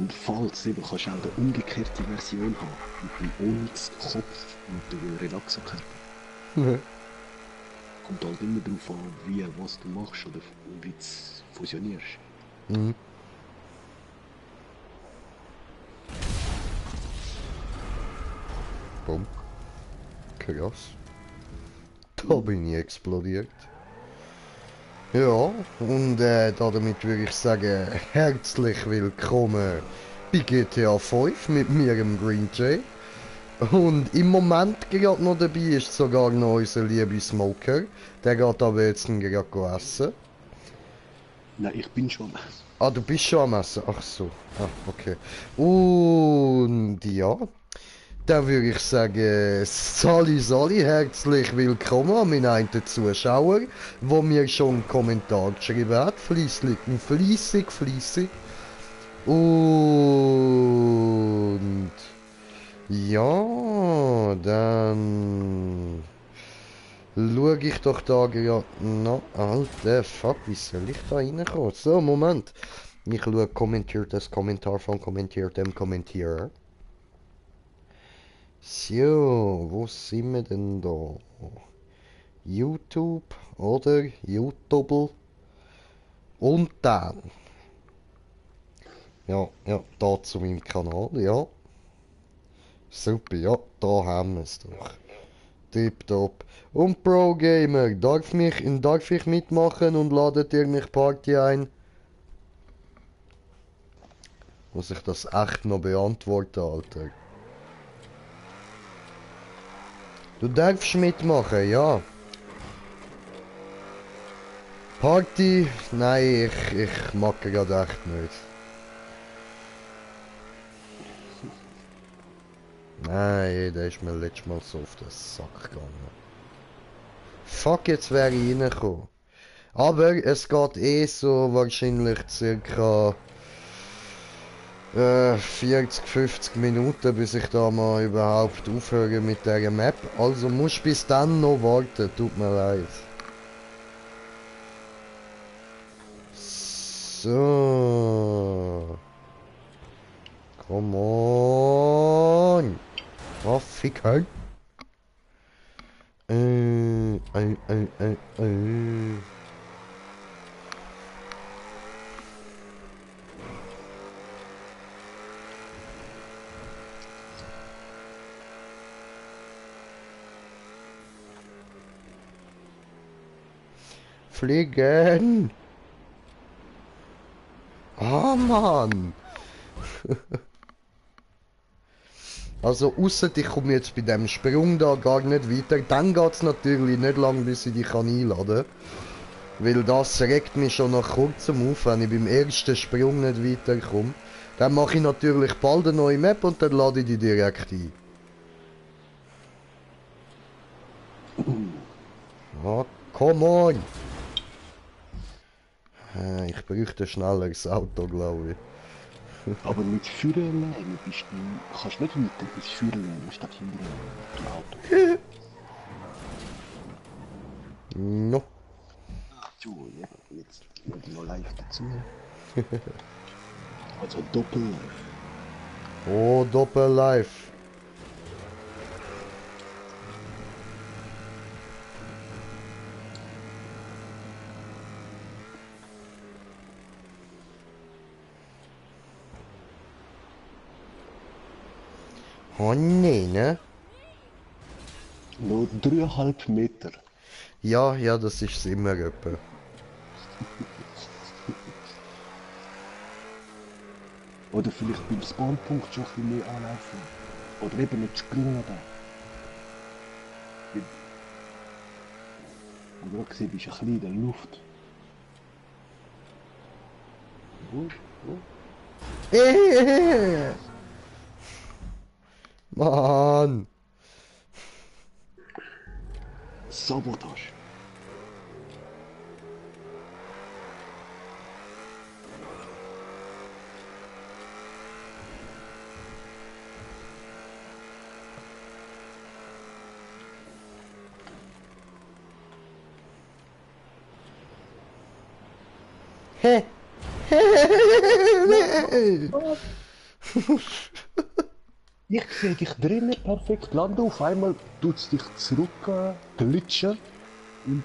Und falls eben kannst du auch die umgekehrte Version haben, mit dem Onyx-Kopf und der Relaxo-Kette. Kommt halt immer darauf an, wie, was du machst oder wie du fusionierst. Mhm. Bumm. Krass. Da bin ich explodiert. Ja, und damit würde ich sagen, herzlich willkommen bei GTA 5 mit mir, dem Green Jay. Und im Moment gerade noch dabei ist sogar noch unser lieber Smoker. Der geht aber jetzt gerade essen. Nein, ich bin schon. Ah, du bist schon am Essen. Ach so. Ah, okay. Und ja, dann würde ich sagen, Sali, herzlich willkommen an meinen einen Zuschauer, der mir schon einen Kommentar geschrieben hat. Fleissig. Und ja, dann schaue ich doch da gerade noch. Alter, fuck, wie soll ich da reinkommen? So, Moment. Ich schaue kommentiertes Kommentar von kommentiertem Kommentierer. So, wo sind wir denn da? YouTube oder YouTube und dann. Ja, da zu meinem Kanal, ja. Super, ja, da haben wir es doch. Tipptopp. Und Pro Gamer, darf ich mitmachen und ladet ihr mich Party ein? Muss ich das echt noch beantworten, Alter? Du darfst mitmachen, ja. Party? Nein, ich mag gerade echt nicht. Nein, der ist mir letztes Mal so auf den Sack gegangen. Fuck, jetzt wäre ich reingekommen. Aber es geht eh so wahrscheinlich circa 40, 50 Minuten, bis ich da mal überhaupt aufhöre mit der Map. Also musst bis dann noch warten, tut mir leid. So. Come on. Oh, Ficker. Äh, äh, äh, äh, äh. Fliegen! Ah, Mann! Also, ausser ich komme jetzt bei dem Sprung da gar nicht weiter, dann geht es natürlich nicht lang, bis ich dich einladen kann. Weil das regt mich schon nach kurzem auf, wenn ich beim ersten Sprung nicht weiterkomme. Dann mache ich natürlich bald eine neue Map und dann lade ich die direkt ein. Ah, come on! Ich bräuchte ein schnelleres Auto, glaube ich. Aber mit Führerlein bist du, kannst du nicht weiter bis Führerlein statt hinten im Auto. No. So, ja, jetzt noch live dazu. Also Doppel-Live. Oh, Doppel-Live. Oh nee, ne? Nur 3,5 Meter. Ja, das ist immer etwa. Oder vielleicht beim Spawnpunkt schon ein bisschen mehr anlaufen. Oder eben nicht springen da. Wie du gerade gesehen bist, ein bisschen in der Luft. Mann! Sabotage. Hä? Was? Ich sehe dich drinnen perfekt landen, auf einmal tut es dich zurück glitschen und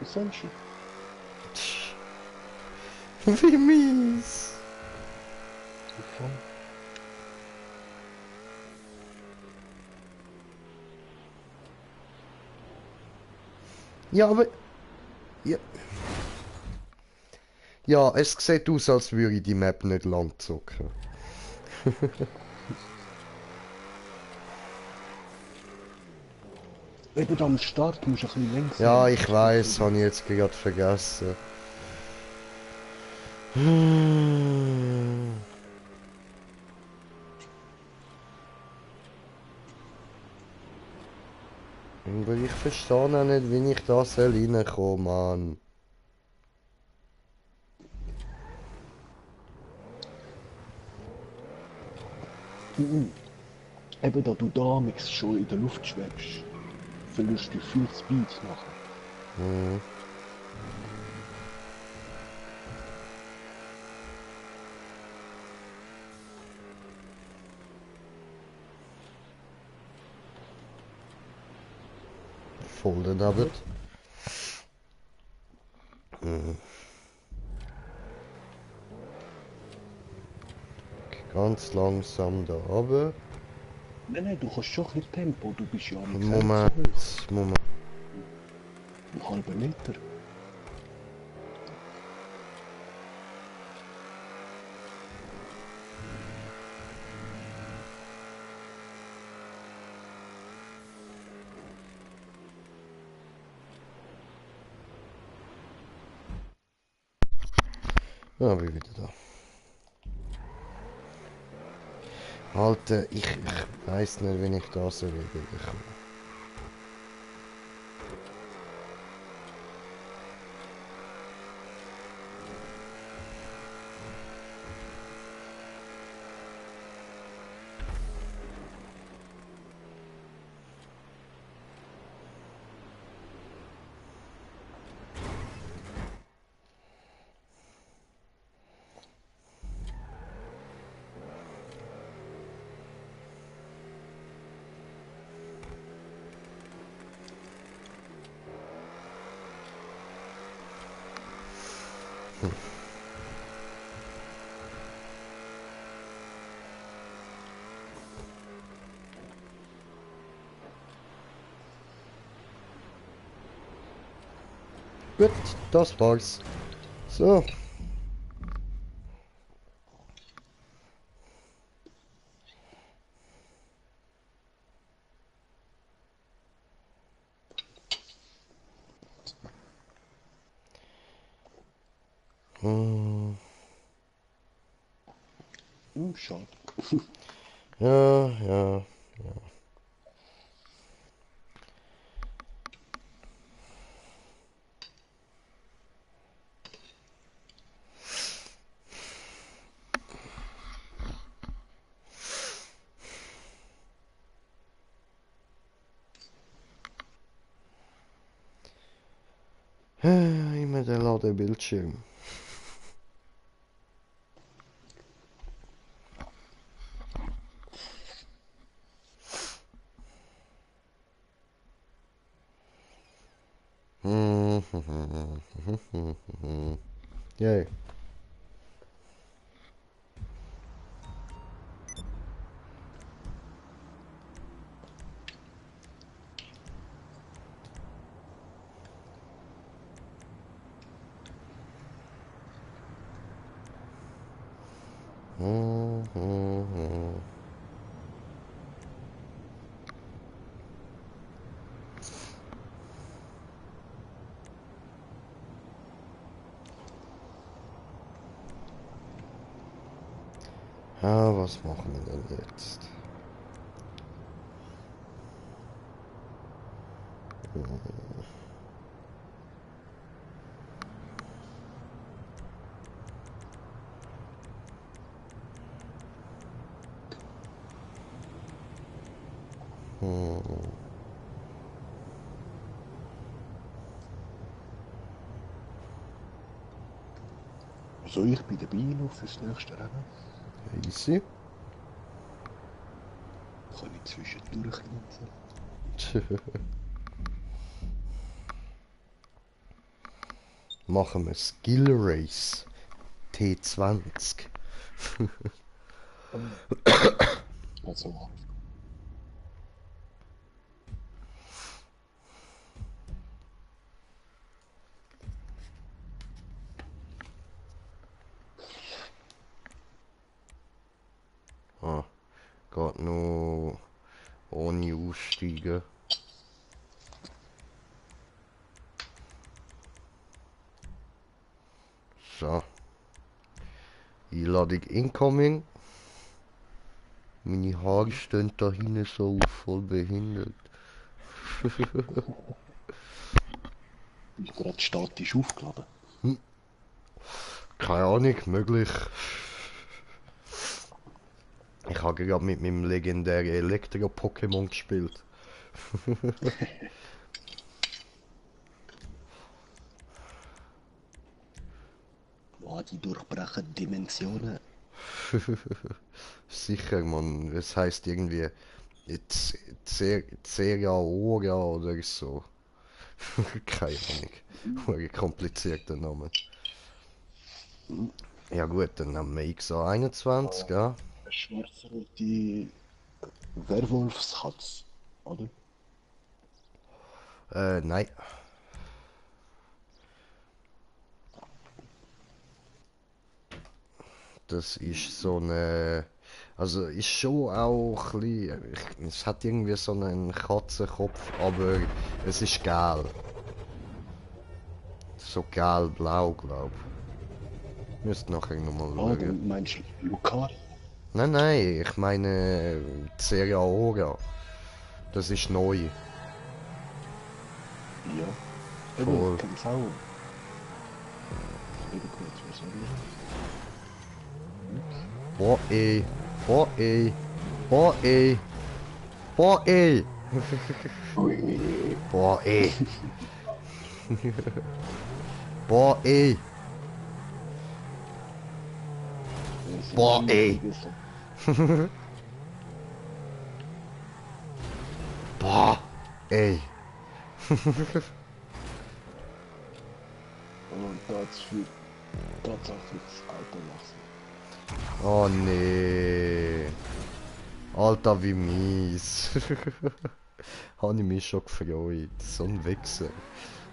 was sagst du? Wie mies. Okay. Ja, aber... Ja. Ja, es sieht aus, als würde ich die Map nicht lang zocken. Eben da am Start musst du ein bisschen längs Ja, nehmen. ich weiß, habe ich jetzt gerade vergessen. Aber ich verstehe auch nicht, wie ich da reinkommen Mann. Eben da du damals schon in der Luft schwebst, verlierst du viel Speed nachher. Hm. Voll daneben. Hm. Ganz langsam da runter. Nein, du kannst schon ein bisschen Tempo, du bist ja nicht so Moment, hoch. Moment. Einen halben Meter. Ja, bin wieder da. Alter, ich weiß nicht, wenn ich da so wieder komme. Gut, das war's. So. Hm. Schade. Ja, ja. Immer der Ladebildschirm. Yay. Ja, was machen wir denn jetzt? So, ich bin dabei noch fürs nächste Rennen. Easy. Kann ich zwischendurch knipsen. Machen wir Skill Race. T20. Also, Ah, geht noch ohne Aussteigen. So. Einladung incoming. Meine Haare stehen da hinten so auf, voll behindert. ist gerade statisch aufgeladen. Keine Ahnung, möglich. Ich habe gerade mit meinem legendären Elektro-Pokémon gespielt. Boah, die durchbrechen Dimensionen. Sicher, man. Es heißt irgendwie Zeraora oder so. Keine Ahnung. Ein komplizierter Name. Ja gut, dann haben wir XA21, ja. Eine schwarz-rote Werwolfskatze, oder? Nein. Das ist so eine... Also ist schon auch ein bisschen... Es hat irgendwie so einen Katzenkopf, aber es ist gelb. So gelb-blau, glaub. Müsst nachher nochmal Ah, schauen. dann meinst du Lucario? Nein, nein, ich meine Zeraora. Das ist neu. Ja. Voll. Eben, kann's auch. Eben gut, was soll ich? Boah ey. Boah ey. Boah ey. Boah ey. Ui. Boah ey. Boah ey. Das ist Boah, ein ey. riesiges- Boah ey. Und das für tatsächlich das Auto lassen. Oh nee. Alter, wie mies. Habe ich mich schon gefreut. So ein Wichser.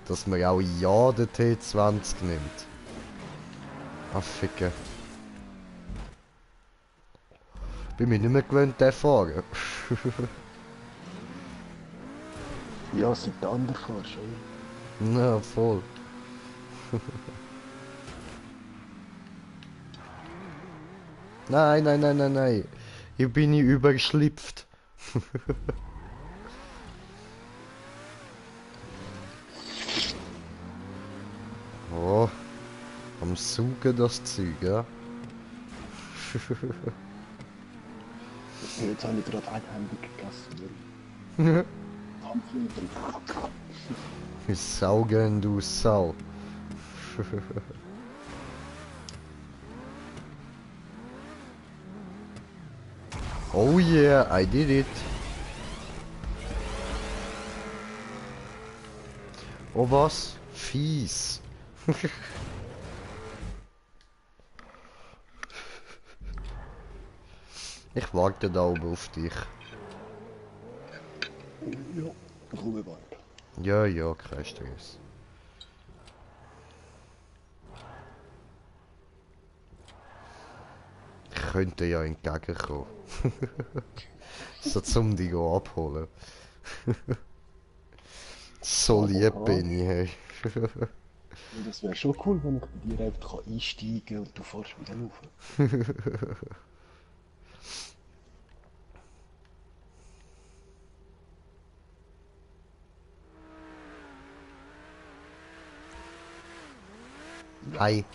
Dass man auch ja den T20 nimmt. Ah, ficken. Bin mir nicht mehr gewöhnt, den fahren. Ja, seit der andere fährst, oder? Na, voll. Nein, nein, nein, nein, nein. Hier bin ich übergeschlüpft. Oh, am Suchen das Zeug, ja? Jetzt habe ich gerade einhändig gegessen. Dampfnudeln. Ich sauge, du Sau. Oh yeah, I did it. Oh was? Fies. Ich warte da oben auf dich. Ja, komm bald. Ja, ja, kein Stress. Ich könnte ja entgegenkommen. So zum dich abholen. So lieb bin ich, hey. Und das wäre schon cool, wenn ich bei dir einfach einsteigen kann und du fährst wieder rauf. Hi.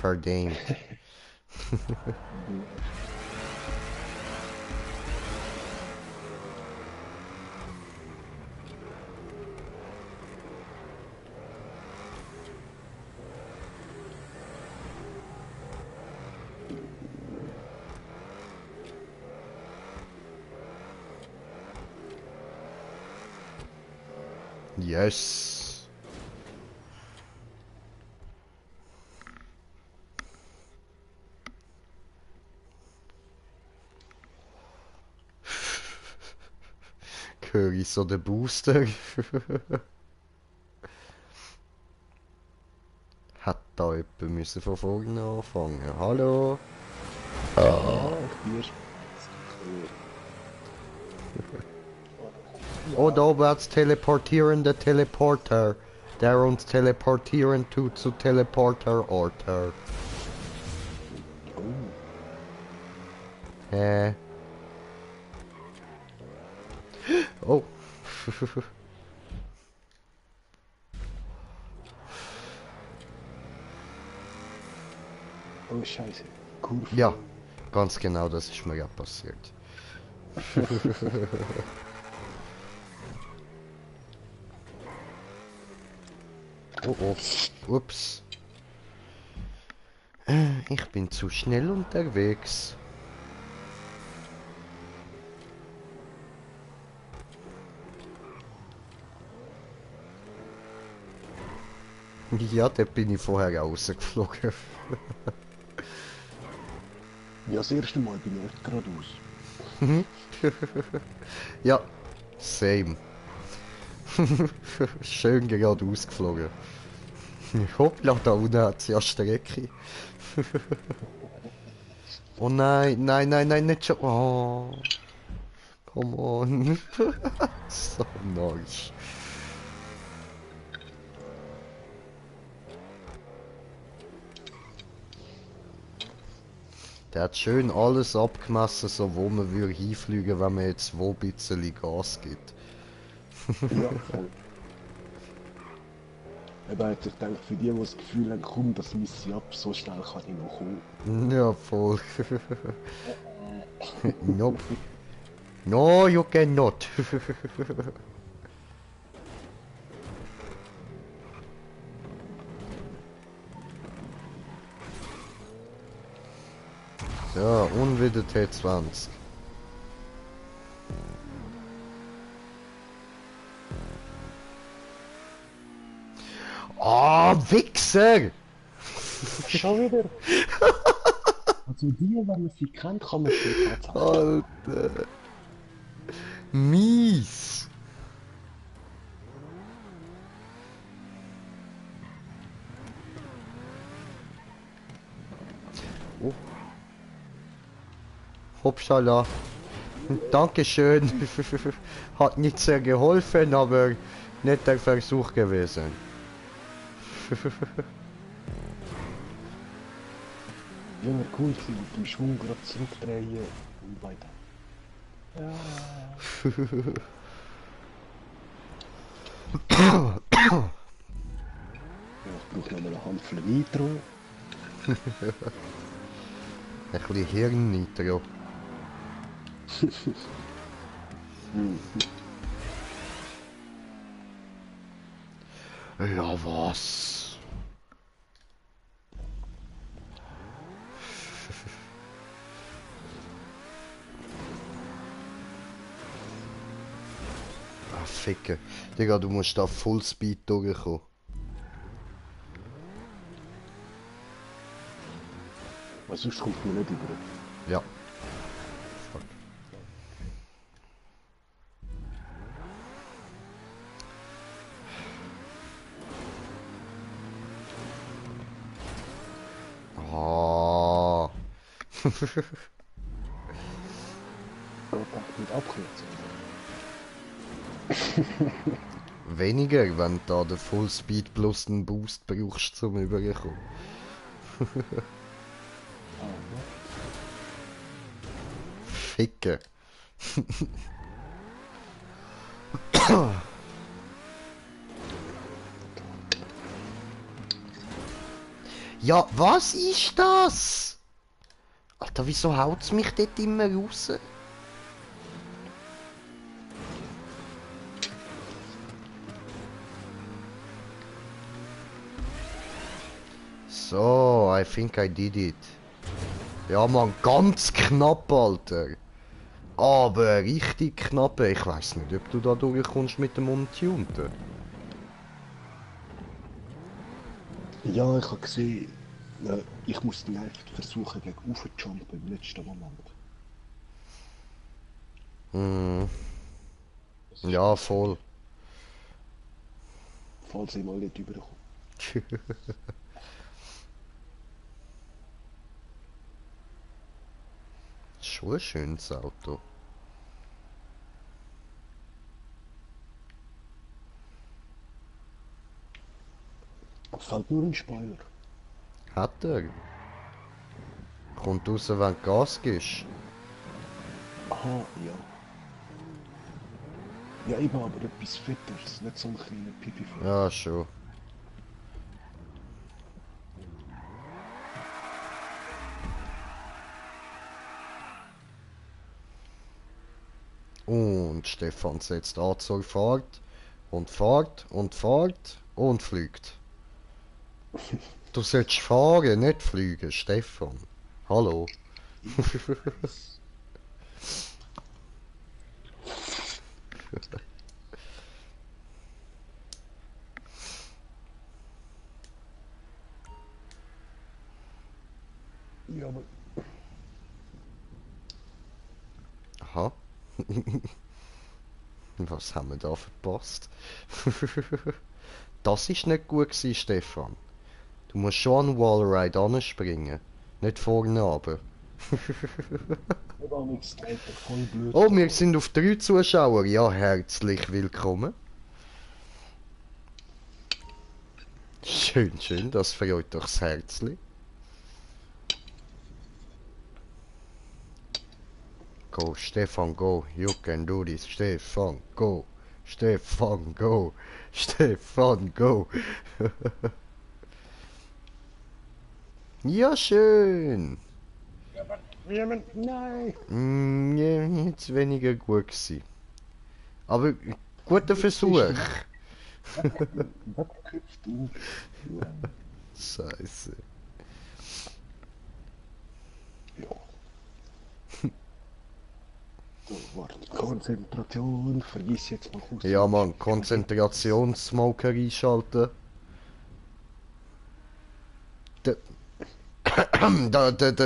Verdient. Yes. Höre ich so den Booster? Hat da jemand müssen von vorne anfangen? Hallo? Ja, ich bin Oh, da wird's teleportierende Teleporter. Der uns teleportieren tut zu Teleporter-Orter. Oh, Oh. oh Scheiße. Kurve. Ja, ganz genau, das ist mir ja passiert. Oh oh. Ups. Ich bin zu schnell unterwegs. Ja, da bin ich vorher rausgeflogen. Ja, das erste Mal bin ich echt geradeaus. Ja, same. Schön geradeaus geflogen. Hoppla, da unten hat sie ja Strecke. Oh nein, nein, nein, nein, nicht schon. Oh, come on. So nice. Der hat schön alles abgemessen, so wo man würde hinfliegen, wenn man jetzt wo ein bisschen Gas gibt. Ja, voll. Eben hat sich gedacht, für die, die das Gefühl haben, komm, das misst ab, so schnell kann ich noch kommen. Ja, voll. Nope. No, you cannot. So, und wieder T20. Ah, Wichser! Schon wieder? Also die, wenn man sie kennt, kann man sie tatsächlich. Alter. Mies. Oh. Hoppsala. Dankeschön. Hat nicht sehr geholfen, aber netter Versuch gewesen. Ja, wäre cool gewesen, mit dem Schwung gerade zurückdrehen und weiter. Ja. Ja, ich brauche noch mal eine Handvoll Nitro. Ein bisschen Hirnnitro. Ja, was? Ah, Ficke. Digga, du musst da Fullspeed durchkommen. Weil sonst kommt man nicht über. Ja. Fuck. Ah. Ich dachte mit Abkürzung. Weniger, wenn du da den Fullspeed plus einen Boost brauchst zum Überkommen. Ficke. Ja, was ist das? Alter, wieso haut's mich dort immer raus? So, I think I did it. Ja, man, ganz knapp, Alter. Aber richtig knapp. Ich weiß nicht, ob du da durchkommst mit dem Untunten. Ja, ich habe gesehen, ich muss dann einfach versuchen, gegen aufzujumpen im letzten Moment. Hm, Das ist ein ja, bisschen, voll. falls ich mal nicht überkomme. Schon ein schönes Auto. Es fehlt nur ein Spoiler. Hat er. Kommt raus, wenn du Gas gibst. Aha, ja. Ja, eben, aber etwas Fetteres, nicht so ein kleiner Pipifax. Ja, schon. Und Stefan setzt an zur Fahrt. Und fährt und fährt und fliegt. Du sollst fahren, nicht fliegen, Stefan. Hallo. Ich weiß. Ja, aber Aha. Was haben wir da verpasst? Das ist nicht gut gewesen, Stefan. Du musst schon an den Wallride anspringen. Nicht vorne runter. ich habe nichts geht doch voll blöd Oh, wir da. sind auf 3 Zuschauer. Ja, herzlich willkommen. Schön, schön, das freut doch das Herzli. Go, Stefan, go. You can do this. Stefan, go. Stefan, go. Stefan, go. Ja, schön. Nein! Ja, jetzt weniger gut gewesen. Aber guter Jetzt ist Versuch. er weggeküpft und... Scheiße. Ja. So, warte. Konzentration, vergiss jetzt mal kurz. Ja, Mann, Konzentrationssmoker einschalten. Da,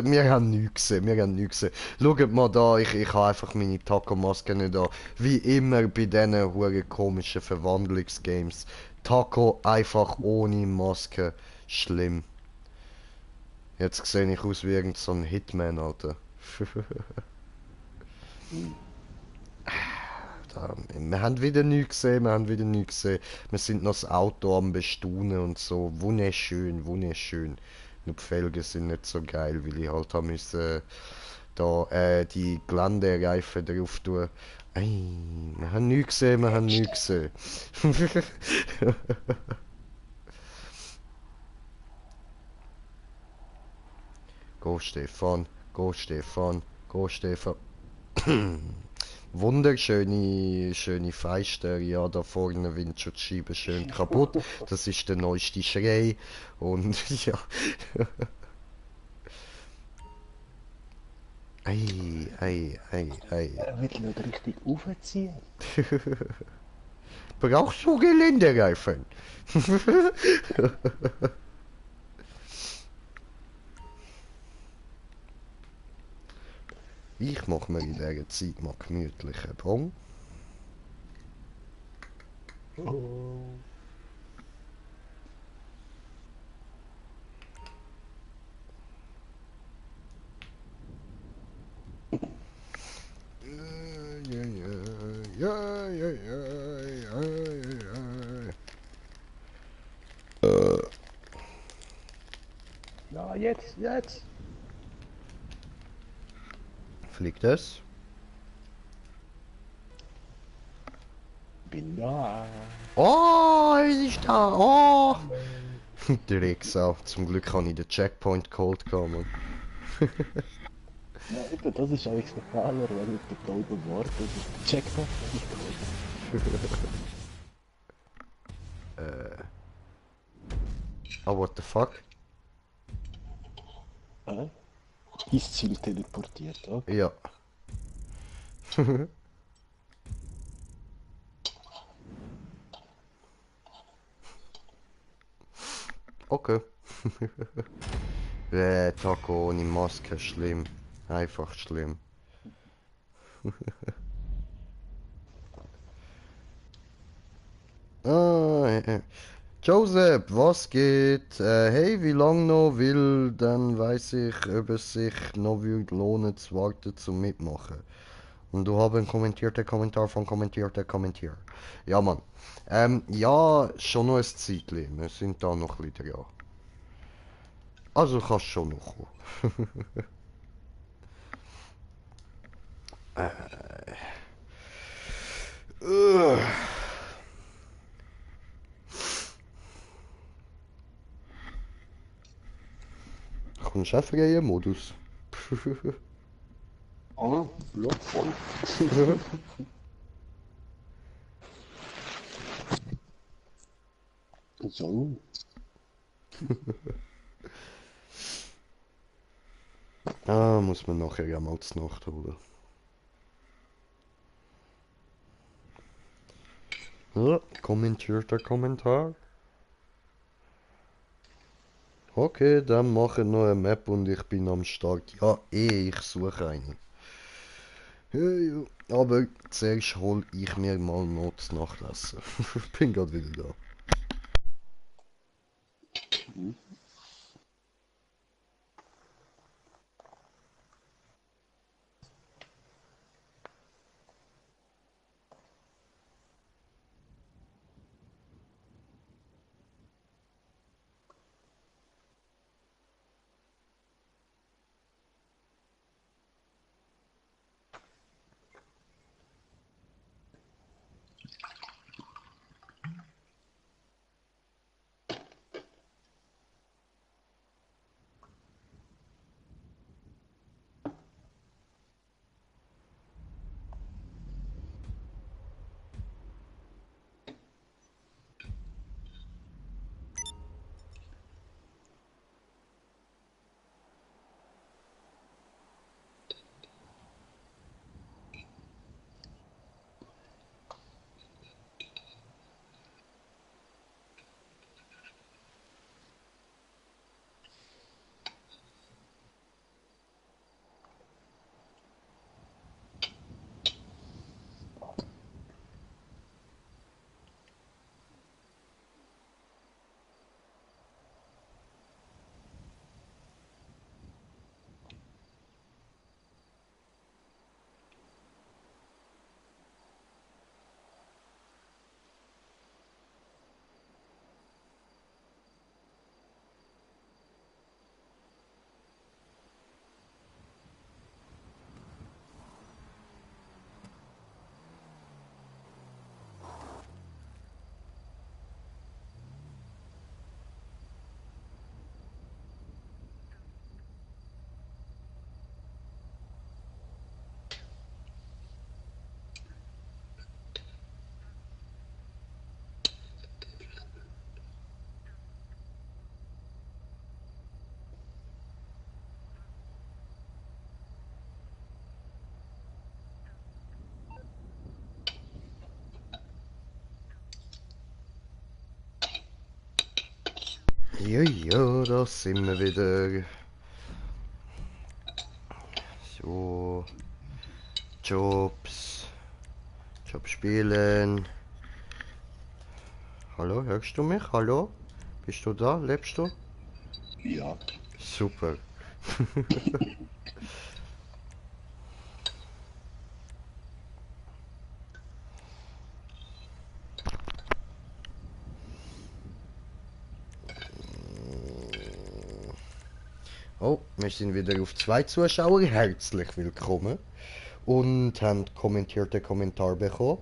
wir haben nichts gesehen, wir haben nichts gesehen. Schaut mal da, ich habe einfach meine Taco-Maske nicht da. Wie immer bei diesen huere komischen Verwandlungsgames. Taco einfach ohne Maske. Schlimm. Jetzt sehe ich aus wie irgend so ein Hitman, Alter. Da, wir haben wieder nichts gesehen, wir haben wieder nichts gesehen. Wir sind noch das Auto am Bestaunen und so. Wunderschön, wunderschön. Nur die Felgen sind nicht so geil, weil ich halt haben müssen da die Geländereifen drauf tun. Ey, wir haben nichts gesehen, wir haben nichts gesehen. Go Stefan, go Stefan, go Stefan. Wunderschöne, schöne Feister, ja, da vorne Windschutzscheibe schön kaputt. Das ist der neueste Schrei. Und ja. Ei, ei, ei, ei. Er will nicht richtig aufziehen. Brauchst du Geländereifen? Ich mache mir in dieser Zeit mal gemütlichen Bon. Oh. Ja, jetzt! Fliegt es? Bin da. Oh, es ist da! Oh! Drecksau. Zum Glück habe ich den Checkpoint geholt, Mann. Ja, eben, das ist eigentlich der Fehler, wenn ich da oben warte. Das checkt das nicht. Oh, what the fuck? Ins Ziel teleportiert, okay. Ja. Okay. Taco ohne Maske, schlimm. Einfach schlimm. Joseph, was geht? Hey, wie lang noch will, dann weiß ich, ob es sich noch würde lohnen zu warten zum Mitmachen. Und du hast einen kommentierten Kommentar von kommentierter Kommentier. Ja, Mann. Ja, schon noch ein Zeitchen. Wir sind da noch ein bisschen dran. Also kannst schon noch kommen. Kommst du auch freien Modus? Ah, ja, voll. Ja, Ah, muss man nachher ja mal zur Nacht holen. Ja, kommentierter Kommentar. Okay, dann mache noch eine Map und ich bin am Start. Ja, ich suche eine. Ja, ja. Aber zuerst hol ich mir mal noch das Nachtessen. Bin grad wieder da. Ja, ja, da sind wir wieder. So, Jobs. Job spielen. Hallo, hörst du mich? Hallo? Bist du da? Lebst du? ja. Super. Oh, wir sind wieder auf 2 Zuschauer. Herzlich willkommen. Und haben kommentierte Kommentar bekommen.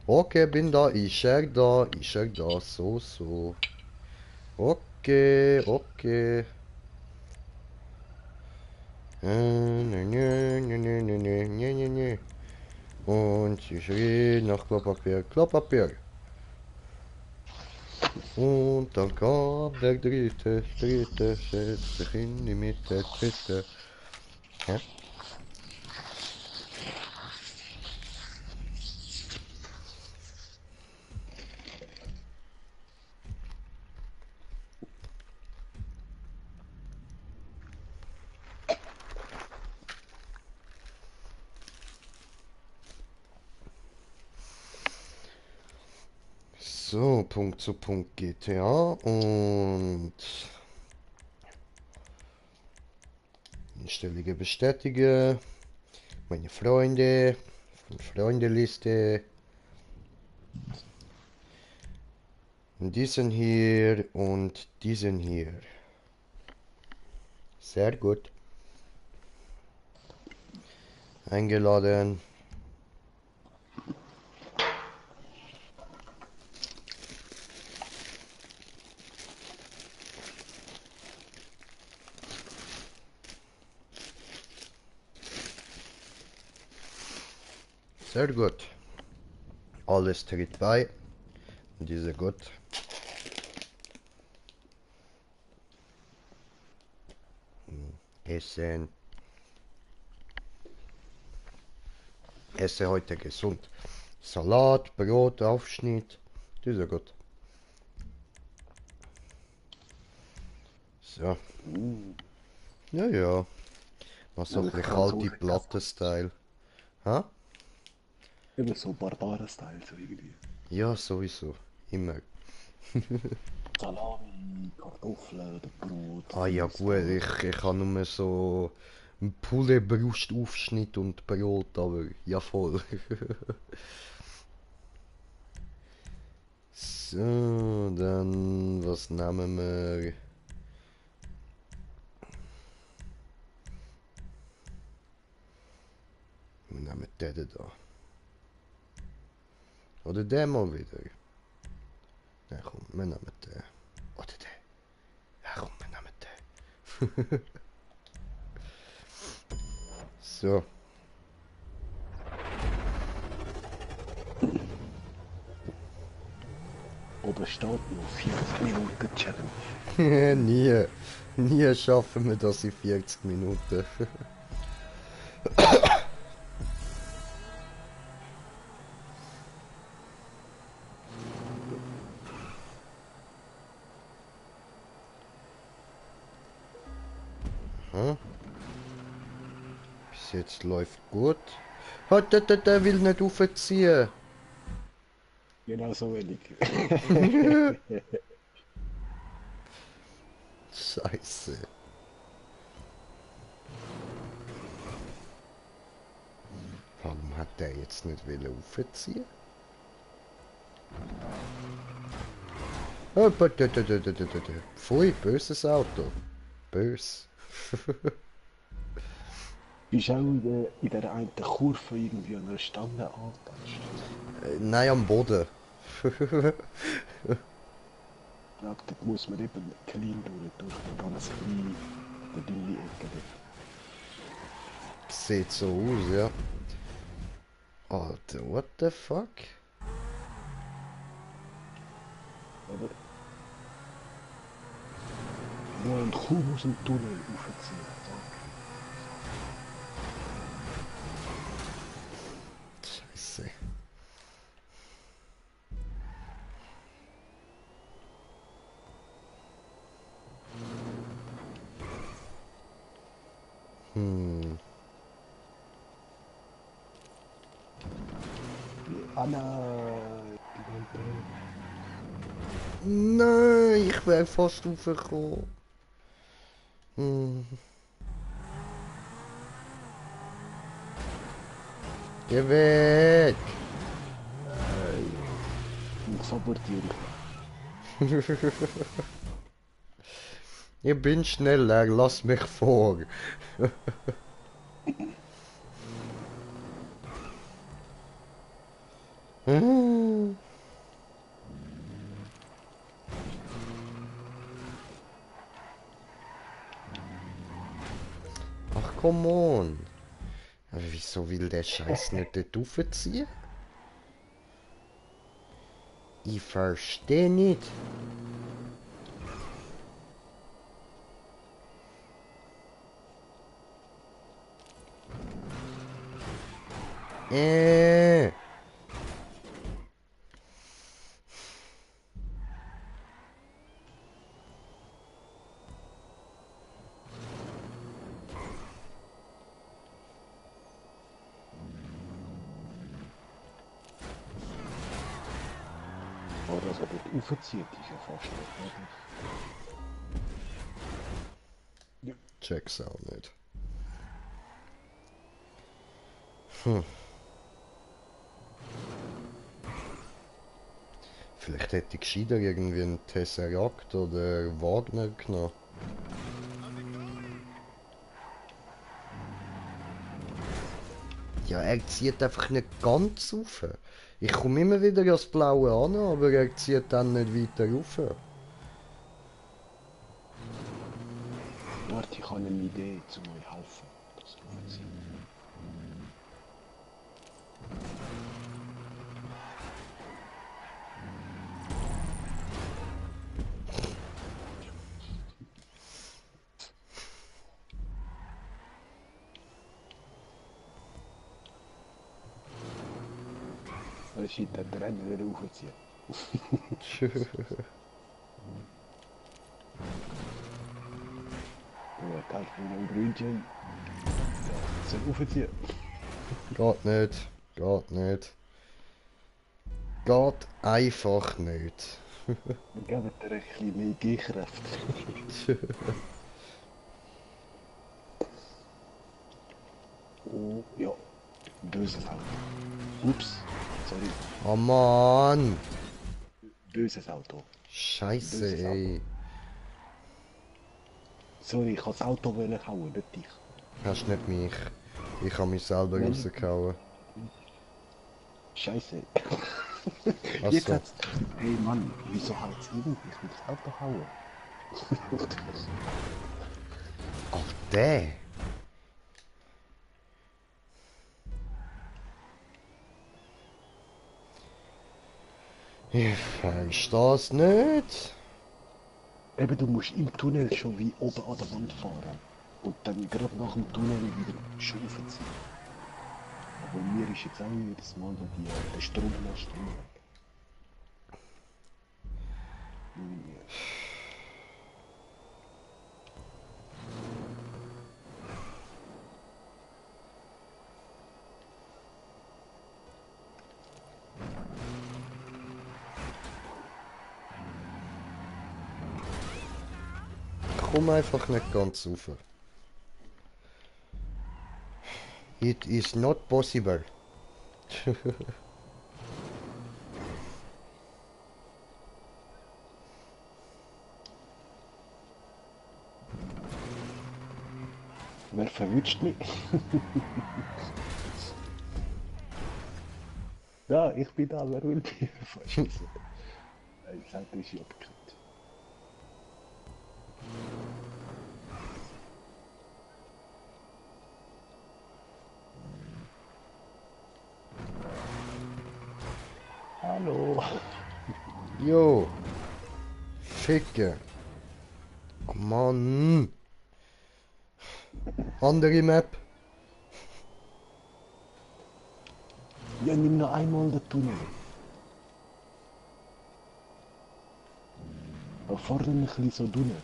Okay, bin da. Ist er da? Ist er da? So, so. Okay, okay. Ne, ne, ne, ne, ne, ne, ne, ne, ne. Und sie schrien nach Klopapier, Klopapier. Und dann kam der dritte, setzt sich in die Mitte, dritte. Hä? So, Punkt zu Punkt GTA und Einstellungen bestätigen. Meine Freunde, von Freundeliste. Diesen hier und diesen hier. Sehr gut. Eingeladen. Sehr gut. Alles tritt bei. Diese gut. Essen. Esse heute gesund. Salat, Brot, Aufschnitt. Diese gut. So. Ja, ja. Noch so Ja, ein mit bisschen kalte Franzosen Platte-Style. Ha? Eben so Barbaren-Style, so irgendwie. Ja, sowieso. Immer. Salami, Kartoffeln, Brot, Ah ja dies, gut, das. ich habe nur so einen Poulet-Brustaufschnitt und Brot, aber ja voll. So, dann was nehmen wir? Wir nehmen den da. Oder den mal wieder. Ja komm, wir nehmen den. Oder den. Ja komm, wir nehmen den. So. Oben steht noch 40 Minuten Challenge. Nie. Nie schaffen wir das in 40 Minuten. Hm? Bis jetzt läuft gut. Hat der will nicht aufziehen. Genau so wenig. Scheiße. Warum hat der jetzt nicht will aufziehen? Oh, pfui, böses Auto. Bös. Bist auch in der einen Kurve irgendwie an einer Stange angetatscht. Nein, am Boden. Ich glaube, dort muss man eben clean durch die ganz kleine, die dünne Ecke dort. Sieht so aus, ja. Alter, what the fuck? Oder? Ja, und kaum aus dem Tunnel raufziehen. Scheiße. Hm. Ah nein! Nein, ich wäre fast raufgekommen. Hm. Geh weg! Und sabotiere Ich bin schneller, lass mich vor. Hm. Ach, come on. Aber wieso will der Scheiß nicht dort raufziehen? Ich verstehe nicht. Äh. Oder Also dort aufzieht, ist ja fast nicht möglich. Check's auch nicht. Vielleicht hätte ich gescheiter irgendwie einen Tesseract oder Wagner genommen. Ja, er zieht einfach nicht ganz rauf. Ich komme immer wieder ans Blaue an, aber er zieht dann nicht weiter rauf. Warte, ich habe eine Idee, zu euch helfen. Das aufziehen. Oh shit, der rennt wieder aufziehen. Ja, kijk, van een groentje. Zo oefentje. Geht nicht. Geht nicht. Geht einfach nicht. Ik heb het er een beetje mee gegreft. Oh, ja. Böses Auto. Oeps. Sorry. Oh Mann! Böses Auto. Scheiße, Böses Auto. ey. Sorry, ich wollte das Auto hauen, nicht dich. Hast nicht mich. Ich habe mich selber Nein. rausgehauen. Scheiße. Jetzt Achso. hat's... Hey Mann, wieso haut's ihn? Ich will das Auto hauen. Ach, der! Ich versteh's nicht. Eben, du musst im Tunnel schon wie oben an der Wand fahren. Und dann gerade nach dem Tunnel wieder schaufeln ziehen. Aber mir ist jetzt auch jedes Mal da der Strommast drin. Ich komme einfach nicht ganz rauf. It is not possible. Wer verwünscht mich? Ja, ich bin da, wer will mich verschießen? Das Auto ist ja abgekippt. Hallo. Jo. Ficke. Oh Mann. Andere Map. Ja, nimm noch einmal den Tunnel. Aber vorne ein bisschen so dunne.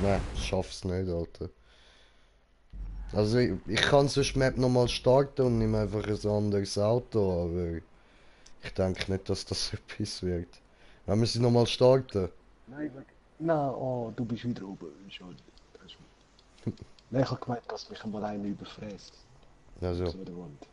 Nein, ich schaff's nicht, Alter. Also ich kann sonst Map nochmal starten und nehme einfach ein anderes Auto, aber ich denke nicht, dass das etwas wird. Wenn wir sie nochmal starten. Nein, na, oh, du bist wieder oben. Schon. Nein, ich habe gemeint, dass mich einmal einer überfräst. Also. So der Wand.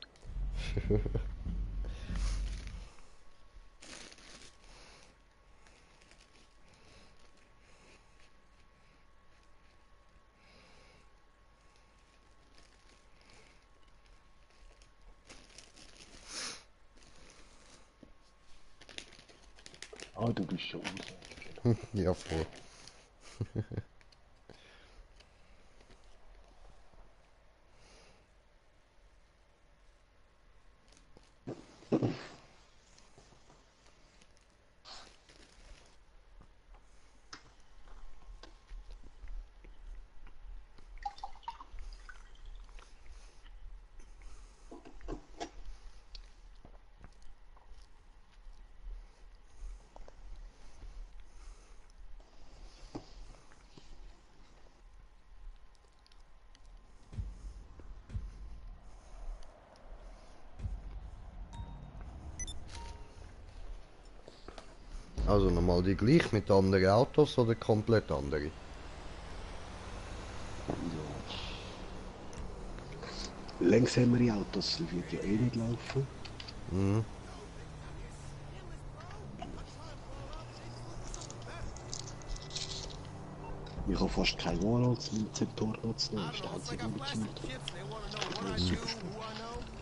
Ah, du bist schon raus. Ja, voll. Also nochmal die gleich mit anderen Autos oder komplett andere? Ja. Langsamere Autos wird ja eh nicht laufen. Mhm. Ich habe fast keine Wahl, als meinen Zentorno zu nehmen. Das ist der einzige, den ich gezündet habe. Das ist super spannend.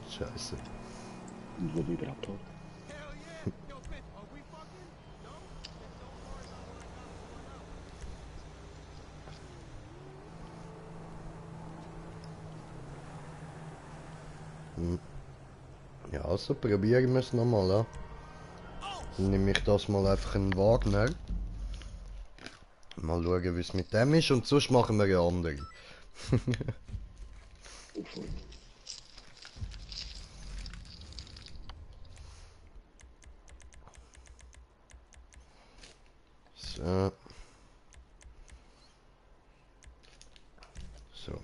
Scheiße. Und wo wir überhaupt haben. Ja, also probieren wir es nochmal, ja. Dann nehme ich das mal einfach einen Wagner. Mal schauen, wie es mit dem ist und sonst machen wir eine andere. So. So.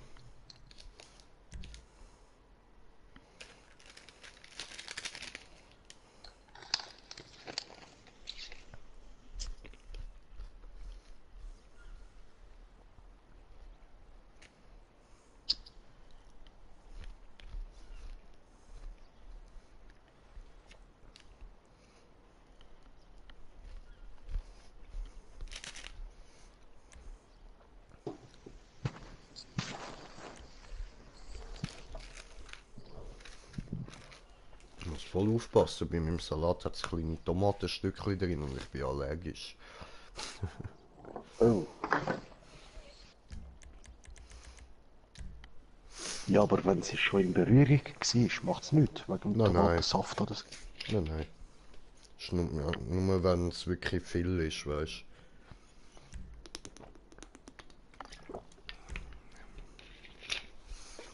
Ich muss voll aufpassen, bei meinem Salat hat es kleine Tomatenstückchen drin und ich bin allergisch. Oh. Ja, aber wenn sie schon in Berührung war, macht es nichts. Wegen dem Nein, nein. Tomatensaft oder so. Nein, nein. Ist nur, ja, nur wenn es wirklich viel ist, weißt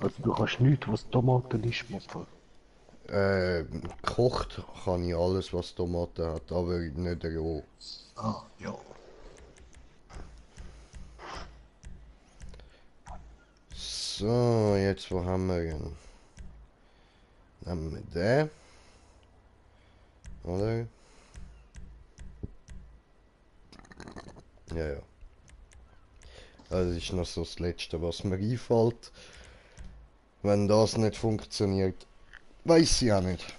Also du kannst nichts, was Tomaten ist, machen. du. Gekocht kann ich alles, was Tomaten hat, aber nicht roh. Ah, ja. So, jetzt wo haben wir ihn? Nehmen wir den. Oder? Ja, ja. Das ist noch so das Letzte, was mir einfällt. Wenn das nicht funktioniert, weiß ich auch nicht.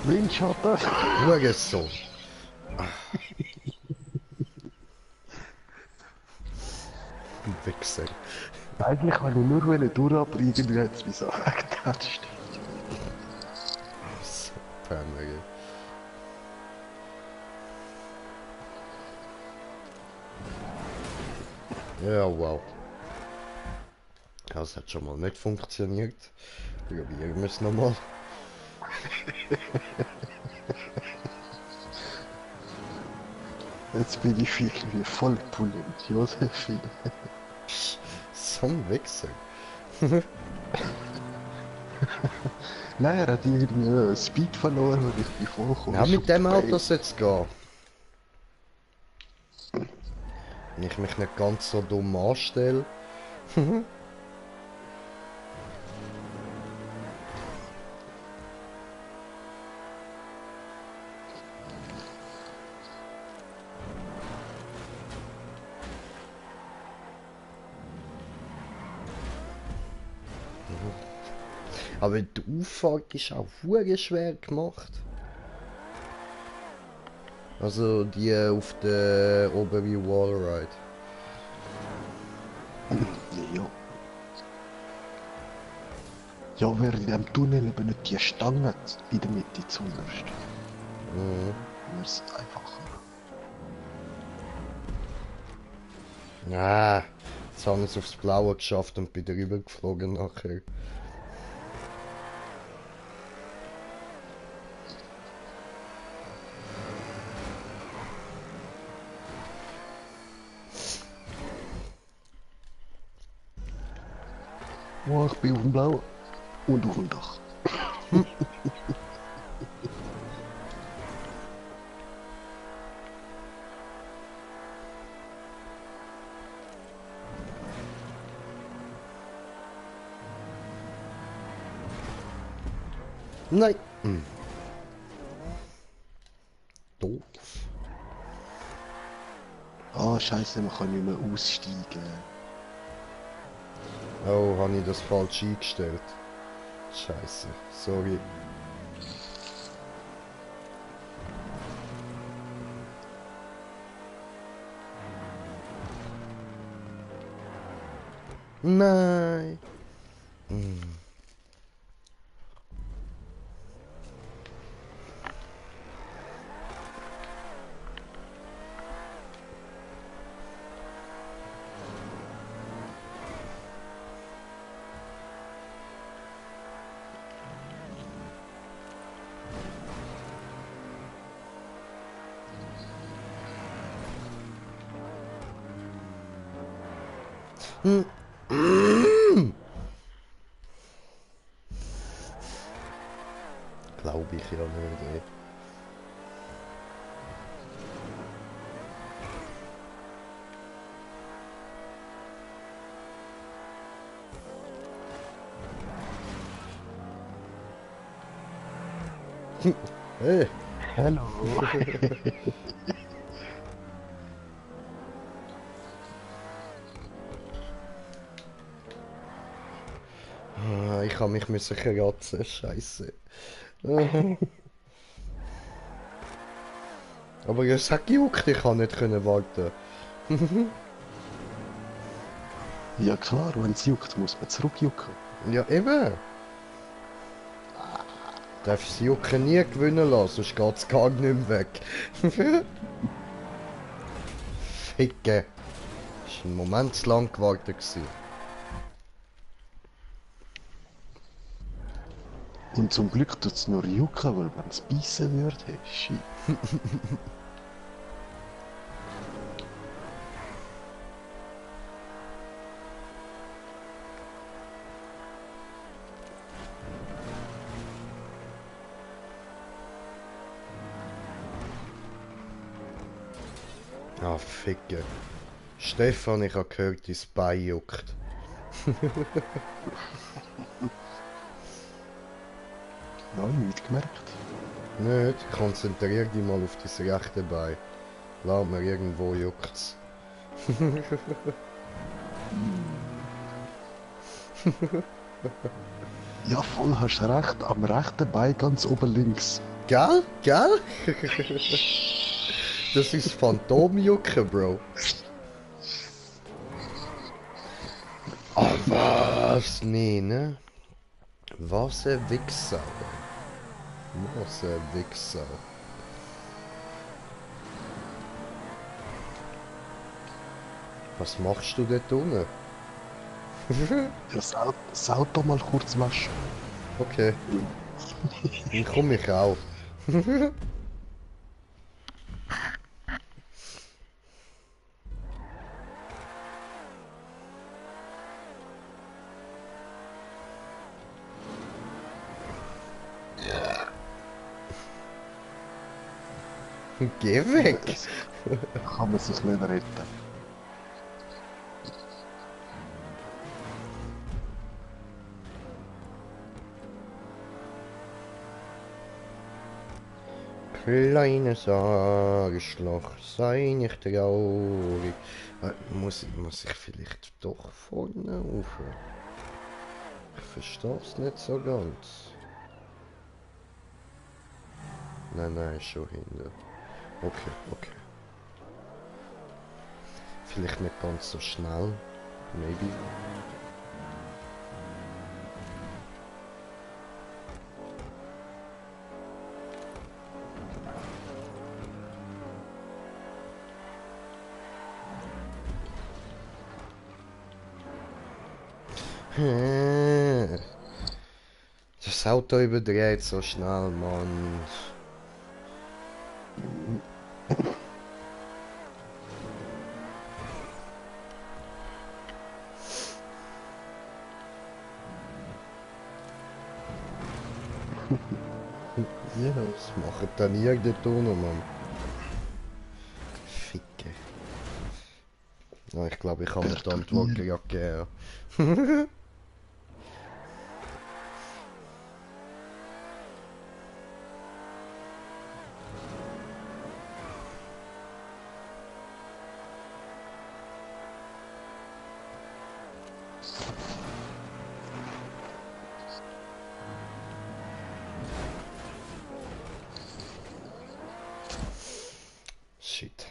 Windschatten. Schau so. Wichser. Eigentlich wollte ich nur durch, aber irgendwie hat es mich so weggetatscht. So, Penner. Ja, wow. Das hat schon mal nicht funktioniert. Probieren wir es nochmal. Jetzt bin ich irgendwie voll pulent, Josephine. So ein Wichser. Nein, er hat irgendwie Speed verloren und ich bin vollkommen. Ja, mit dem super Auto jetzt gehen. Wenn ich mich nicht ganz so dumm anstelle. Aber die Auffahrt ist auch hure schwer gemacht. Also die auf der oberen Wallride. Ja. Ja, während dem Tunnel eben nicht die Stange in der Mitte zuerst. Mhm. Wäre es einfacher. Ah, jetzt haben wir es aufs Blaue geschafft und bin drüber geflogen nachher. Oh, ich bin auf dem Blauen. Und auf dem Dach. Nein. Doof. Ah, scheiße, man kann nicht mehr aussteigen. Oh, habe ich das falsch eingestellt? Scheiße, sorry. Nein. Glaube ich ja nicht, ey. Hey. Hallo. Ah, ich habe mich müssen kratzen, scheiße. Aber es hat gejuckt, ich kann nicht können warten. Ja klar, wenn es juckt, muss man zurückjucken. Ja, eben. Darf das Jucken nie gewinnen lassen, sonst geht es gar nicht mehr weg. Ficke. Das war ein Moment zu lang gewartet. Gewesen. Und zum Glück tut es nur jucken, weil wenn es beißen würde, shit. Ah, Ficke. Stefan, ich habe gehört, dein Bein juckt. Ja, nicht gemerkt. Nicht, konzentrier dich mal auf dein rechte Bein. Lass mir irgendwo juckt's. Ja, voll, hast recht. Am rechten Bein ganz oben links. Gell? Gell? Das ist Phantomjucken, Bro. Ah, was? Nee, ne? Was ein Wichser. Was ein Wichser. Was machst du dort unten? Ja, das Auto mal kurz waschen. Okay. Dann komme ich auch. Geh weg! Das kann man sich nicht retten. Kleines Arschloch, sei nicht traurig. Muss ich vielleicht doch vorne rauf? Ich verstehe es nicht so ganz. Nein, schon hinten. Okay, okay. Vielleicht nicht ganz so schnell. Maybe. Das Auto überdreht so schnell, Mann. Ja, das macht dann irgendeiner, Mann. Ficke. Ja, ich glaube, ich habe mir Per die Antwort Turnier. gerade gegeben. Shit.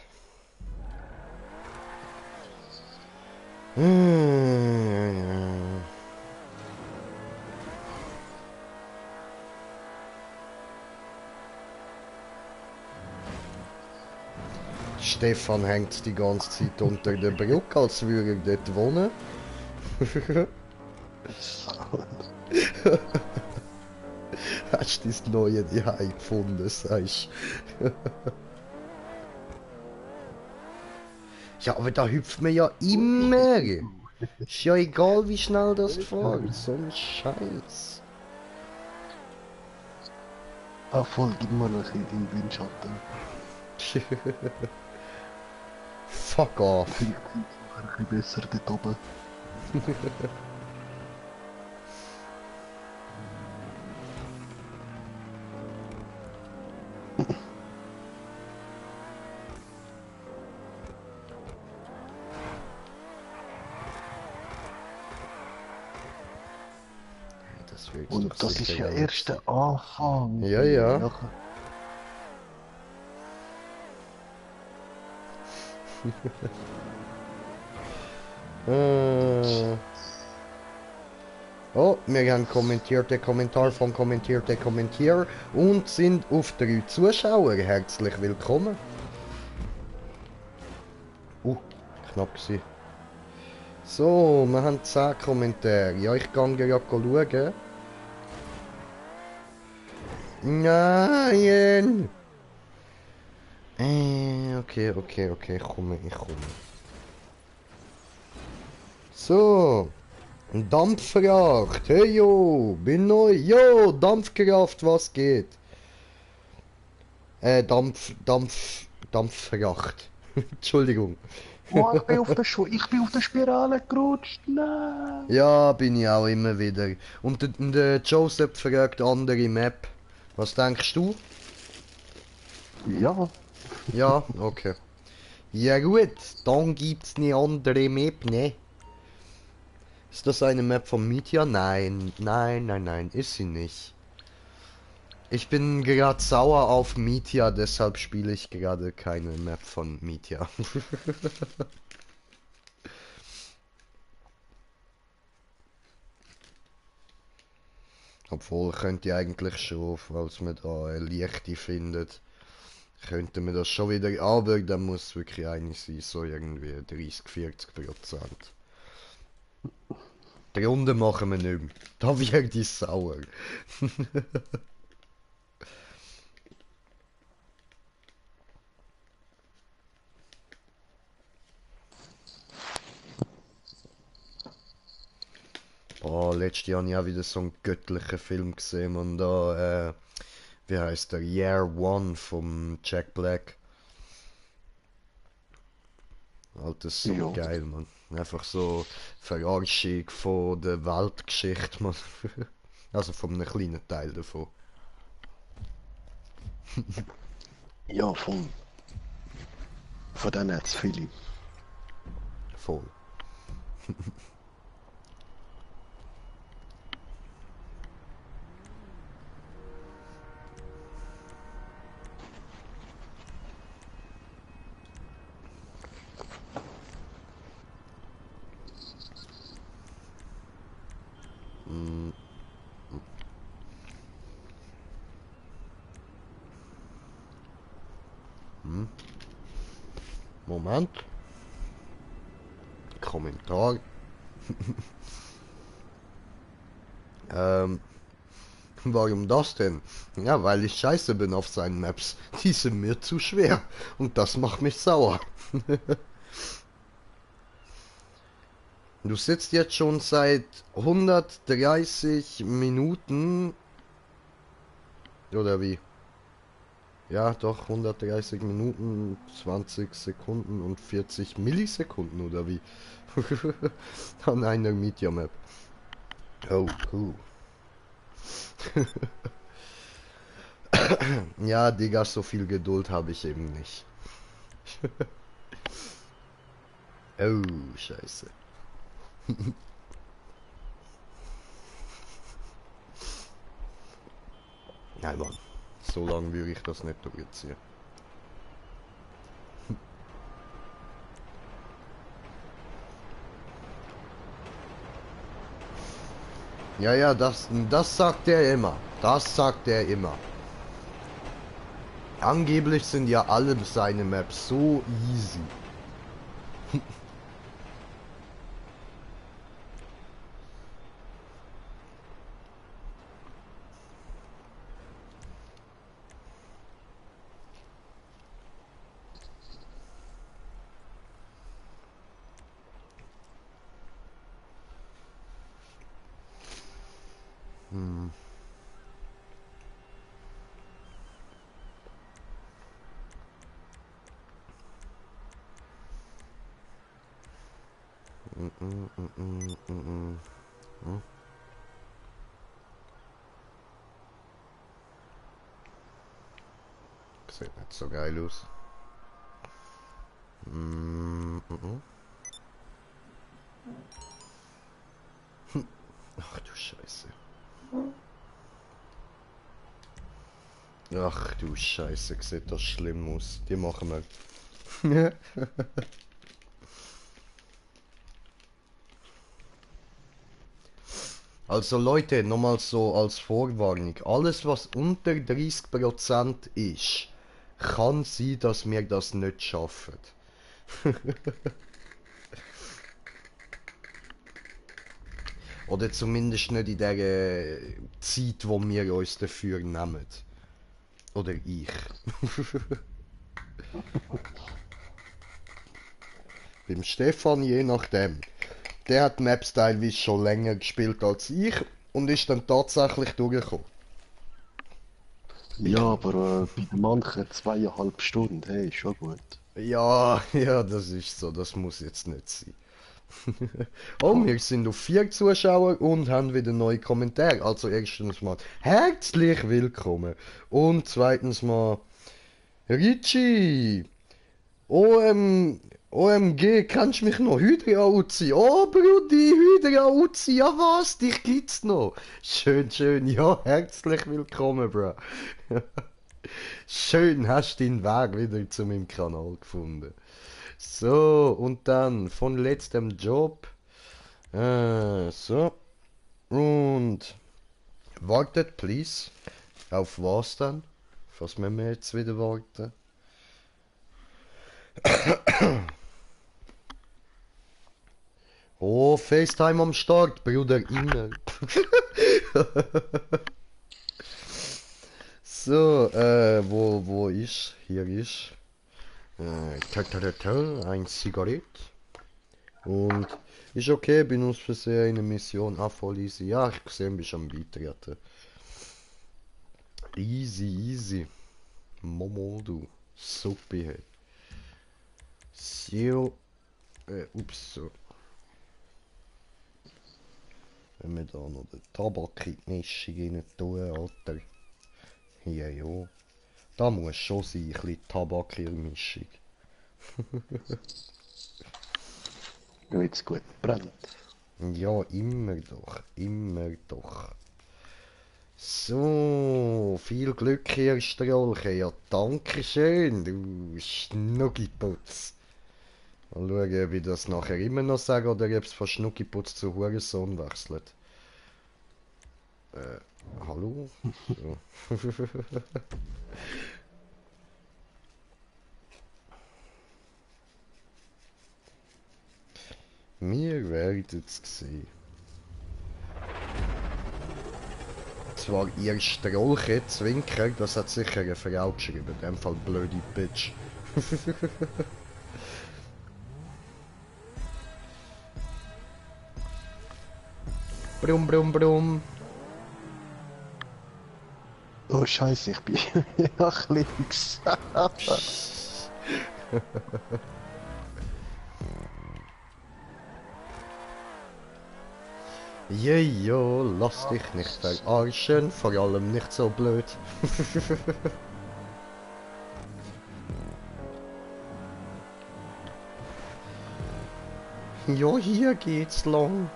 Stefan hängt die ganze Zeit unter der Brücke, als würde er dort wohnen. Hast du das neue Zuhause gefunden, sagst du? Ja, aber da hüpft man ja immer. Ist ja egal, wie schnell das fährt. So ein Scheiß. Ah, voll, gib mal ein bisschen in den Windschatten. Fuck off. Vielleicht sind sie noch ein bisschen besser dort oben. Das wird's Und doch das sicher ist ja wohl erst sein. der Anfang. Ja, ja. Nachher. Äh. Oh, wir haben kommentierte Kommentar von kommentierte Kommentier und sind auf 3 Zuschauer. Herzlich willkommen. Knapp gewesen. So, wir haben 10 Kommentare. Ja, ich gehe gerade schauen. Nein! Okay, ich komme. So, Dampfkraft, hey yo, bin neu, yo, Dampfkraft, was geht? Dampffracht. Entschuldigung. Oh, ich bin auf der Spirale gerutscht. Nein. Ja, bin ich auch immer wieder. Und der Joseph fragt andere Map. Was denkst du? Ja, Ja, okay. Ja gut, dann gibt's eine andere Map, ne? Ist das eine Map von Meteor? Nein, ist sie nicht. Ich bin gerade sauer auf Meteor, deshalb spiele ich gerade keine Map von Meteor. Obwohl, könnt ihr eigentlich schon, falls man da eine leichte findet, könnte man das schon wieder, aber dann muss wirklich eine sein, so irgendwie 30-40%. Die Runde machen wir nicht mehr. Da wird ich sauer. Oh, letztes Jahr habe ich auch wieder so einen göttlichen Film gesehen und da, wie heißt der? Year One vom Jack Black. Alter, ist so ja. geil, man. Einfach so Verarschung von der Weltgeschichte, man. Also von einem kleinen Teil davon. Ja, voll. Von denen hat es viele. Voll. Mm, mm. Moment. Kommentar. ähm, warum das denn? Ja, weil ich scheiße bin auf seinen Maps. Die sind mir zu schwer. Und das macht mich sauer. Du sitzt jetzt schon seit 130 Minuten Oder wie? Ja, doch, 130 Minuten, 20 Sekunden und 40 Millisekunden, oder wie? An einer Media Map. Oh, cool. Ja, Digga, so viel Geduld habe ich eben nicht. Oh, scheiße. Nein, Mann. So lange würde ich das nicht durchziehen. Ja, ja, das sagt er immer. Das sagt er immer. Angeblich sind ja alle seine Maps so easy. Hm. Mm, mm, mm, mm, mm, mm. Hm? Sieht nicht so geil aus. Mm, mm, mm. Ach du Scheiße. Ach du Scheiße, sieht das schlimm aus. Die machen wir. Also Leute, nochmal so als Vorwarnung. Alles was unter 30% ist, kann sein, dass wir das nicht schaffen. Oder zumindest nicht in der Zeit, wo wir uns dafür nehmen. Oder ich. Beim Stefan je nachdem. Der hat Maps teilweise schon länger gespielt als ich und ist dann tatsächlich durchgekommen. Ja, aber bei manchen 2,5 Stunden, hey, schon gut. Ja, ja, das ist so, das muss jetzt nicht sein. Oh, wir sind auf 4 Zuschauer und haben wieder neue Kommentare. Also erstens mal herzlich willkommen. Und zweitens mal Richie. OMG, kennst du mich noch? Hydra Uzi. Oh, Brudi, Hydra Uzi. Ja was, dich gibt's noch. Schön, schön. Ja, herzlich willkommen, Bro. Schön, hast den Weg wieder zu meinem Kanal gefunden. So, und dann von letztem Job. So. Und wartet, please. Auf was dann? Was müssen wir jetzt wieder warten? Oh, FaceTime am Start, Bruder, immer. So, wo ist? Hier ist. Ein Zigarett. Und ist okay, bin aus Versehen in eine Mission. Ah, voll easy. Ja, ich gesehen, bist am Beitreten. Easy, easy. Momo, du. Super, hey. So. Ups, so. Wenn wir da noch den Tabak in die Mischung rein tun, Alter. Ja, ja. Da muss schon sein, ein bisschen Tabak in der Mischung. Jetzt gut brennt. Ja, immer doch, immer doch. So, viel Glück, Herr Strolche. Ja, danke schön, du Schnuckiputz. Mal schauen, ob ich das nachher immer noch sage oder ob es von Schnuckiputz zu Hurensohn wechselt. Hallo? So. Wir werden es sehen. Zwar ihr Strolche, Zwinker, das hat sicher eine Frau geschrieben, in dem Fall blöde Bitch. Brumm, brumm, brumm. Oh, Oh Scheiße, ich bin nach links. Jejo, lass dich nicht verarschen, vor allem nicht so blöd. Ja, hier geht's lang.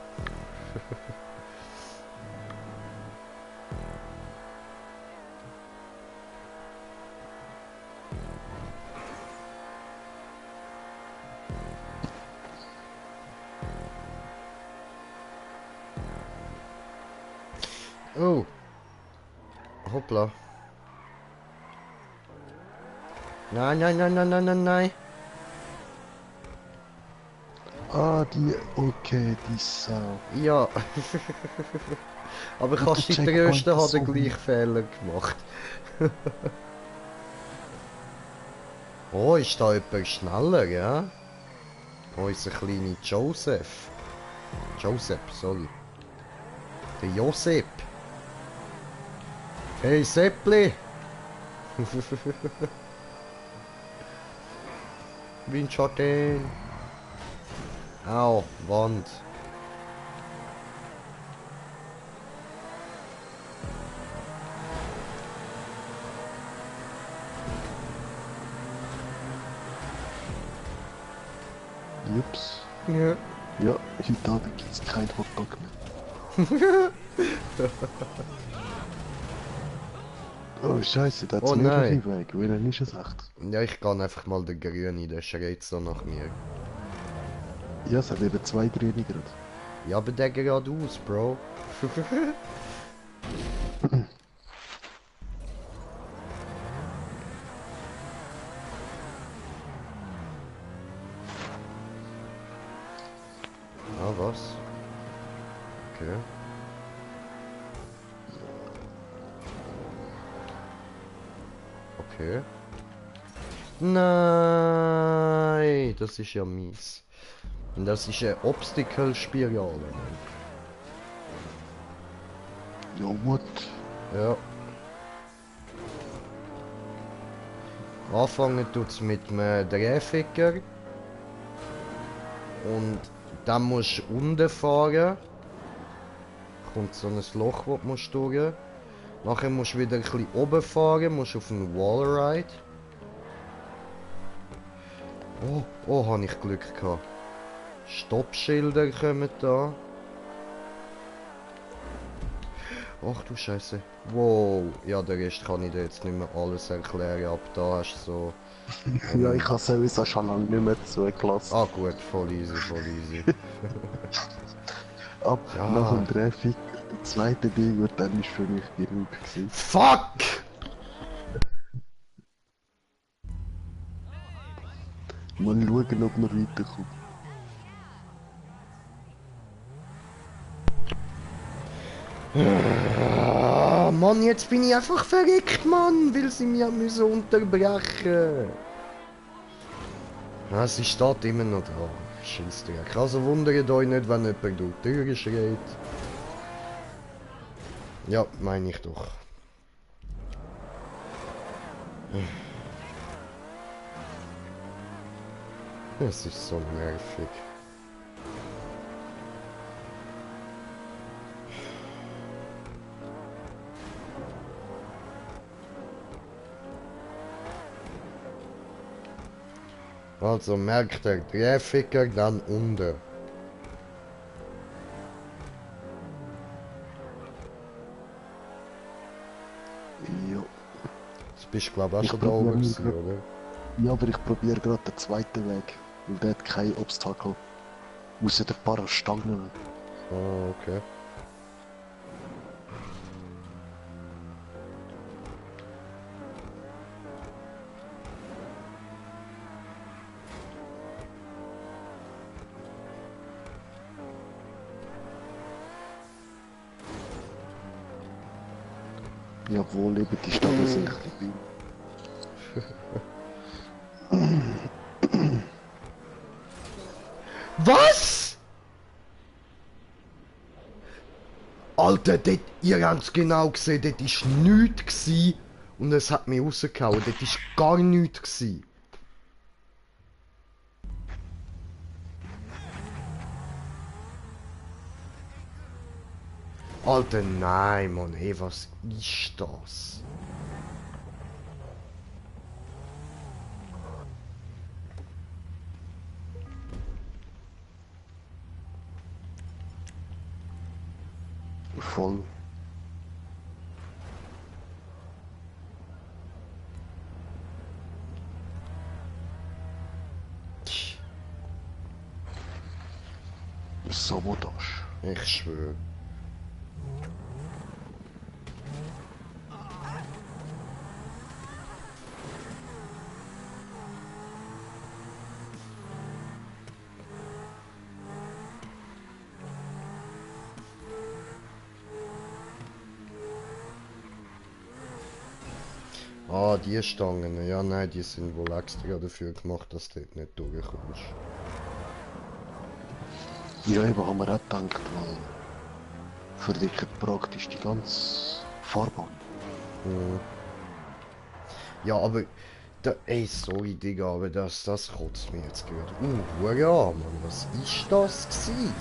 Oh. Hoppla. Nein, nein, nein, nein, nein, nein, nein. Ah, okay, die Sau. Ja. Aber Der kannst du die Checkpoint Größte ist hat so den gleichen Fehler gemacht. Oh, ist da jemand schneller, ja? Unser kleiner Joseph. Joseph, sorry. Der Josep. Hey Seppli! Windschatten! Au, Wand. Jups. Ja. Ja, heute Abend gibt's kein Hotdog mehr. Oh Scheiße, da hat's Oh mehrere nein. Wege. Welchen ist es echt? Ja, ich kann einfach mal den Grünen, der schreit so nach mir. Ja, es hat eben zwei grüne gerade. Ja, aber der geradeaus, Bro. Ah, was? Okay. Okay. Nein, das ist ja mies. Und das ist eine Obstacle-Spirale. Ja, what? Ja. Anfangen tut's mit einem Drehficker. Und dann musst du unten fahren. Kommt so ein Loch, wo du durch musst. Nachher musst du wieder ein bisschen oben fahren, musst auf einen Wallride. Oh, habe ich Glück gehabt. Stoppschilder kommen da. Ach du Scheiße. Wow. Ja, der Rest kann ich dir jetzt nicht mehr alles erklären. Ab da hast du so... Ja, ich habe sowieso schon lange nicht mehr zugelassen. Ah gut, voll easy, voll easy. Ab nach Ja. dem Traffic, der zweite Ding wird dann ist für mich genug gewesen. Fuck! Mal schauen, ob wir weiterkommen. Ah, Mann, jetzt bin ich einfach verrückt, Mann, weil sie mich müssen unterbrechen. Ja, sie steht immer noch dran. Scheissdreck. Also wundert euch nicht, wenn jemand durch die Tür schreit. Ja, meine ich doch. Es ist so nervig. Also merkt der Grafiker dann unten. Ja. Das bist du glaube ich auch Ich schon da probiere oben mal gewesen, grad- oder? Ja, aber ich probiere gerade den zweiten Weg. Weil der hat kein Obstakel. Außer der paar Stangen. Ah, okay. Jawohl, eben die Stangen sind ein bisschen Was? Alter, dort, ihr habt's genau gesehen, dort war nichts gewesen und es hat mich rausgehauen. Dort war gar nichts gewesen. Alter, nein, Mann, hey, was ist das? Voll. Sabotage. Ich schwöre. Ah, die Stangen. Ja, nein, die sind wohl extra dafür gemacht, dass du dort nicht durchkommst. Ja, eben haben wir auch gedacht, weil verdichtet praktisch die ganze Fahrbahn. Hm. Ja, aber... Da, ey, sorry, Digga, aber das kotzt mir jetzt gerade. Ja, Mann, was ist das gewesen?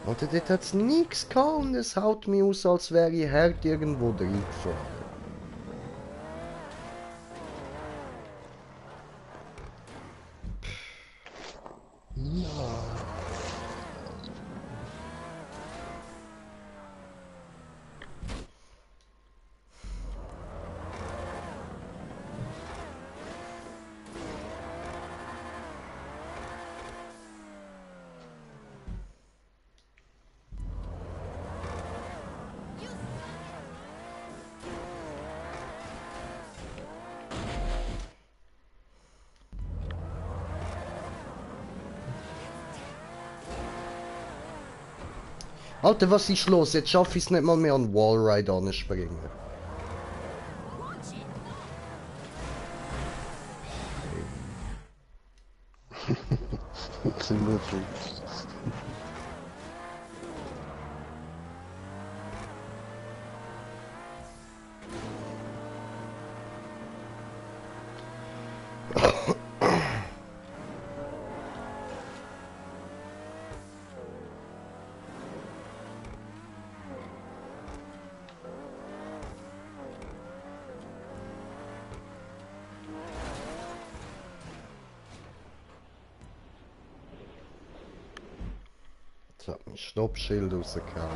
Alter, dort hat's nichts gehabt und es haut mich aus, als wäre ich hart irgendwo reingefahren. Ja. Alter, was ist los? Jetzt schaffe ich es nicht mal mehr an Wallride anspringen. Sind wir froh. Jetzt hat mein Stoppschild rausgehauen.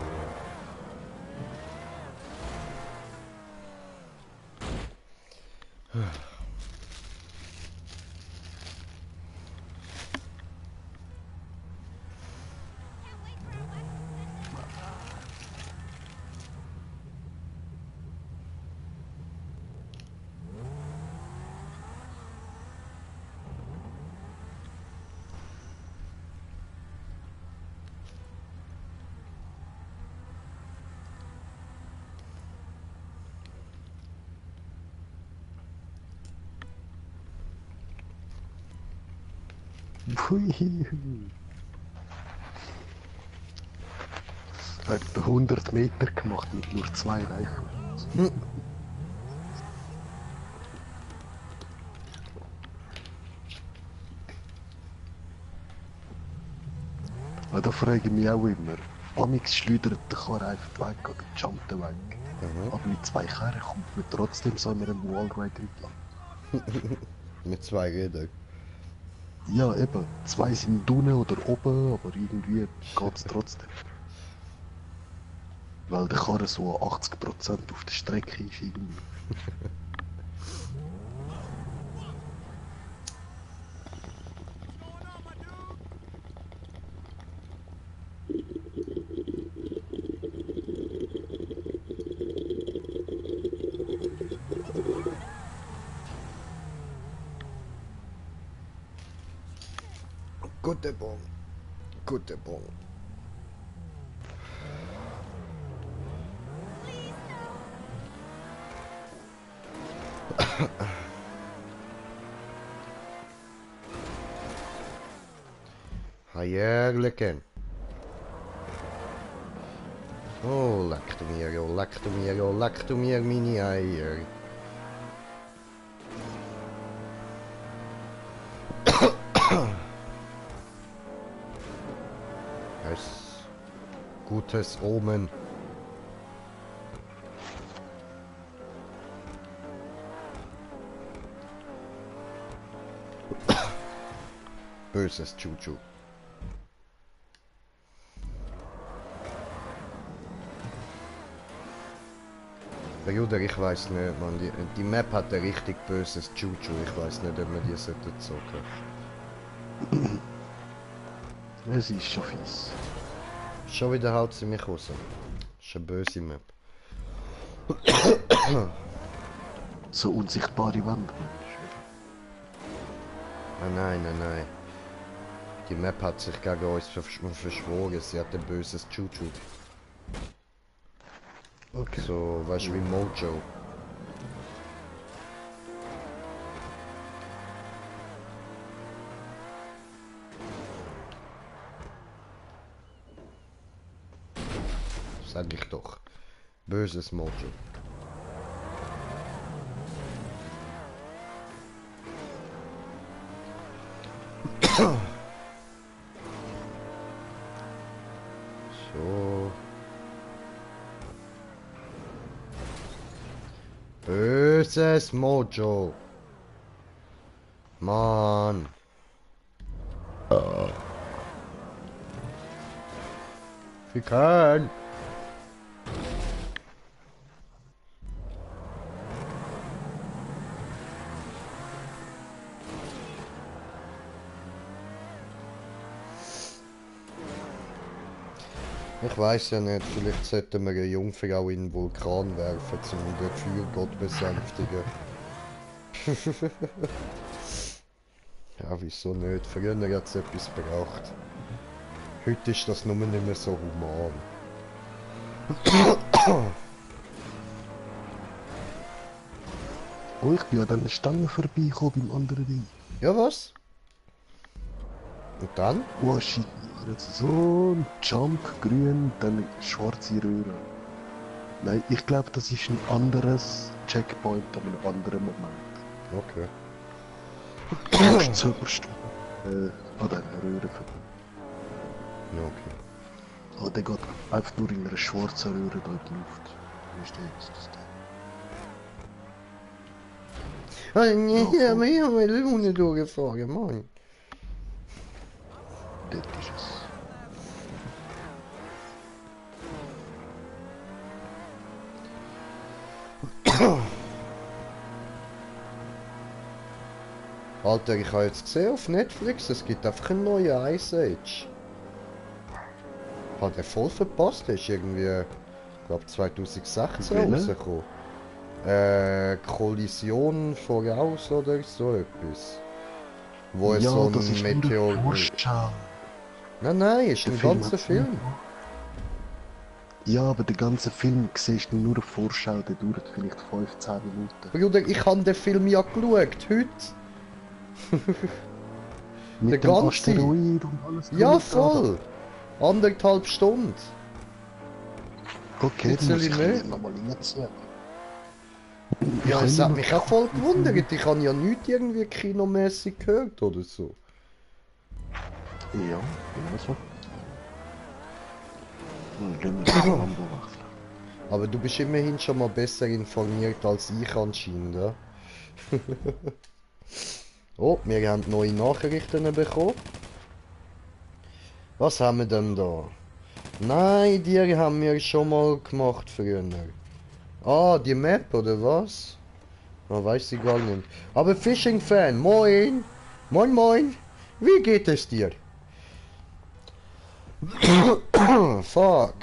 Pfui. Etwa 100 Meter gemacht mit nur 2 Reifen. Da frage ich mich auch immer. Amix schleudert der Karre einfach weg oder jumpt er weg. Aber mit 2 Karren kommt man trotzdem so in einem Wallride entlang. Mit 2 Rädern. Ja, eben. 2 sind unten oder oben, aber irgendwie geht's trotzdem. Weil der Karre so 80% auf der Strecke ist irgendwie. Gute Bon. Gute Bon. Heierleken. Oh, leck du mir, oh, leck du mir, oh, leck du mir meine Eier. Es gutes Omen. Böses Chuchu. Bruder, ich weiß nicht, man. Die Map hat ein richtig böses Chuchu. Ich weiß nicht, ob man die sollte zocken. Es ist schon fies. Schon wieder haut sie mich raus. Das ist eine böse Map. So unsichtbare Wand. Nein, nein, nein. Die Map hat sich gegen uns verschworen. Sie hat ein böses Chuchu. Okay. So, weißt du, wie Mojo. Sag ich doch. Böses Mojo. So. Böses Mojo. Mann. Ficken. Ich weiß ja nicht, vielleicht sollten wir eine Jungfrau in den Vulkan werfen, um den Feuergott besänftigen. Ja, wieso nicht? Früher hat es etwas gebracht. Heute ist das nur nicht mehr so human. Oh, ich bin an dieser Stange vorbeigekommen beim anderen Ding. Ja, was? Und dann? Oh shit, jetzt so ein Jump, grün, dann schwarze Röhre. Nein, ich glaube, das ist ein anderes Checkpoint an einem anderen Moment. Okay. Du musst zuerst an dieser Röhre vorbei. Ja, okay. Oh, der geht einfach nur in einer schwarzen Röhre da in die Luft. Wie ist das denn? Ah, nee, ja, aber ich habe meine Lune durchgefahren, Mann. Dort ist es. Alter, ich habe jetzt gesehen auf Netflix, es gibt einfach einen neuen Ice Age. Hat er voll verpasst, der ist irgendwie, ich glaube 2016 Welcher? rausgekommen. Kollision voraus oder so etwas. Wo es so das ein ist Meteor... nur Vorschau. Nein, ist Der ein Film ganzer hat's Film. nicht. Ja, aber den ganzen Film siehst du nur eine Vorschau, der dauert vielleicht 15 Minuten. Bruder, ich habe den Film ja geschaut, heute. Mit der dem ganze- Asteroid und alles. Ja, drum voll. 1,5 Stunden. dran. Okay, Jetzt dann muss soll ich ich nicht? nochmal reinziehen. Ja, es hat mich auch voll gewundert. Ich habe ja nichts irgendwie kinomäßig gehört oder so. Ja, genau so. Dann gehen wir das Lambo wechseln. Aber du bist immerhin schon mal besser informiert als ich anscheinend, ja? Oh, wir haben neue Nachrichten bekommen. Was haben wir denn da? Nein, die haben wir schon mal gemacht früher. Ah, die Map oder was? Man weiß sie gar nicht. Aber Fishing Fan, moin! Moin moin! Wie geht es dir? Fuck!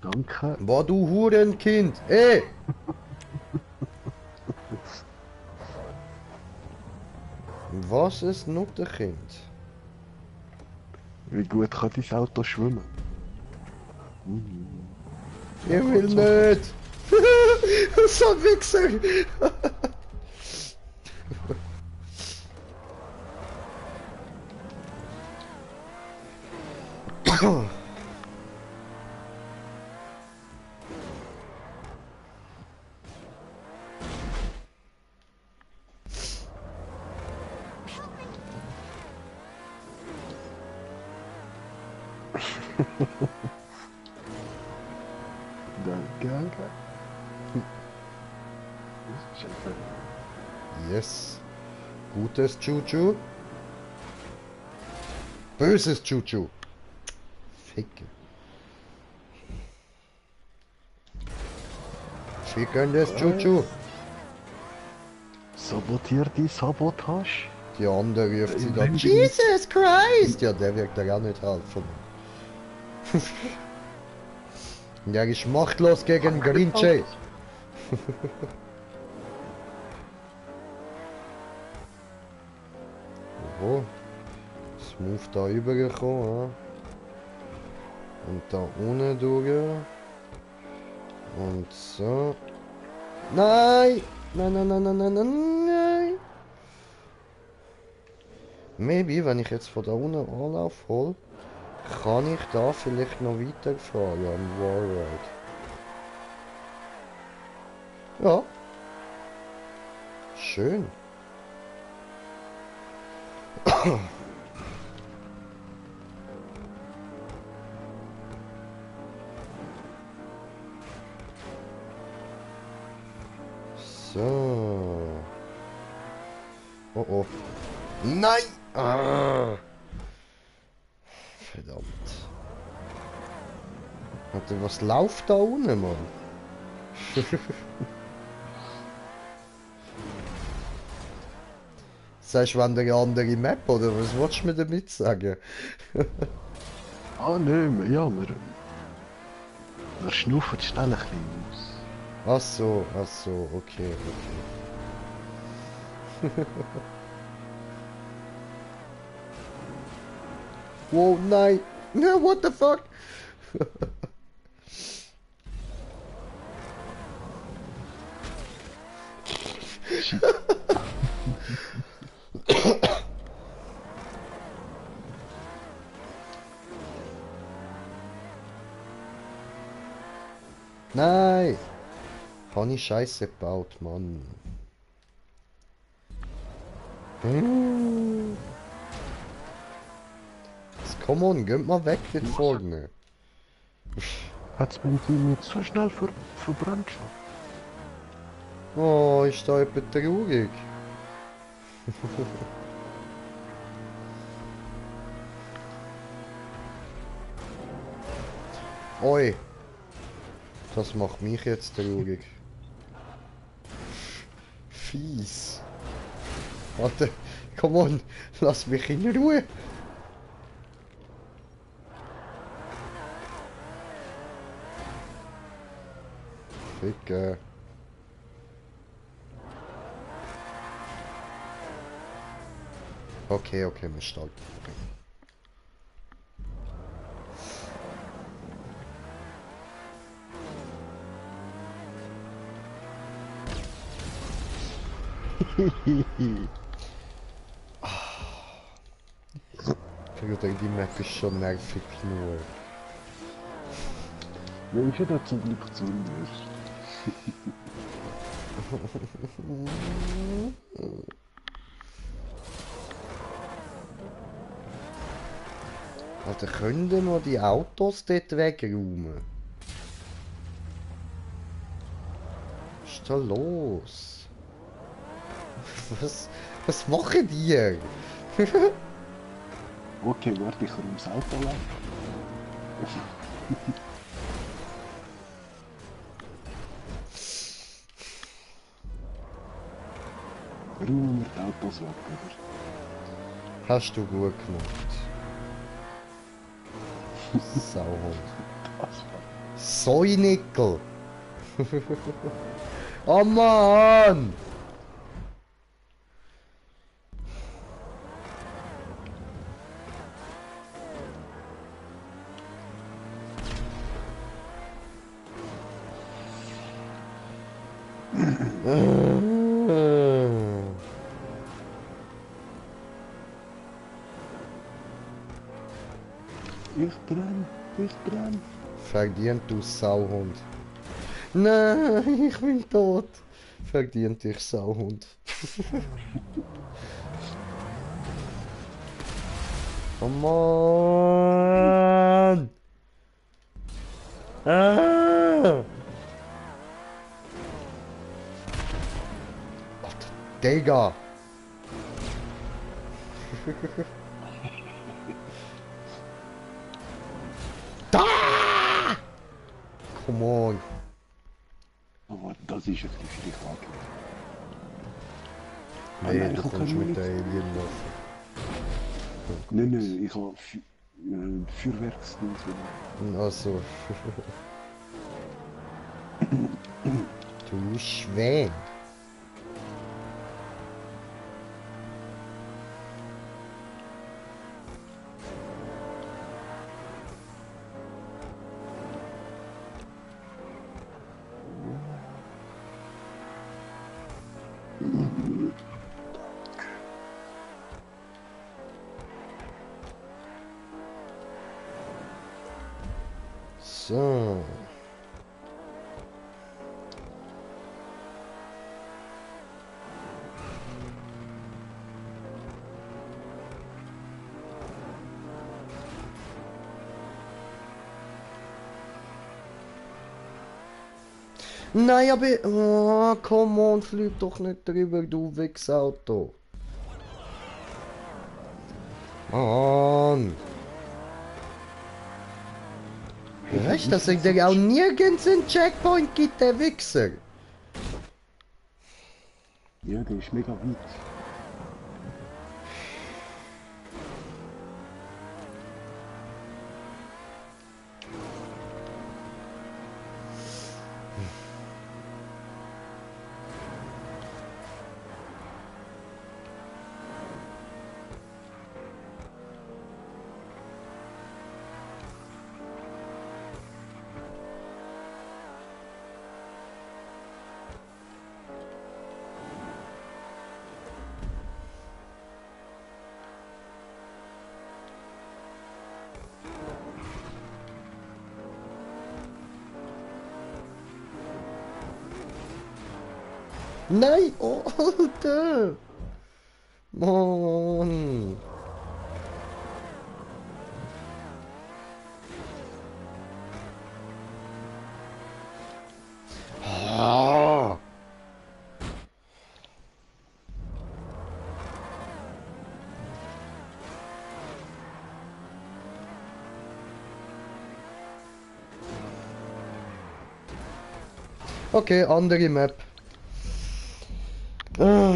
Danke. Boah, du Hurenkind! Ey! Was ist Nutterkind? Wie gut kann dein Auto schwimmen? Ich will nicht! So ein Wichser! Geil. Das ist einfach... Yes. Gutes Juju. Böses Juju. Ficke. Fickendes Juju. Sabotier die Sabotage. Die andere ruft sie da. Wenn Jesus Christ! Ja, der wird da auch nicht helfen. Der ist machtlos gegen Grinche. Oh, smooth da rübergekommen. Und da unten durch. Und so. Nein! Nein! Maybe, wenn ich jetzt von da unten Anlauf hole, kann ich da vielleicht noch weiterfahren am Warride. Ja. Schön. So. Oh oh. Nein! Ah. Verdammt. Warte, was läuft da unten, Mann? Sagst du, wenn der andere Map, oder was willst du mir damit sagen? Ah, nein, ja, wir schnaufen schnell ein bisschen aus. Ach so, okay. Wow, nein! No, what the fuck? Nein! Habe ich Scheiße gebaut, Mann. Jetzt, come on, geht mal weg dort vorne. Hat's mein Team nicht so schnell verbrannt schon? Oh, ist da etwas traurig? Oi! Das macht mich jetzt traurig. Fies. Warte, come on, lass mich in Ruhe. Ficke. Okay, wir starten. Bruder, die Map ist schon nervig nur. Ja, ich hätte zum Glück zu anders. Alter, können wir die Autos dort wegräumen? Was ist da los? Was machen die? Okay, warte, ich kann ums Auto laufen. Räumen wir die Autos weg, oder? Hast du gut gemacht. Sauhund. Säunickel! Oh Mann! Ich brenn. Verdient, du Sauhund. Nein, ich bin tot. Verdient dich, Sauhund. Oh Mann! Ah! Digga! Da! Come on! Aber das ist ein bisschen viel angelegt. Nee, nein, du ich hab kommst keine mit der Munition. Alienwaffe. Nein, nein, ich habe Feuerwerksdings. Also. Du Schwein. So. Nein, aber... Oh, come on, flieg doch nicht drüber, du Wichsauto. Mann. Weißt du, dass er dir auch nirgends einen Checkpoint gibt, der Wichser? Ja, der ist mega weit. Nein, oh, Alter. Mann. Ah. Okay, andere Map. Ah.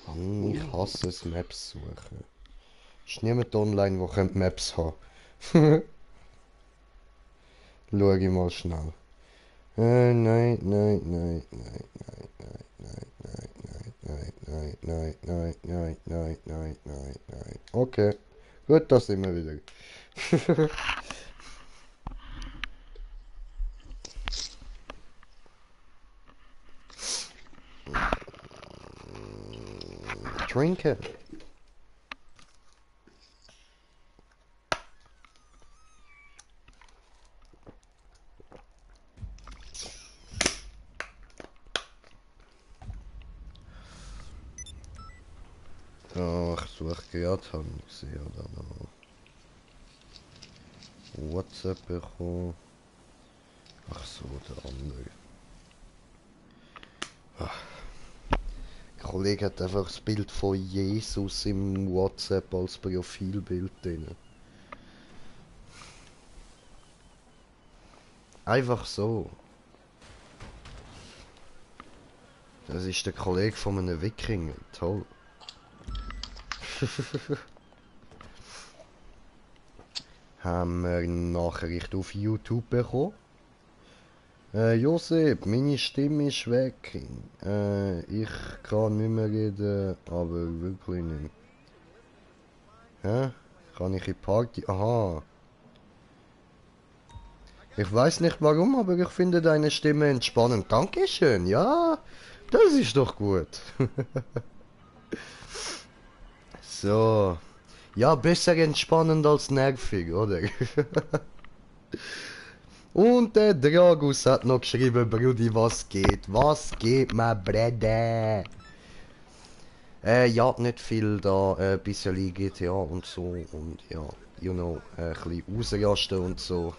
Mann, ich hasse es, Maps suchen. Ist niemand online, der Maps haben könnte. Schau ich mal schnell. Nein, nein, nein, nein, nein, nein, nein, nein, nein, nein, nein, nein, nein, nein, nein, nein. Okay, gut, da sind wir wieder. Trinken. Ach, suche gerade, habe ich gesehen, oder noch. WhatsApp bekommen. Ach so, der andere. Der Kollege hat einfach das Bild von Jesus im WhatsApp als Profilbild drin. Einfach so. Das ist der Kollege von einem Wikinger. Toll. Haben wir eine Nachricht auf YouTube bekommen. Josep, meine Stimme ist weg. Ich kann nicht mehr reden, aber wirklich nicht. Hä? Kann ich in die Party? Aha. Ich weiß nicht warum, aber ich finde deine Stimme entspannend. Dankeschön, ja. Das ist doch gut. So. Ja, besser entspannend als nervig, oder? Und der Dragus hat noch geschrieben, Brudi, was geht? Was geht, mein Brede? Ja, nicht viel da, ein bisschen GTA und so und ja, you know, ein bisschen ausrasten und so.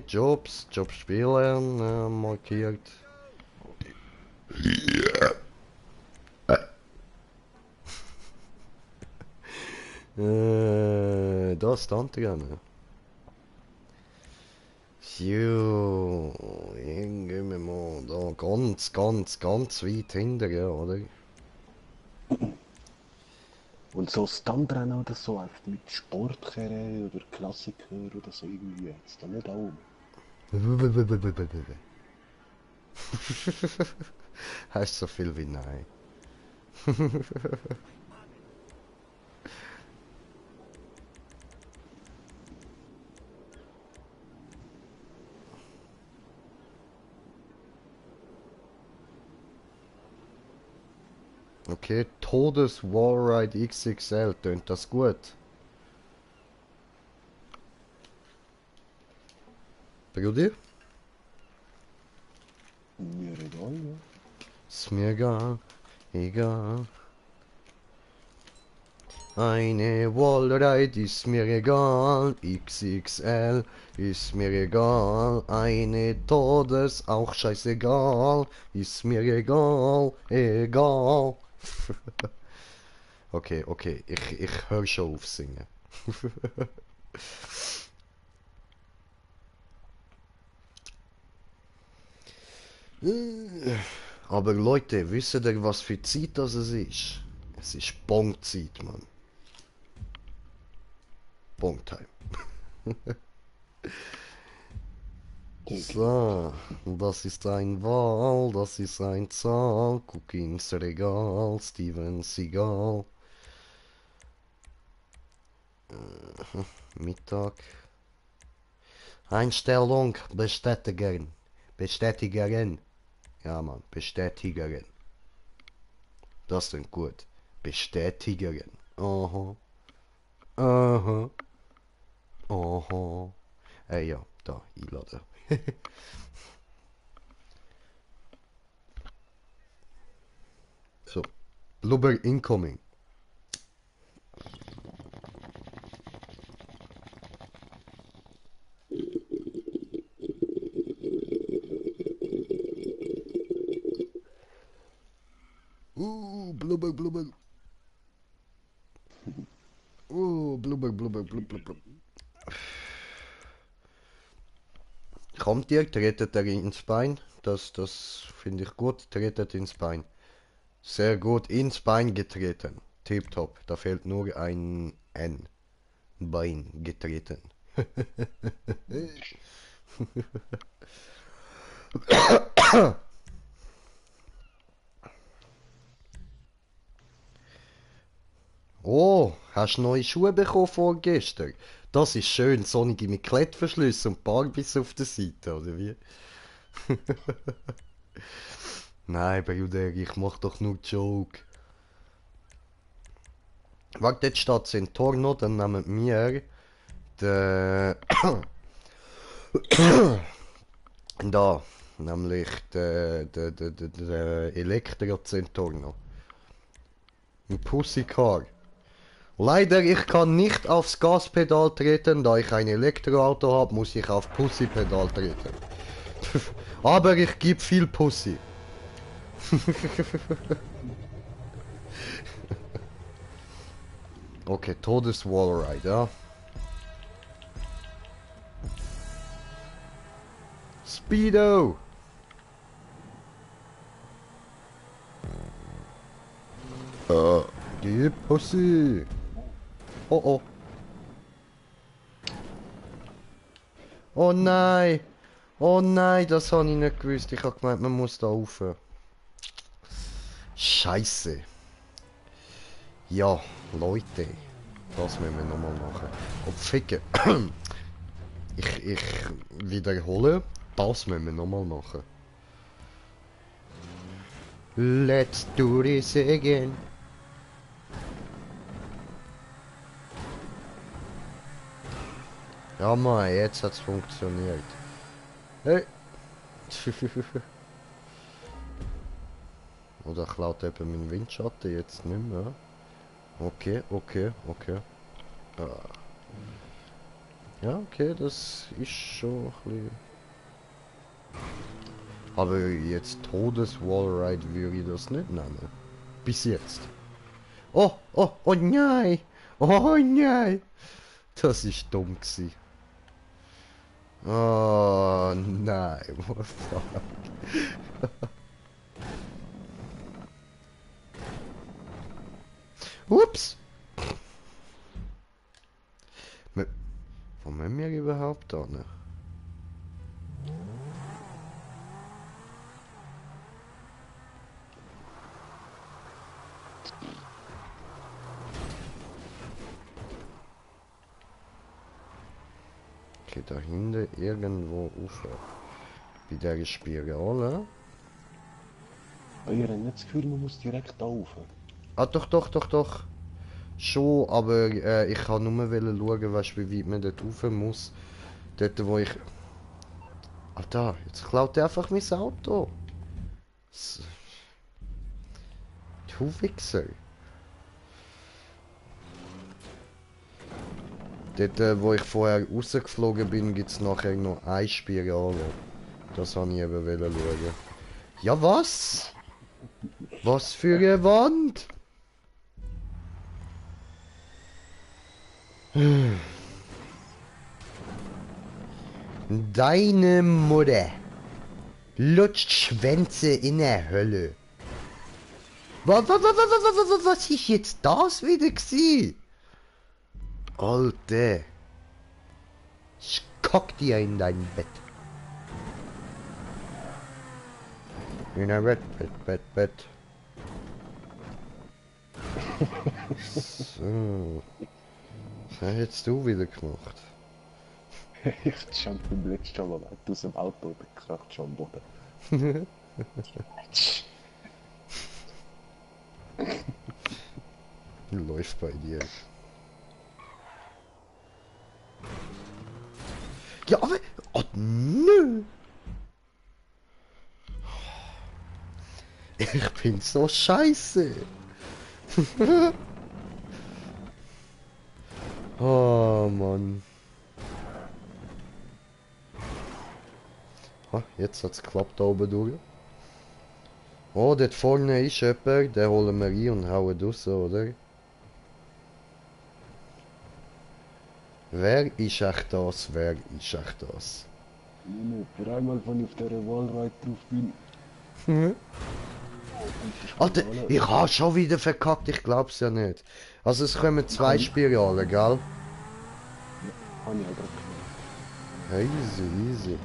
Jobs spielen, markiert. Das ist dran. So, dann gehen wir mal da ganz weit hinterher, oder? Und so Stuntrennen oder so, einfach mit Sportkarren oder Klassiker oder so irgendwie, jetzt da nicht auch. Heißt so viel wie nein. Okay, Todes Wallride XXL, tönt das gut? Brudi? Mir egal, ja. Ist mir egal, egal. Eine Wallride ist mir egal, XXL ist mir egal, eine Todes auch scheißegal, ist mir egal, egal. Okay, ich hör schon auf singen. Aber Leute, wisst ihr, was für Zeit das es ist? Es ist Bonk-Zeit, Mann. Bonk-Time. So, das ist ein Wal, das ist ein Zahl, guck ins Regal, Steven Seagal. Mittag. Einstellung bestätigen. Bestätigen. Ja, Mann, bestätigen. Das klingt gut. Bestätigen. Aha. Aha. Aha. Ja, da, einladen. So. Blubber incoming. Blubber, blubber. Blubber. Kommt ihr, tretet er ins Bein. Das finde ich gut. Tretet ins Bein. Sehr gut ins Bein getreten. Tipptopp. Da fehlt nur ein N. Bein getreten. Oh, hast du neue Schuhe bekommen vorgestern? Das ist schön, sonnige mit Klettverschlüssen und Barbies auf der Seite, oder wie? Nein, Bruder, ich mach doch nur Joke. Warte, jetzt steht Centorno, dann nehmen wir den... da, nämlich den Elektro Centorno. Ein Pussycar. Leider, ich kann nicht aufs Gaspedal treten, da ich ein Elektroauto habe, muss ich auf Pussypedal treten. Aber ich gebe viel Pussy. Okay, Todes-Wallride, ja. Speedo! Gib Pussy! Oh oh. Oh nein! Oh nein, das habe ich nicht gewusst. Ich habe gemeint, man muss da rauf. Scheiße. Ja, Leute. Das müssen wir nochmal machen. Oh, Ficken. Ich wiederhole. Das müssen wir nochmal machen. Let's do this again. Ja, Mann, jetzt hat's funktioniert. Hey. Oder klaut eben mein Windschatten jetzt nicht mehr? Okay, okay, okay. Ah. Ja, okay, das ist schon ein bisschen... Aber jetzt Todeswallride würde ich das nicht nennen. Bis jetzt. Oh, oh, oh nein! Oh nein! Das ist dumm gsi. Oh nein, what the fuck? Ups! Wo müssen wir überhaupt hin? Okay, da hinten irgendwo rauf. Bei der Spirale. Aber ich habe nicht das Gefühl, man muss direkt da rauf. Ah, doch, doch, doch, doch. Schon, aber ich kann nur schauen, weißt, wie weit man dort rauf muss. Dort, wo ich... Alter, jetzt klaut er einfach mein Auto. Du Wichser. Dort, wo ich vorher rausgeflogen bin, gibt es nachher noch eine Spirale. Das wollte ich eben schauen. Ja, was? Was für eine Wand? Deine Mutter lutscht Schwänze in der Hölle. Was ist jetzt das wieder gsi? Alter. Ich kock dir in dein Bett. In ein Bett. So. Was hast du wieder gemacht? Ich stand beim letzten Mal aus dem Auto und kracht schon am Boden. Läuft bei dir. Ja, aber... Oh, nö! Ich bin so scheiße! Oh, Mann. Ah, jetzt hat's geklappt da oben durch. Oh, dort vorne ist jemand, den holen wir rein und hauen raus, oder? Wer ist echt das? Wer ist echt das? Für einmal, wenn ich auf dieser Wallride drauf bin. Alter, ich habe schon wieder verkackt, ich glaub's ja nicht. Also es kommen zwei Spiralen, gell? Habe ich auch gerade gemacht. Easy.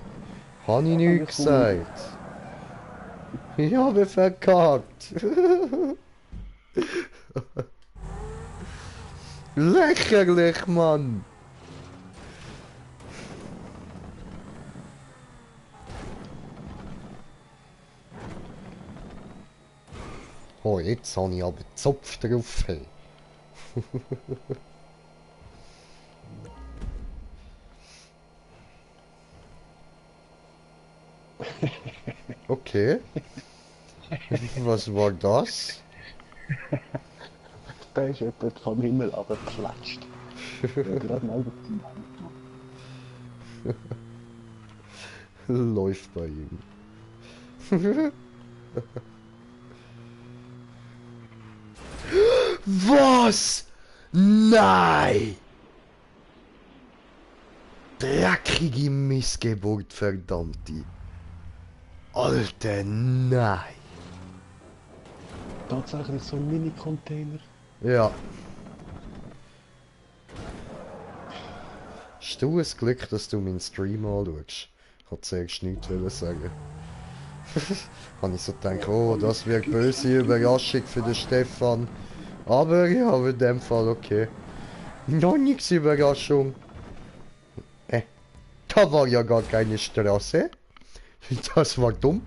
Habe ich nicht gesagt. Ich habe verkackt. Lächerlich, Mann. Oh, jetzt habe ich aber Zopf drauf. Hey. Okay. Was war das? Da ist jemand vom Himmel runtergeklatscht. Gerade mal Läuft bei ihm. Was? Nein! Dreckige Missgeburt, verdammte. Alter, nein! tatsächlich so ein Mini-Container. Ja. Hast du es Glück, dass du meinen Stream anschaust? Ich wollte zuerst nichts sagen. Habe ich so gedacht, oh, das wird böse Überraschung für den Stefan. Aber ja, aber in dem Fall okay. Noch nichts Überraschung. Da war ja gar keine Straße. Das war dumm.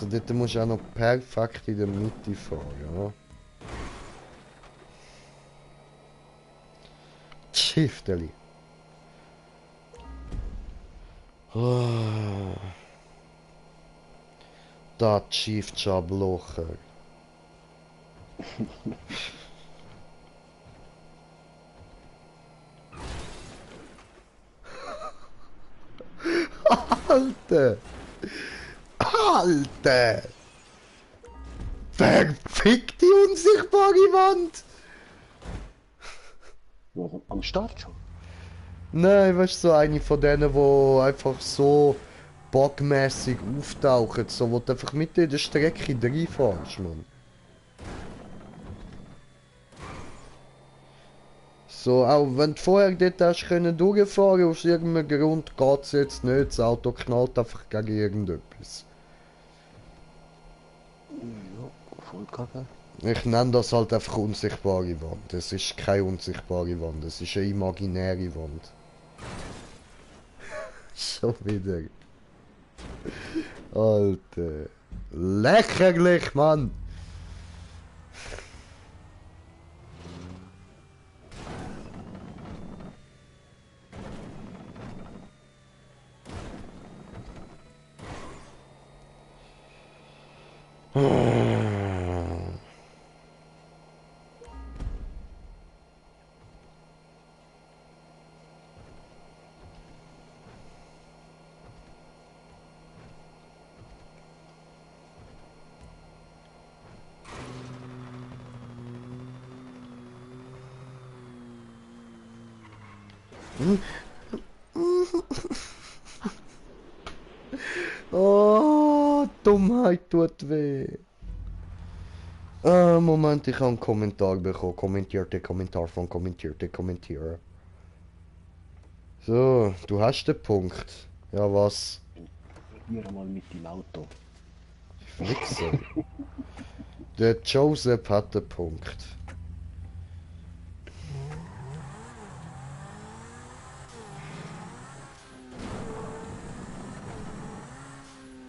Also dort musst du auch noch perfekt in der Mitte fahren, ja. Schifteli. Oh. Das Schiffschablocher. Alter! Alter! Verfick die unsichtbare Wand! Ja, am Start schon. Nein, weißt du, so eine von denen, die einfach so bugmässig auftauchen, so wo du einfach mitten in der Strecke reinfährst, Mann. So, auch wenn du vorher dort hast können durchfahren, aus irgendeinem Grund geht es jetzt nicht, das Auto knallt einfach gegen irgendetwas. Ja, voll kacke. Ich nenne das halt einfach unsichtbare Wand. Es ist keine unsichtbare Wand, es ist eine imaginäre Wand. Schon wieder. Alter. Lächerlich, Mann! Oh, Dummheit tut weh. Moment, ich habe einen Kommentar bekommen. Kommentierte Kommentar von kommentierte Kommentierer. So, du hast den Punkt. Ja, was? Probier mal mit dem Auto. Wichser. Der Joseph hat den Punkt.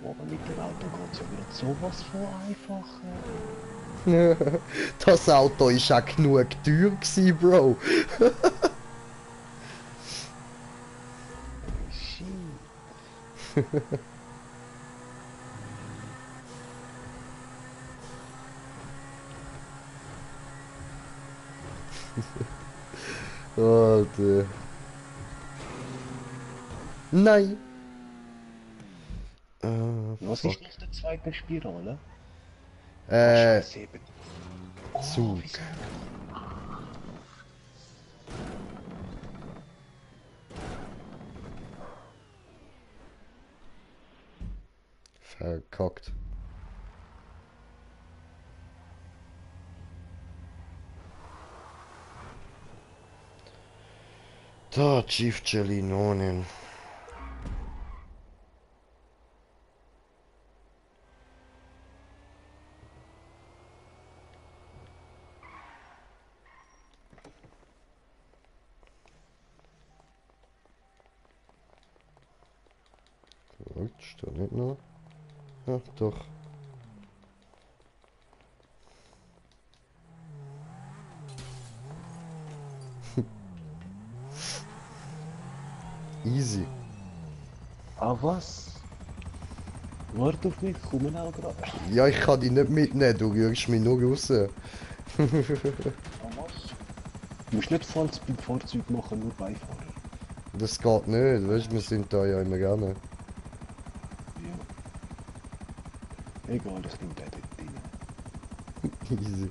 Aber mit dem Auto geht es ja wieder sowas von einfach. Das Auto ist auch genug teuer gewesen, Bro. Shit. Alter. Nein. Was Fuck. ist nach der zweiten Spirale? Äh, Scheiße, eben. Zug. Wieso? Verkackt. Da, Chief Gelinonen. Steht nicht noch? Ja, doch. Easy. Ah, was? Warte auf mich, komm auch gerade. Ja, ich kann dich nicht mitnehmen, du rührst mich nur raus. Ah, was? Du musst nicht falsch beim Fahrzeug machen, nur Beifahrer. Das geht nicht, weißt du, wir sind da ja immer gerne. Ja. Egal, das nimmt er dort rein. Easy.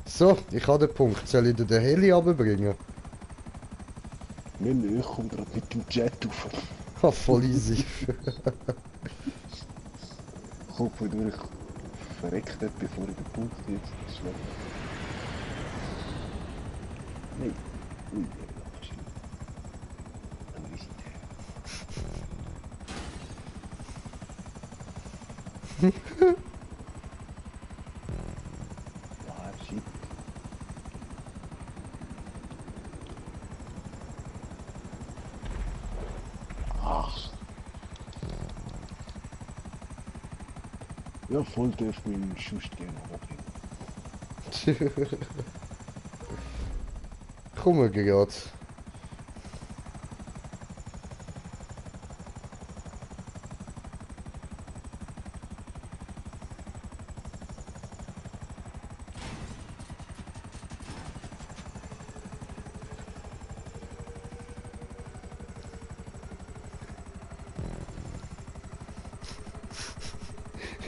So, ich habe den Punkt. Soll ich dir den Heli runterbringen? Nein, ich komme gerade mit dem Jet rauf. Ah, voll easy. Ich hoffe, ich verreckt nicht, bevor ich den Punkt jetzt schlägt. Nein. Ui, Ah, shit. Ach. Ja, voll dürfen wir im Schuss gehen, Robin. Komme grad.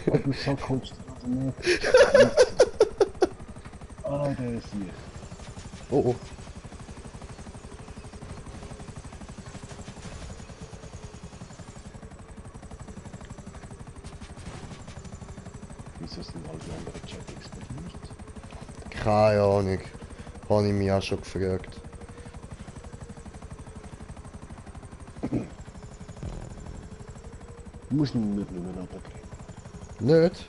Oh, du Sack holst du nicht. Ah, der ist hier. Oh oh. Wieso sind all die anderen Chat explodiert? Keine Ahnung. Habe ich mich auch schon gefragt. Du musst nicht mehr runtergehen. Nicht?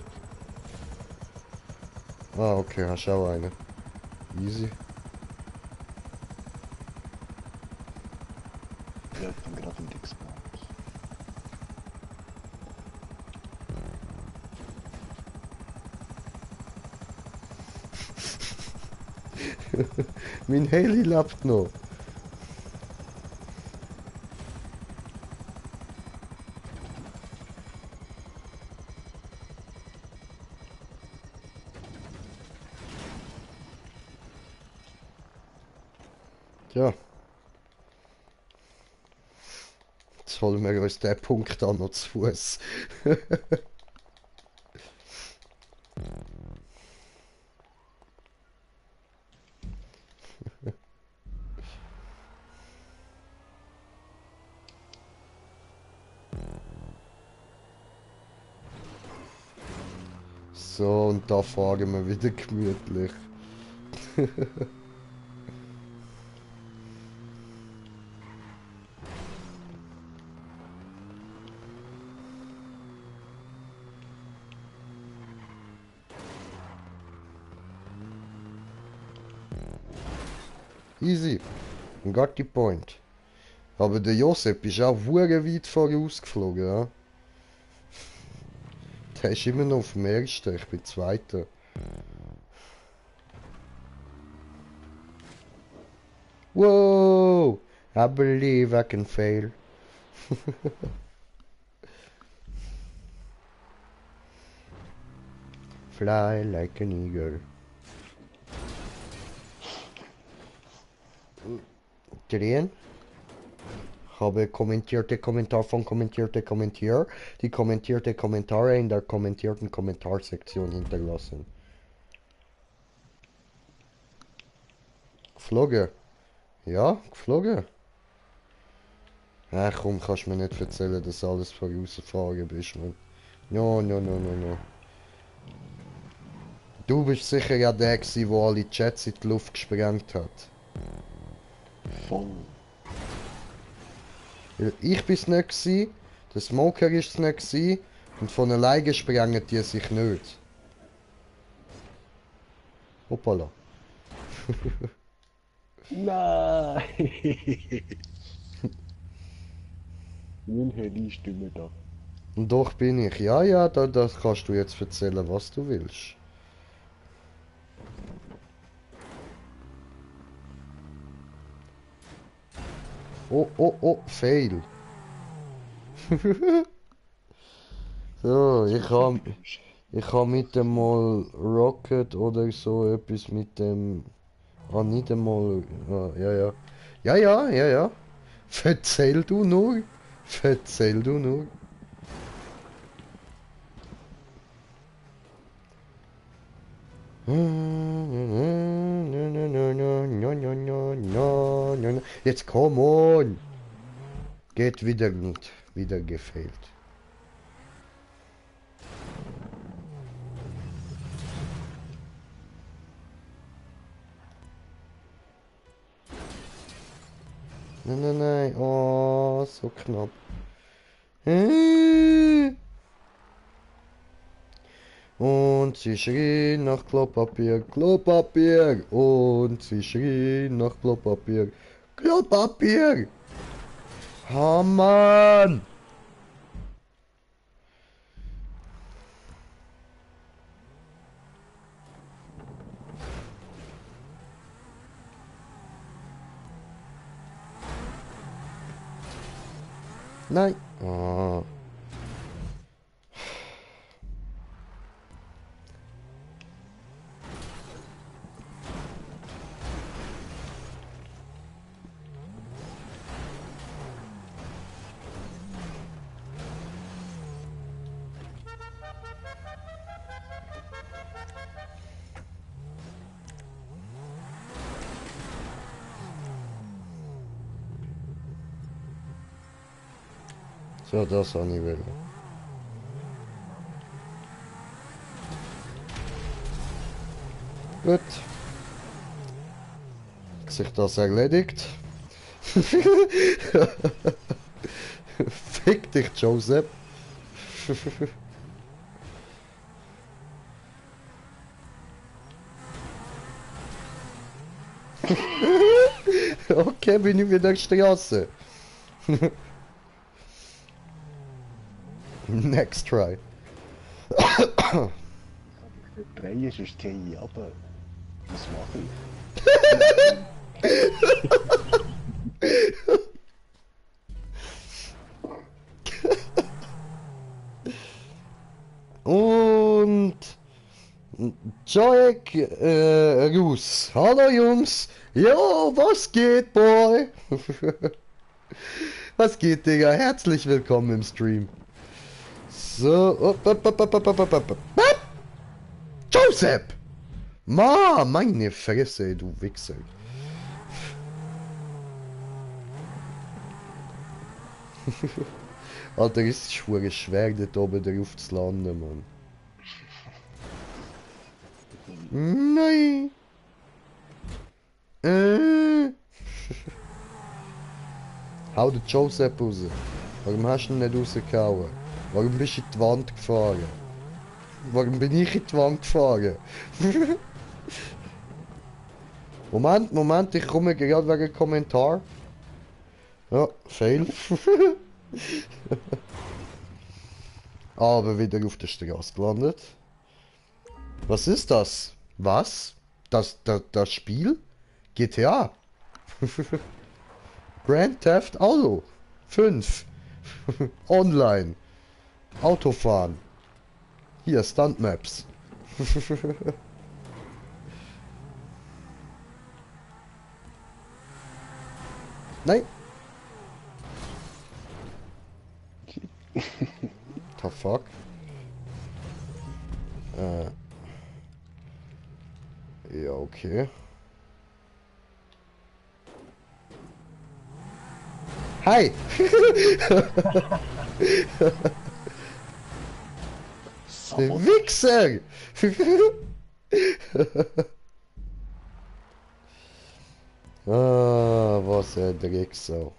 Ah, okay, hast auch eine. Easy. Ja, ich bin gerade in die gespawnt. Mein Heli lebt noch. Ja. Jetzt holen wir uns den Punkt an noch zu Fuß. So, und da fahren wir wieder gemütlich. Easy. Got the point. Aber der Josep ist auch hure weit vorausgeflogen, ja? Der ist immer noch auf dem ersten, ich bin zweiter. Whoa! I believe I can fail. Fly like an eagle. Drehen. Habe kommentierte Kommentar von kommentierte Kommentier, die kommentierte Kommentare in der kommentierten Kommentarsektion hinterlassen. Geflogen? Ja, geflogen. Ach komm, kannst mir nicht erzählen, dass alles vorausgefahren bist, man. No, no, no, no, no. Du bist sicher ja der gewesen, der alle Chats in die Luft gesprengt hat. Voll. Weil ich bin's nicht gewesen, der Smoker ist's nicht gewesen, und von alleine sprengen die sich nicht. Hoppala. Nein! Mein Handy stimme da. Und doch bin ich. Ja, ja, das kannst du jetzt erzählen, was du willst. Oh, oh, oh, fail. So, ich kann mit dem mal Rocket oder so etwas mit dem. Ah, nicht einmal. Ah, ja, ja. Ja, ja, ja, ja. Erzähl du nur. Erzähl du nur. Jetzt komm on! Geht wieder nicht. Wieder gefehlt. Nein, nein, nein. Oh, so knapp. Und sie schrien nach Klopapier, Klopapier. Und sie schrien nach Klopapier, Klopapier. Oh Mann! Nein. Oh. So, das habe ich will. Gut. Hat sich das erledigt? Fick dich, Joseph. Okay, bin ich wieder Straße. Next try. Drehen, sonst gehe ich runter. Was mache ich? Und Jack Rus. Hallo Jungs. Jo, was geht, Boy? Was geht, Digga? Herzlich willkommen im Stream. So. Joseph! Ma, meine Fresse, du Wichser. Alter, ist es schwer dort oben drauf zu landen, Mann. Nein! Hau den Joseph raus. Warum hast du ihn nicht rausgehauen? Warum bist du in die Wand gefahren? Warum bin ich in die Wand gefahren? Moment, ich komme gerade wegen Kommentar. Ja, fail. Aber wieder auf der Straße gelandet. Was ist das? Was? Das Spiel? GTA? Grand Theft Auto 5. Online. Autofahren. Hier, Stunt Maps. Nein. The fuck? Ja, okay. Hi! Wichser! Ah, was ein Drecksau.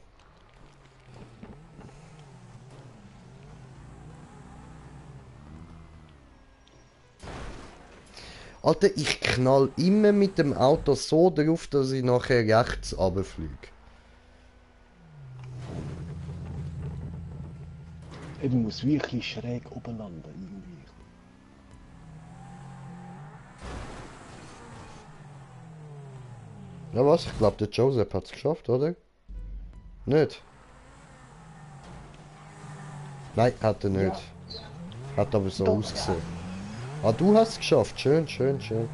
Alter, ich knall immer mit dem Auto so drauf, dass ich nachher rechts runterfliege. Eben muss wirklich schräg oben landen, irgendwie. Ja was? Ich glaube, der Joseph hat es geschafft, oder? Nicht? Nein, hat er nicht. Hat aber so ausgesehen. Ah, du hast es geschafft. Schön, schön, schön.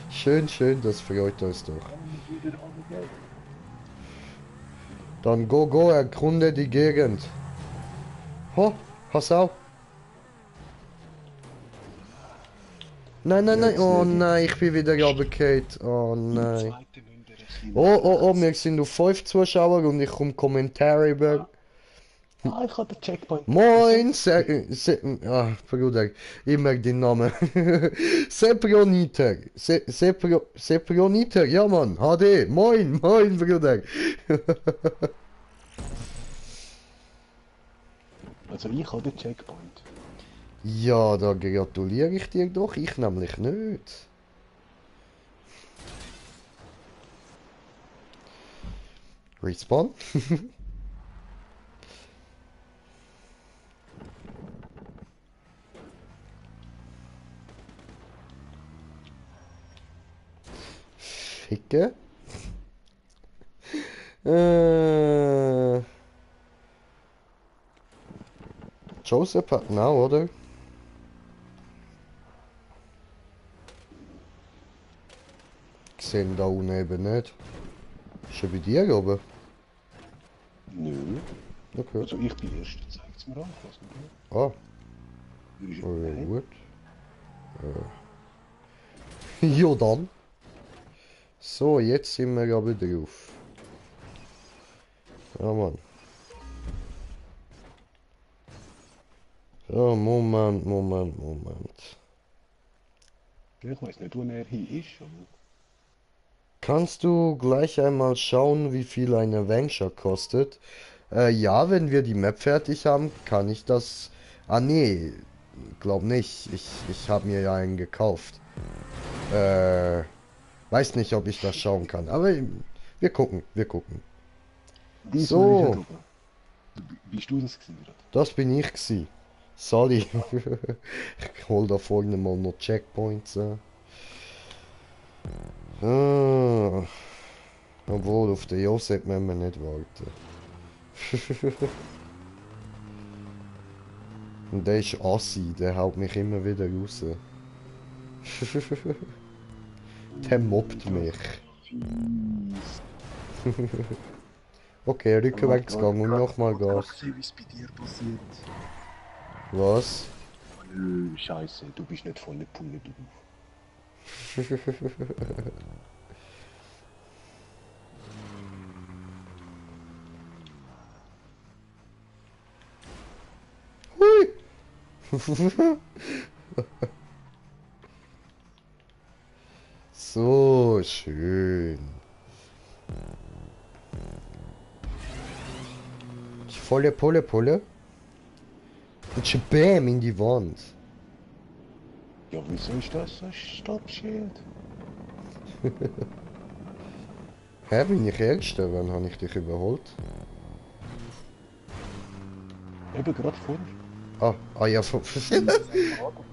Schön, schön, das freut uns doch. Dann go, erkunde die Gegend. Ho, pass auf. Nein, oh nein, ich bin wieder runtergefallen. Oh nein. Oh, wir sind auf 5 Zuschauer und ich komme Kommentare über. Ah, ich habe den Checkpoint. Moin, Bruder, ich merke den Namen. Seproniter. Seproniter, ja Mann, HD. Moin, Bruder. Also ich habe den Checkpoint. Ja, da gratuliere ich dir doch, ich nämlich nicht. Respawn? Ficke? Äh, Joseph hat now, oder? Gesehen da unten eben nicht. Ist er bei dir oben? Nö. Okay. Also ich bin erst. Zeig's mir an. Was Ah, du? Ist, ja nein. gut. Ja dann. So, jetzt sind wir aber drauf. Ja Mann. So, Moment. Ich weiß nicht, wo er hin ist, aber. Kannst du gleich einmal schauen, wie viel ein Avenger kostet? Ja, wenn wir die Map fertig haben, kann ich das... Ah, nee, glaub nicht. Ich habe mir ja einen gekauft. Äh, weiß nicht, ob ich das schauen kann, aber wir gucken. Diesmal ist er So, oben. Bist du das gewesen, gerade? das bin ich gsi. Sorry. Ich hol da vorne mal noch Checkpoints. Ah, obwohl, auf den Josep müssen wir nicht warten. Und der ist assi, der haut mich immer wieder raus. Der mobbt mich. Fies. Okay, Aber Rückwärtsgang und nochmal gerade Gas. gesehen, wie es bei dir passiert. Was? Nö, scheiße, du bist nicht voll Pulle drauf. Hui! So schön. Volle Pulle. Und schon Bäm in die Wand. Ja, wieso ist das so ein Stoppschild? Hä, bin ich Erster? Wann habe ich dich überholt? Eben gerade vor. Ja, Du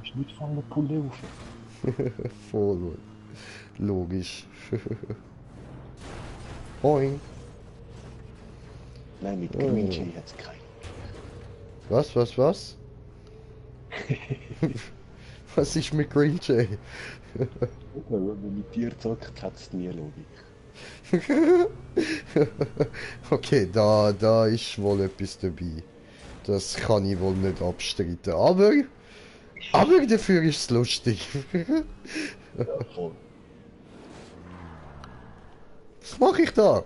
bist nicht voll Pulle rauf. voll. Logisch. Boing. Nein, mit Green Jay hat's keinen. Was? Was ist mit Green Jay? Wenn man mit dir zockt, hat's nie Logik. Okay, da ist wohl etwas dabei. Das kann ich wohl nicht abstreiten. Aber dafür ist es lustig. Ja, voll. Was mache ich da?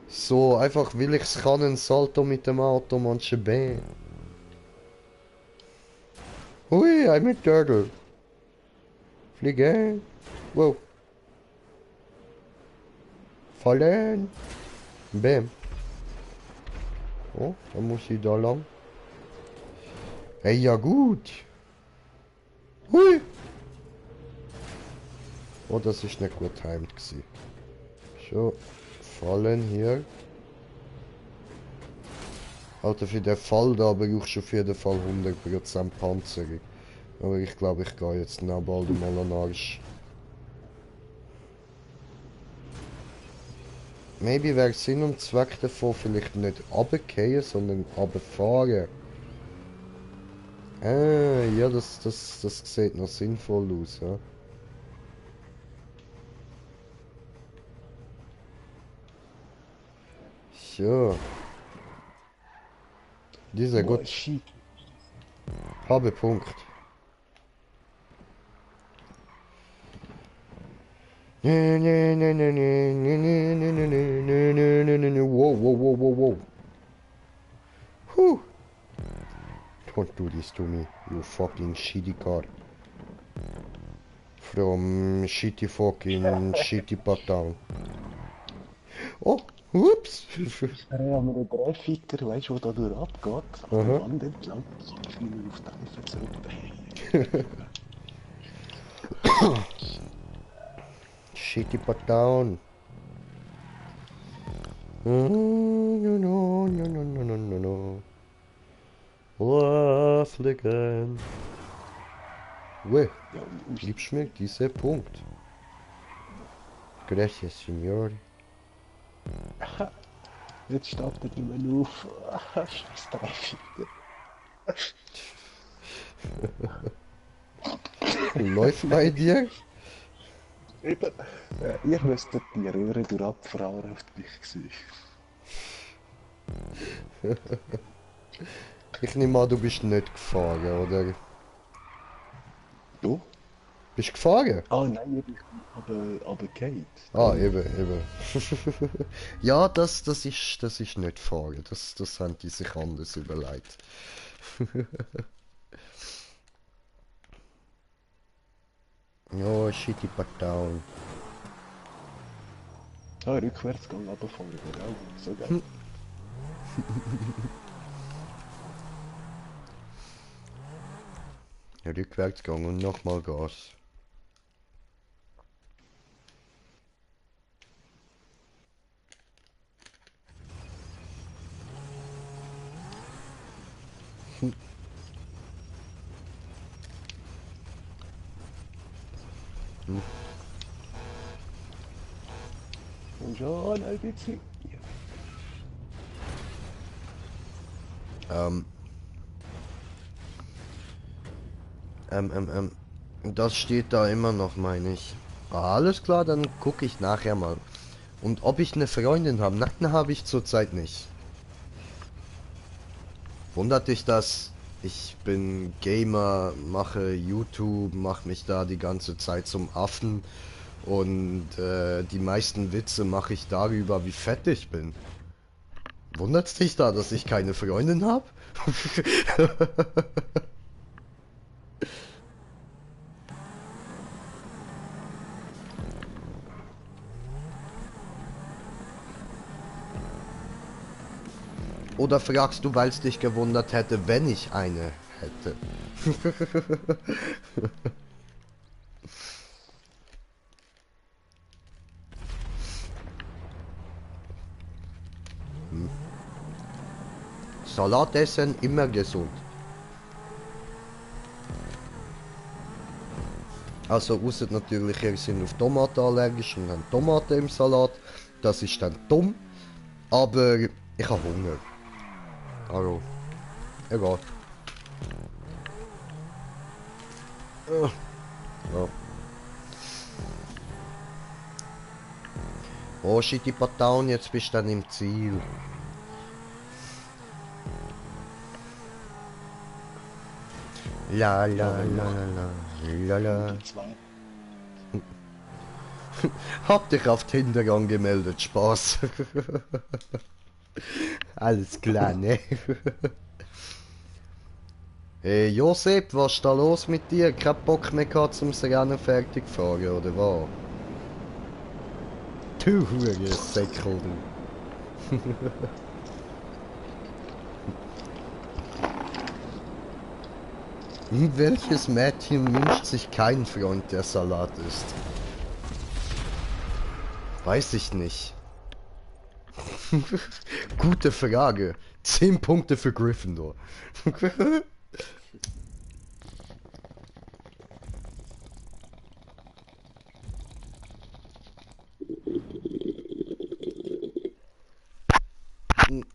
So, einfach will ich es kann, ein Salto mit dem Auto, manche Bäm. Hui, ein mit Turtle. Fliegen. Wow. Fallen. Bäm. Oh, dann muss ich da lang. Hey, ja gut. Hui. Oh, das ist nicht gut timed gewesen. So, fallen hier. Alter, für den Fall da brauchst du auf jeden Fall 100% Panzerung. Aber ich glaube, ich gehe jetzt noch bald mal an den Arsch. Maybe wäre Sinn und Zweck davon vielleicht nicht runterfallen, sondern runterfahren. Ja, das sieht noch sinnvoll aus, ja. So. Dieser Boah, gut. shit. Habe Punkt. Wow. Whew. Don't do this to me, you fucking shitty car. From shitty fucking shitty town. Oh, Ups. Ich fahre an einem Dreificker, weißt du, wo da durch abgeht, an der Aha. Wand entlang, kann ich nicht mehr auf die Reifen zurück. Shitty but down. No, no, no, no, no, no, no, no. Flicken. Ue, Ja, und gibst mir diese Punkt. Gracias, Signor. jetzt steht er nicht mehr auf. Scheiß Dreificker. Läuft bei dir? Eben, ihr müsstet die Röhre durch abfahren auf dich gesehen. Ich nehme an, du bist nicht gefahren, oder? Du? Bist du gefahren? Ah nein, ich bin aber Kate. Ah, eben, eben. Ja, das ist nicht fahren. Das haben die sich anders überlegt. Ja, shitty but down. Ah, Rückwärtsgang runterfahren, genau. So geil. Rückwärtsgang und nochmal Gas. Und schon ein bisschen. Ja. Ähm, das steht da immer noch, meine ich. Ah, alles klar, dann gucke ich nachher mal. Und ob ich eine Freundin habe? Nein, habe ich zurzeit nicht. Wundert dich das? Ich bin Gamer, mache YouTube, mache mich da die ganze Zeit zum Affen und die meisten Witze mache ich darüber, wie fett ich bin. Wundert's dich da, dass ich keine Freundin habe? Oder fragst du, weil es dich gewundert hätte, wenn ich eine hätte? Salat essen immer gesund. Also ausser natürlich, ihr sind auf Tomaten allergisch und haben Tomaten im Salat. Das ist dann dumm. Aber ich habe Hunger. Also, egal. Ja. Oh shit, die Patauen, jetzt bist du dann im Ziel. La la Ja, wenn la noch la la la. die zwei. Hab dich auf Tinder angemeldet, Spaß. Alles klar, ne? Hey Josep, was ist da los mit dir? Kein Bock mehr gehabt zum Rennen fertig fahren, oder was? Du hure Säckel, du. Welches Mädchen wünscht sich keinen Freund, der Salat isst? Weiß ich nicht. Gute Frage. 10 Punkte für Gryffindor.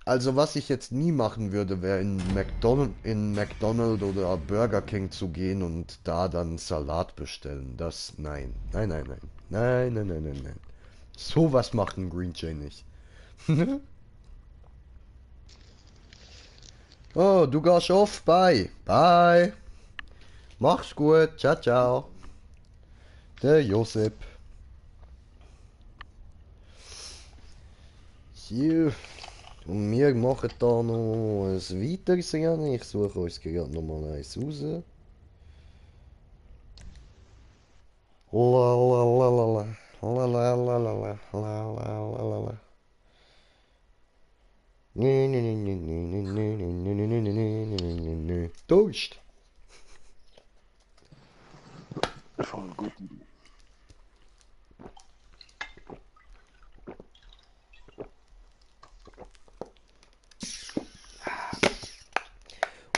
Also was ich jetzt nie machen würde, wäre in McDonald's oder Burger King zu gehen und da dann Salat bestellen. Das, nein. Nein, nein, nein. Nein, nein, nein, nein, nein. Sowas macht ein Green Jay nicht. Oh, du gehst auf. Bye. Bye. Mach's gut. Ciao, ciao. Der Josep. Hier. Und wir machen da noch ein weiteres Rennen. Ich suche uns gerade noch mal eins raus. La la la la la. La la la la la. La la la la la. Fall, gute Idee.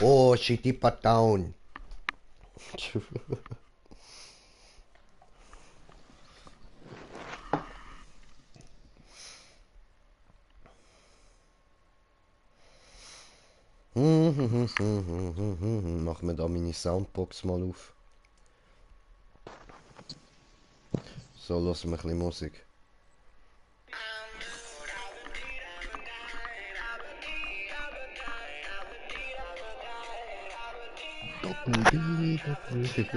Oh, shitty pat down. Mach mir da meine Soundbox mal auf. So, lassen wir ein bisschen Musik. Doppel-D, Doppel-D.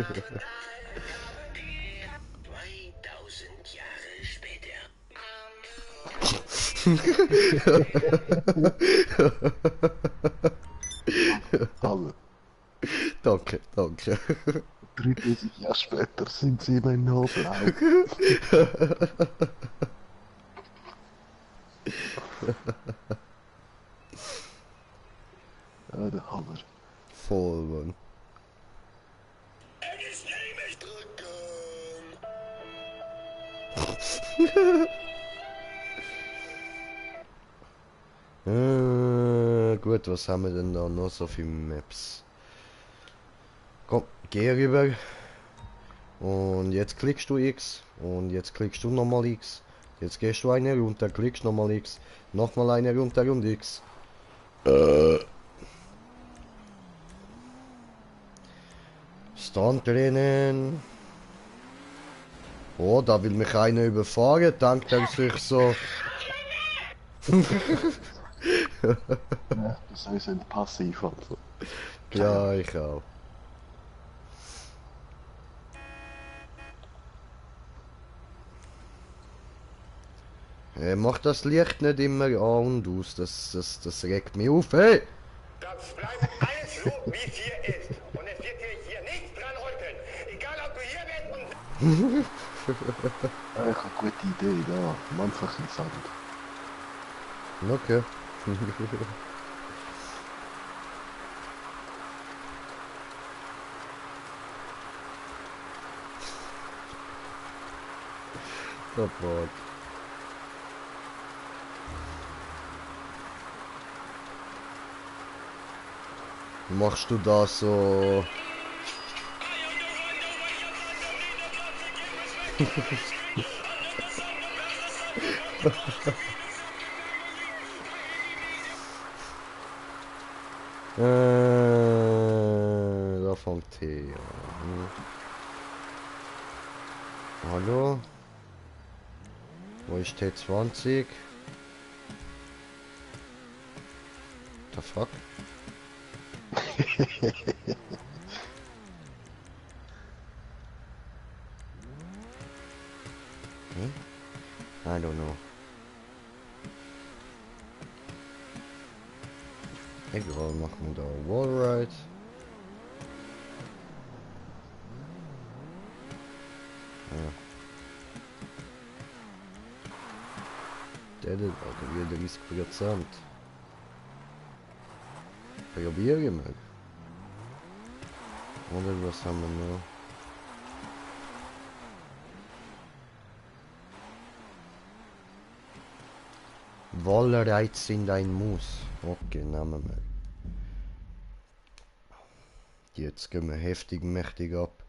2000 Jahre später. Hammer. Danke, danke. 3000 Jahre später sind sie immer noch blau. Ja, der Hammer. Voll, Mann. And his name is Drücken. Gut, was haben wir denn da noch so für Maps? Komm, geh rüber. Und jetzt klickst du X. Und jetzt klickst du nochmal X. Jetzt gehst du eine runter, klickst nochmal X. Nochmal eine runter und X. Stuntrennen. Oh, da will mich einer überfahren, denkt er sich so. Ja, das heißt ein Passiv also. Ja, ich auch. Mach das Licht nicht immer an und aus, das regt mich auf, hey! Das bleibt alles so, wie es hier ist. Und es wird dir hier nichts dran rütteln. Egal, ob du hier bist und... Ja, ich habe eine gute Idee, da. Am Anfang in Sand. Okay. Oh Gott. Machst du das so? Da fängt T an. Hallo? Wo ist T20? The fuck? I don't know. Egal, machen wir da Wallride. Ja. Der hat also wieder 30%. Probieren wir mal. Oder was haben wir noch? Wallreiz sind ein Muss. Okay, nehmen wir. Jetzt gehen wir heftig mächtig ab.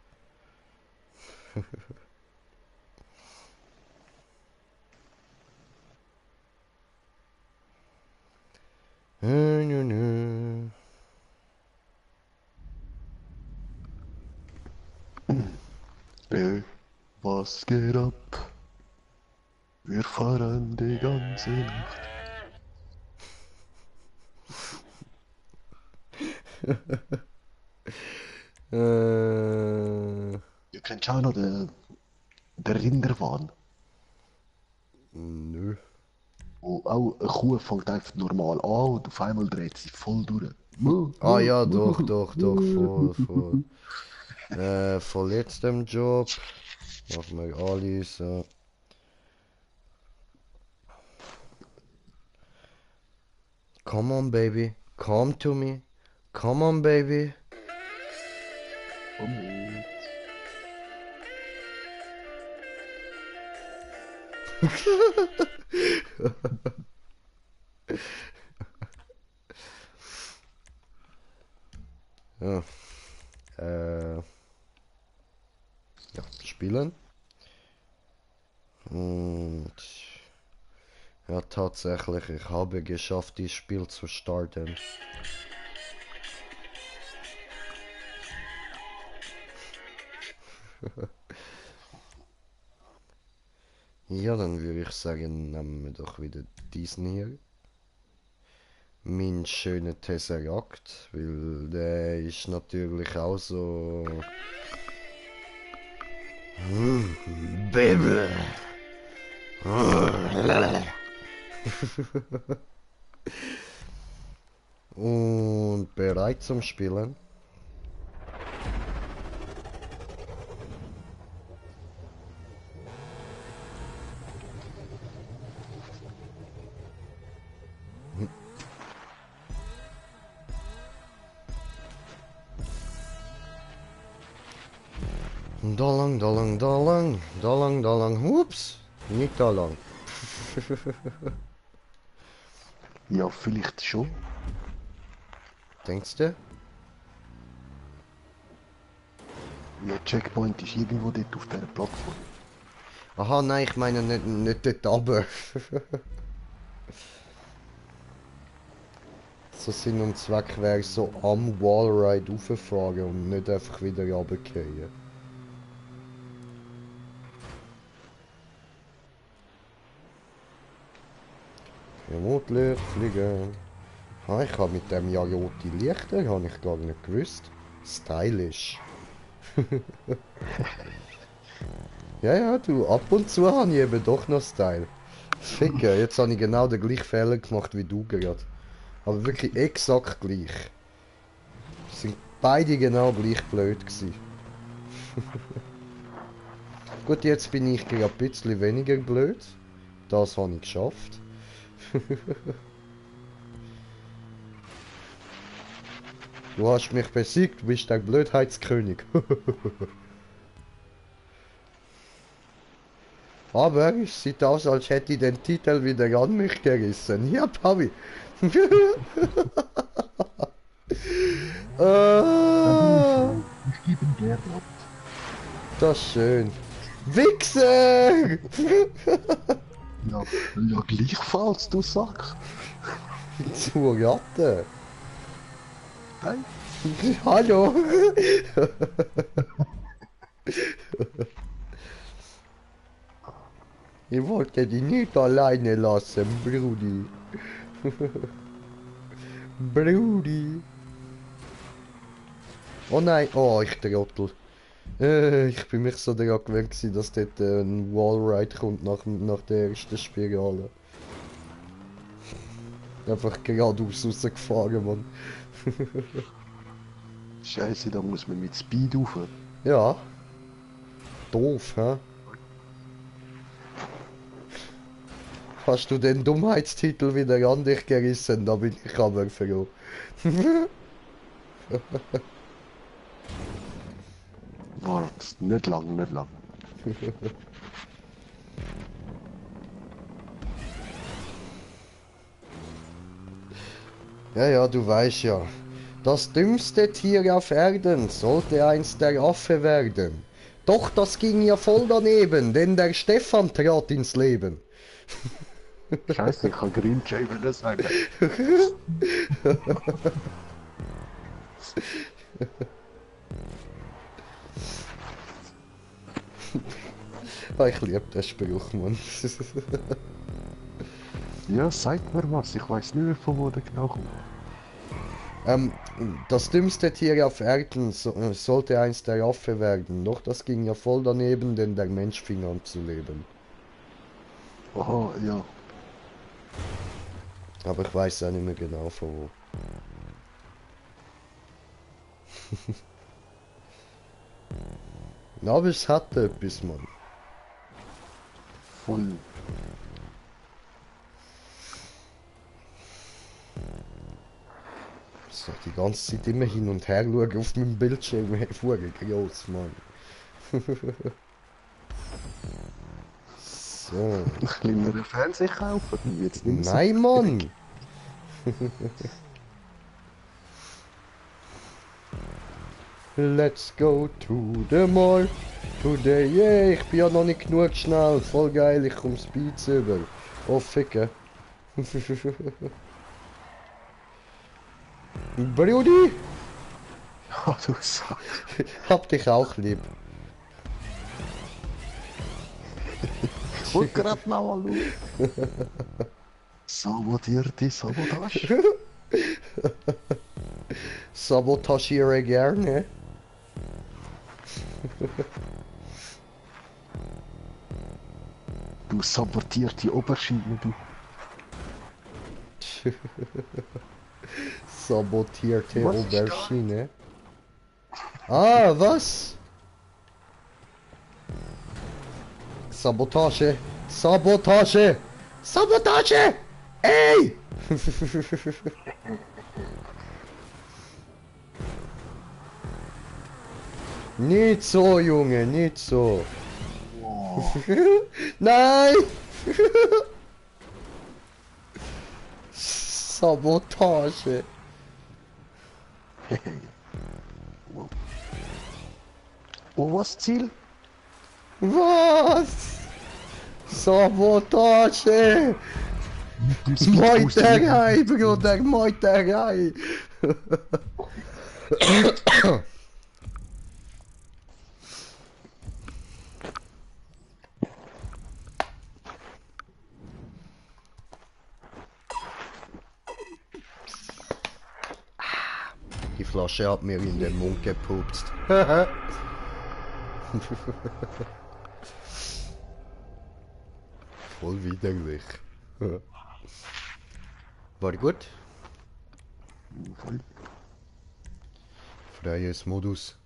Was geht ab? Wir fahren die ganze Nacht. Ihr kennt auch noch den Rinderwahn. Nö. Wo auch eine Kuh fängt einfach normal an und auf einmal dreht sie voll durch. Ah ja, doch, voll. Von letztem Job. Machen wir alle so. Come on, baby. Come to me. Come on, baby. Komm mit. Ja. Ja, spielen. Und ja, tatsächlich, ich habe geschafft, dieses Spiel zu starten. Ja, dann würde ich sagen, nehmen wir doch wieder diesen hier. Mein schöner Tesseract, weil der ist natürlich auch so... Baby! Und bereit zum Spielen. Da lang, da lang, da lang, da lang, da lang. Ups, nicht da lang. Ja, vielleicht schon. Denkst du? Ja, Checkpoint ist irgendwo dort auf dieser Plattform. Aha, nein, ich meine nicht dort runter. So Sinn und Zweck wäre so am Wallride rauffahren und nicht einfach wieder runterfallen. Vermutlich fliegen. Ah, ich habe mit dem ja rote Lichter, habe ich gar nicht gewusst. Stylisch. Ja, ja, du, ab und zu habe ich eben doch noch Style. Ficken, jetzt habe ich genau den gleichen Fehler gemacht wie du gerade. Aber wirklich exakt gleich. Sind beide genau gleich blöd gewesen. Gut, jetzt bin ich gerade ein bisschen weniger blöd. Das habe ich geschafft. Du hast mich besiegt, du bist der Blödheitskönig. Aber es sieht aus, als hätte ich den Titel wieder an mich gerissen. Ja, Papi. Ich gebe ihn gerne ab. Das ist schön. Wichser! Ja, ja, gleichfalls, du Sack. Zur Ratte. Hey. Hallo. Ich wollte dich nicht alleine lassen, Brudi. Brudi. Oh nein, oh, ich Trottel. Ich bin mich so daran gewöhnt gewesen, dass dort ein Wallride kommt nach der ersten Spirale. Einfach geradeaus rausgefahren, Mann. Scheiße, da muss man mit Speed rauf. Ja. Doof, hä? Hast du den Dummheitstitel wieder an dich gerissen? Da bin ich aber froh. Warte, nicht lang, nicht lang. Ja, ja, du weißt ja. Das dümmste Tier auf Erden sollte einst der Affe werden. Doch das ging ja voll daneben, denn der Stefan trat ins Leben. Scheiße, ich kann Green Jay sagen. Ah, ich liebe den Spruch, Mann. Ja, sag mir was, ich weiß nicht mehr von wo der genau kommt. Das dümmste Tier auf Erden sollte einst der Affe werden. Doch das ging ja voll daneben, denn der Mensch fing an zu leben. Aha, ja. Aber ich weiß auch nicht mehr genau von wo. Aber es hat etwas, Mann. Voll. So, die ganze Zeit immer hin und her schauen auf meinem Bildschirm, hervorragend groß, Mann. So. Ein kleinerer Fernseher kaufen, dann wird's nicht mehr so. Nein, Mann! Let's go to the mall today. Yeah, ich bin ja noch nicht genug schnell. Voll geil, ich komm Speeds über. Oh, ficken. Brudi, Ja, du Sack. hab dich auch lieb. Und grad mal schauen. Sabotierte Sabotage. Sabotagiere gerne. Du sabotierte Oberschiene, du. Sabotierte Was ist da? Aubergine. Ah, was? Sabotage. Sabotage. Sabotage. Ey! Nicht so, Junge, nicht so. Nein! Sabotage. Und was Ziel? Was? Sabotage! Meuterei, Bruder, Meuterei! Die Flasche hat mir in den Mund gepupst. Voll widerlich. War gut? Freies Modus.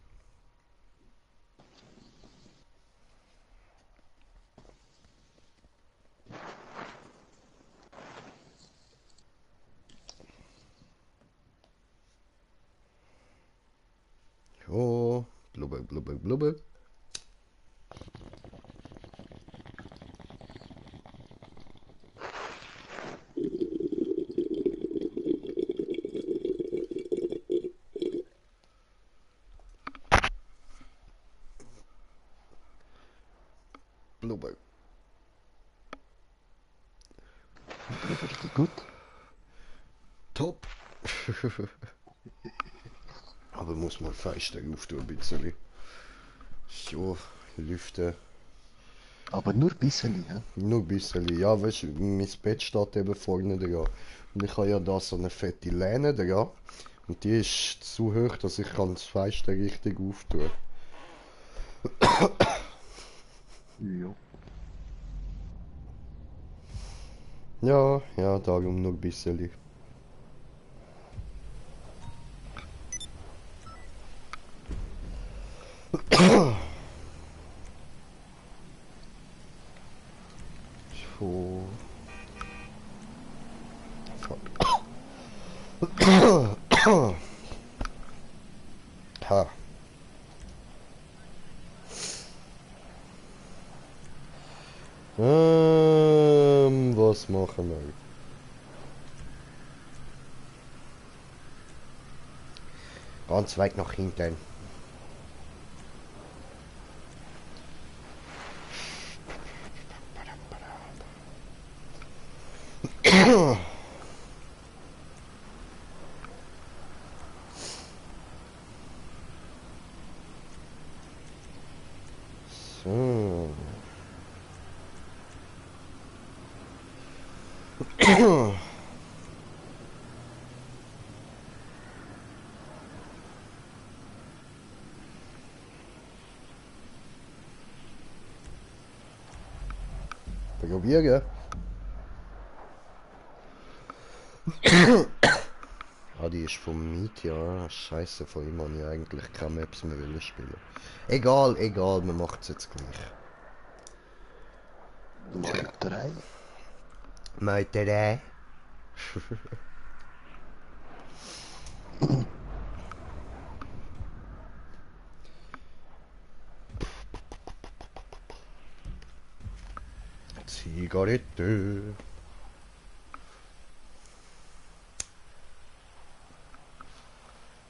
Oh, blubber, blubber, blubber. Blubber. Gut. Top. Aber muss man feister auftun ein bisschen. So, lüften. Aber nur ein bisschen, ja. Nur ein bisschen. Ja, weißt du, mein Bett steht eben vorne dran. Und ich habe ja da so eine fette Lehne dran. Und die ist zu hoch, dass ich kann das Fenster richtig auftun. Ja. Ja, ja, darum nur ein bisschen. So. Ha. Was machen wir? Ganz weit nach hinten. So. Probieren. Ah, die ist vom Meteor. Scheiße, von ihm habe ich eigentlich keine Maps mehr spielen. Egal, egal, man macht es jetzt gleich. Meuterei. Meuterei. Zigarette.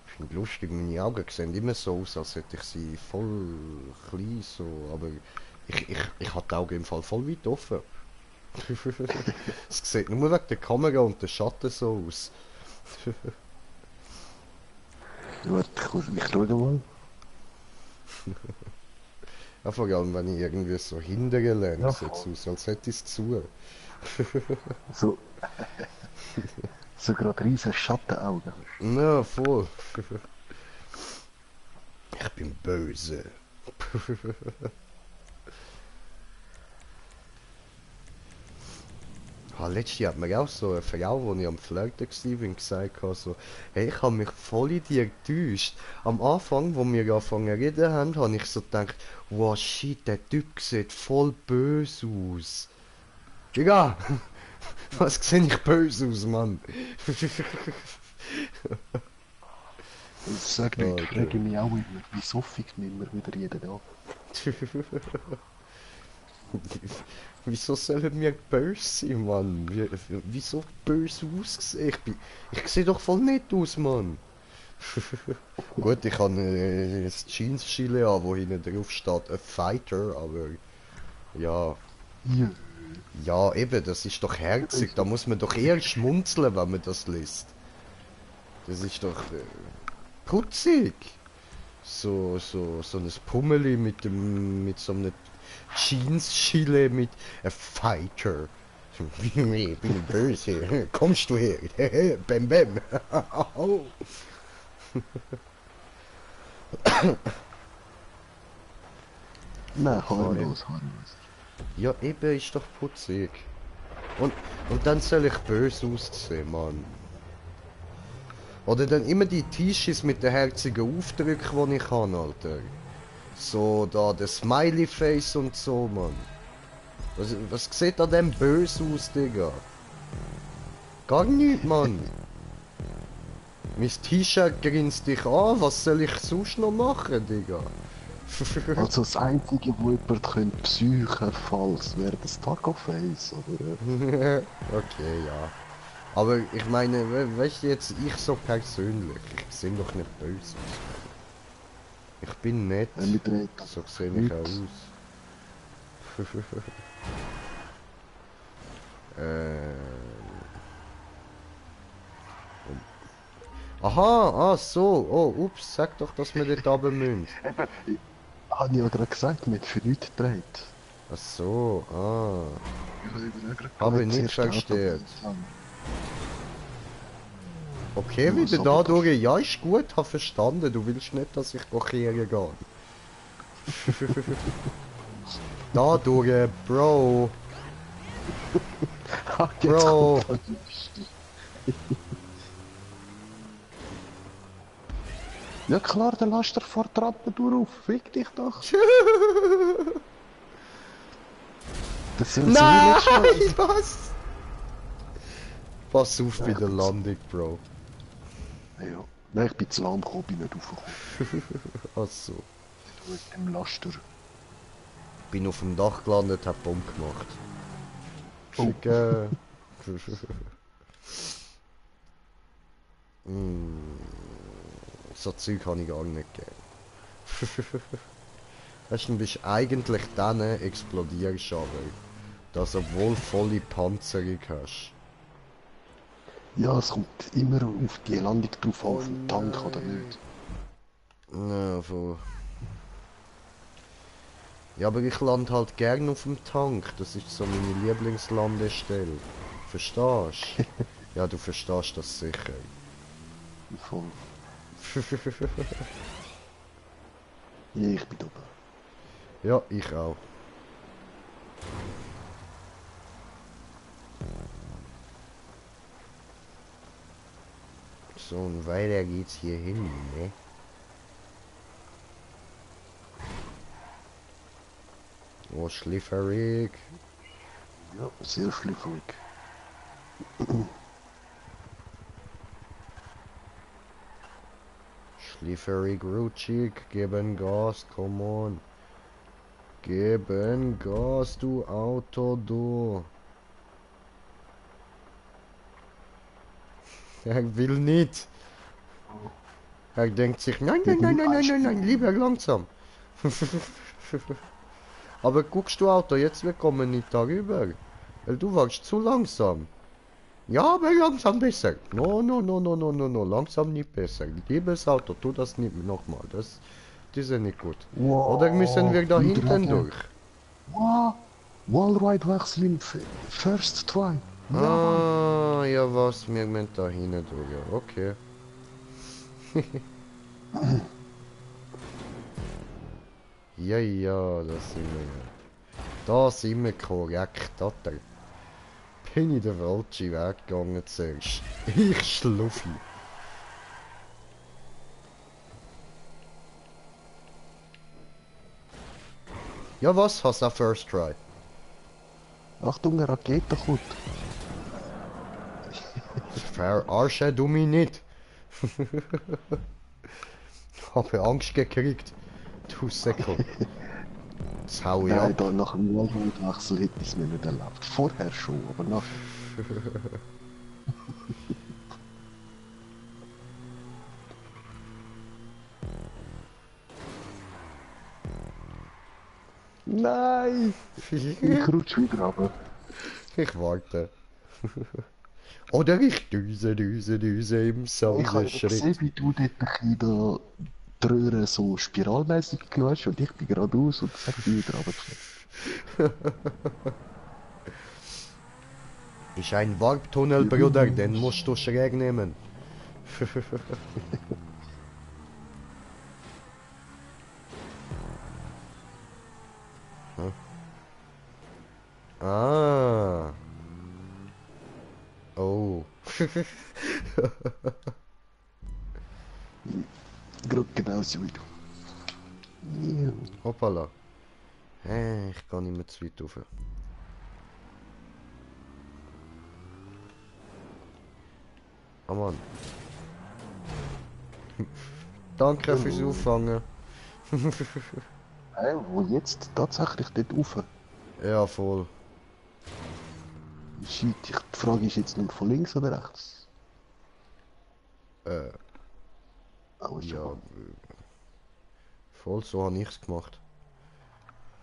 Ich finde lustig, meine Augen sehen immer so aus, als hätte ich sie voll klein so, aber ich habe die Augen im Fall voll weit offen. Es sieht nur wegen der Kamera und der Schatten so aus. Warte, ich schau mal. Ja, vor allem wenn ich irgendwie so hinterher lehne, Ja, sieht es voll. aus, als hätte ich es zu. So. So gerade riesen Schattenaugen. Na, voll. Ich bin böse. Letztes Jahr hat mir auch so eine Frau, wo ich am Flirten war, gesagt hat, so, hey, ich habe mich voll in dir getäuscht. Am Anfang, wo wir angefangen zu reden haben, habe ich so gedacht, wow, shit, der Typ sieht voll böse aus. Digga, was sehe ich böse aus, Mann? Das sagt Leute, Okay. fragen mich auch immer, wie soffig wir immer wieder jeden Tag. Wieso sollen wir böse sein, Mann? Wieso böse aussehen? Ich sehe doch voll nett aus, Mann. Gut, ich habe ein Jeans-Gilet an, wo hinten drauf steht, a Fighter, aber ja. Ja. Ja, eben, das ist doch herzig. Da muss man doch eher schmunzeln, wenn man das liest. Das ist doch putzig. So ein Pummeli mit so einem Jeans-Gilet mit a Fighter. Ich bin böse. Kommst du her? Bam bam. Nein, Ja, harmlos. ja, eben ist doch putzig. Und, und dann soll ich böse aussehen, Mann. Oder dann immer die T-Shirts mit den herzigen Aufdrücken, die ich habe, Alter. So, da, der Smiley-Face und so, Mann. Was sieht an dem böse aus, Digga? Gar nicht, Mann. Mein T-Shirt grinst dich an, was soll ich sonst noch machen, Digga? Also das Einzige, wo jemand könnte psychen falls wäre das Taco-Face, oder? Okay, ja. Aber ich meine, weißt du jetzt, ich so persönlich, ich sehe doch nicht böse aus. Ich bin nett, Mit Reden. so sehe ich auch aus. Aha, ah so, oh, ups, sag doch, dass wir dort runter müssen. Habe ich ja gerade gesagt, mit für nichts gedreht. Ach so, ah. Ich habe eben auch gerade Habe gemeint, nicht zuerst versteht. Autobahn. Okay, Ja, wieder so da gut. durch. Ja, ist gut, hab verstanden. Du willst nicht, dass ich kehren gehe. Da durch, Bro. Jetzt Bro. kommt das. Ja klar, dann lass dir vor der Treppentour auf. Fick dich doch. Das soll so wie letztes Mal. Nein, was? Pass auf bei der Landung, Bro. Ja. Nein, ich bin zu lahm gekommen, bin nicht raufgekommen. Ach so. Mit dem Laster. Bin auf dem Dach gelandet, hab Bomb gemacht. Oh. Schicke. So Zeug habe ich gar nicht gern. Weißt du, du bist eigentlich dann explodierst aber, dass obwohl volle Panzerung hast. Ja, es kommt immer auf die Landung drauf an, auf den Tank oder nicht. Ja, voll. Ja, aber ich lande halt gern auf dem Tank. Das ist so meine Lieblingslandestelle. Verstehst? Ja, du verstehst das sicher. Voll. Ja, ich bin oben. Ja, ich auch. So, und weiter geht's hier hin, ne? Oh, schlifferig. Ja, sehr schlüpfrig. Schlifferig, rutschig, geben Gas, come on. Geben Gas, du Auto, du. Er will nicht. Er denkt sich, nein, nein, nein, nein, nein, nein, nein, lieber langsam. Aber guckst du Auto, jetzt wir kommen nicht darüber. Weil du warst zu langsam. Ja, aber langsam besser. No, no, no, no, no, no, no, langsam nicht besser. Liebes Auto, tu das nicht nochmal. Das ist ja nicht gut. Wow, Oder müssen wir da hinten Niederlage. durch? Wow, Wallride wechsel im First Try. Ja, Mann. Ah, ja was, wir müssen da hinten durch. Ja, okay. Ja, ja, das sind wir ja. Da sind wir korrekt, Alter. Bin ich den falschen Weg gegangen zuerst. Ich Schluffi. Ja was, hast du auch First Try? Achtung, eine Rakete kommt. Verarschen du mich nicht. Habe Angst gekriegt. Du Säckel. Das hau ich Nein, ab. da nach dem Wallride-Wechsel hätte ich es mir nicht erlaubt. Vorher schon, aber nachher. Nein! Ich rutsche wieder runter. Ich warte. Oder ich düse im Ich habe Sonnenschritt. gesehen, wie du dort ein bisschen da die Röhre so spiralmäßig genommen hast und ich bin geradeaus und zack, bin wieder runtergefallen. Ist ein Warptunnel, Bruder, den musst du schräg nehmen. Hm? Ah. Oh. Gerade genauso wie du. Ja. Hoppala. Ich kann nicht mehr zu weit rauf. Oh Mann. Danke fürs Auffangen. Hey, wo jetzt tatsächlich dort rauf? Ja, voll. Shit, die Frage ist jetzt nur von links oder rechts? Oh, ist Ja. schon. Voll, so habe ich es gemacht.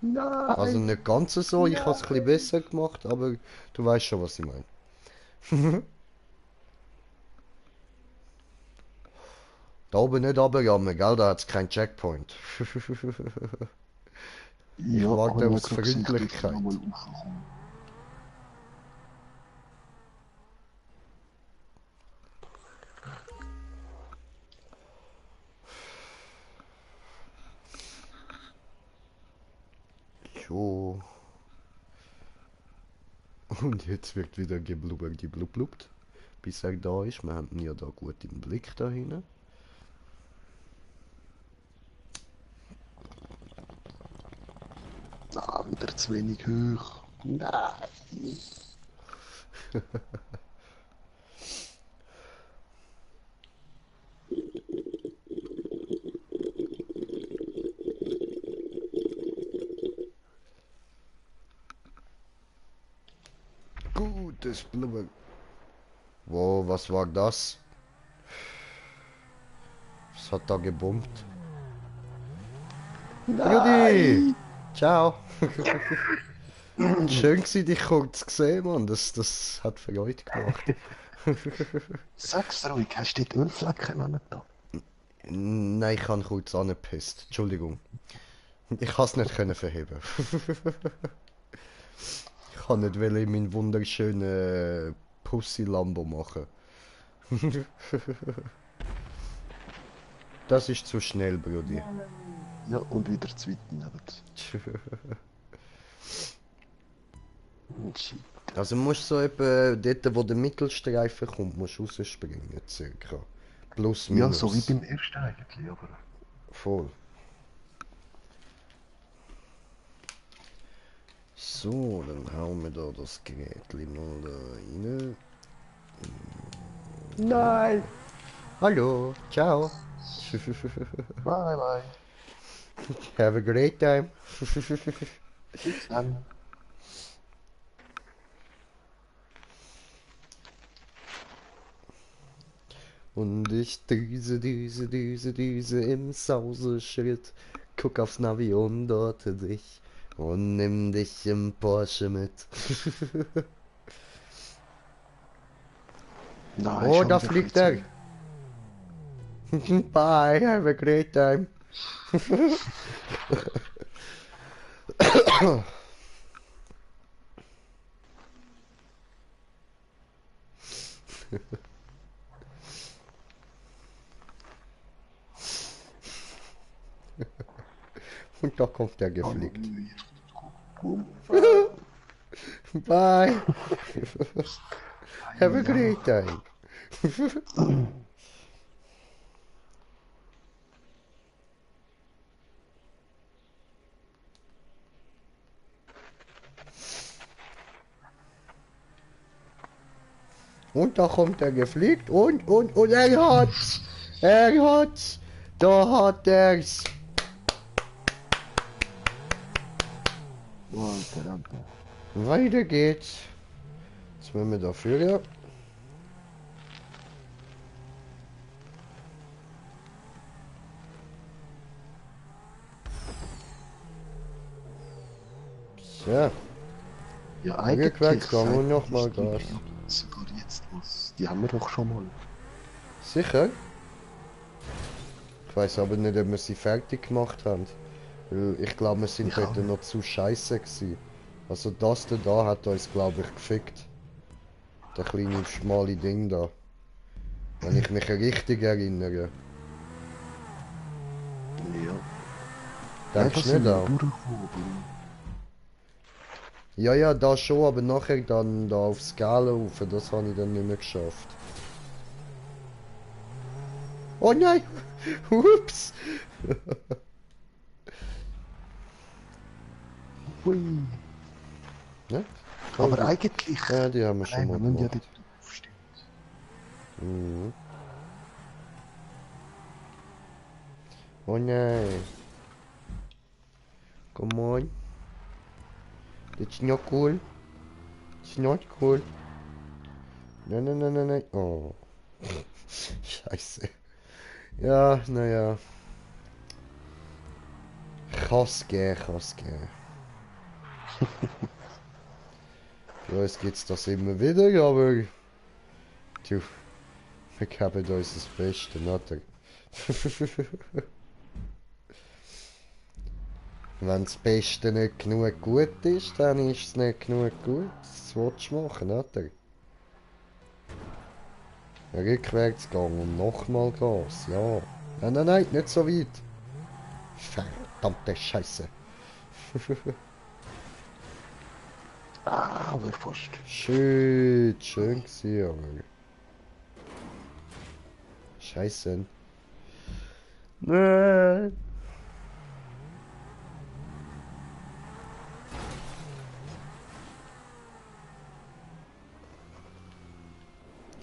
Nein! Also nicht ganz so, ich habe es ein bisschen besser gemacht, aber du weißt schon, was ich meine. Da oben nicht runterjammen, gell? Da hat es keinen Checkpoint. Ja, warte aber aus ich hab gesehen, dort Freundlichkeit. noch mal raufkommen. Jo. Und jetzt wird wieder geblubbert, bis er da ist. Wir haben ihn ja da gut im Blick da hinten. Ah, wieder zu wenig hoch. Nein! Gutes Blubber. Wow, was war das? Was hat da gebombt? Rudi! Ciao! Schön gewesen, dich kurz zu sehen, Mann. Das hat Freude gemacht. Sag's ruhig, hast du dort Ölflecken noch nicht da? Nein, ich habe kurz angepisst. Entschuldigung. Ich kann es nicht können verheben. Ich kann nicht wollen meinen wunderschönen Pussy Lambo machen. Das ist zu schnell, Brudi. Ja, und wieder zu weit neben. Shit. Also musst so etwa dort, wo der Mittelstreifen kommt, musst du rausspringen, circa. Plus, Ja, minus. so wie beim ersten eigentlich, aber... Voll. So, dann hauen wir da das Gerät mal da rein. Nein! Hallo, ciao. Bye, bye. Have a great time. Dann. Und ich düse im Sauseschritt. Guck aufs Navi und orte dich. Und nimm dich im Porsche mit. Nein, Oh, schon da wieder fliegt ein er. Bye, have a great time. Und da kommt er geflickt. Bye. Have a great time. Und da kommt er geflickt und er hat's. Er hat's. Da hat er's. Alter, Alter. Weiter geht's. Jetzt wollen wir dafür, ja. So, Ja, eigentlich. rückwärts gehen und sagt nochmal das Ding Gas. sogar jetzt was. Die haben wir doch schon mal. Sicher? Ich weiß aber nicht, ob wir sie fertig gemacht haben. Weil ich glaube, wir sind Ja. dort noch zu scheiße gewesen. Also das da hat uns, glaube ich, gefickt. Der kleine schmale Ding da. Wenn ich mich richtig erinnere. Ja. Denkst das du sind nicht wir auch? durchgekommen. Ja, ja, da schon, aber nachher dann da aufs Skala rauf, das habe ich dann nicht mehr geschafft. Oh nein! Ups! Hui. Ne? Aber eigentlich. Ja, die haben wir schon Nein, mal wir müssen ja gemacht. dort aufstehen. Mhm. Oh nein! Come on! That's not cool! It's not cool! Nein, nein, nein, nein, nein! Oh! Scheiße! Ja, naja. Kann's gehen, kann's gehen. Für uns gibt's das immer wieder, aber... Du, wir geben uns das Beste, oder? Wenn das Beste nicht genug gut ist, dann ist es nicht genug gut. Das willst du machen, oder? Rückwärts gehen und nochmal Gas, ja. Nein, nein, nein, nicht so weit. Verdammte Scheiße. Ah, aber fast. Schön, schön gewesen, aber... Scheiße. Nein.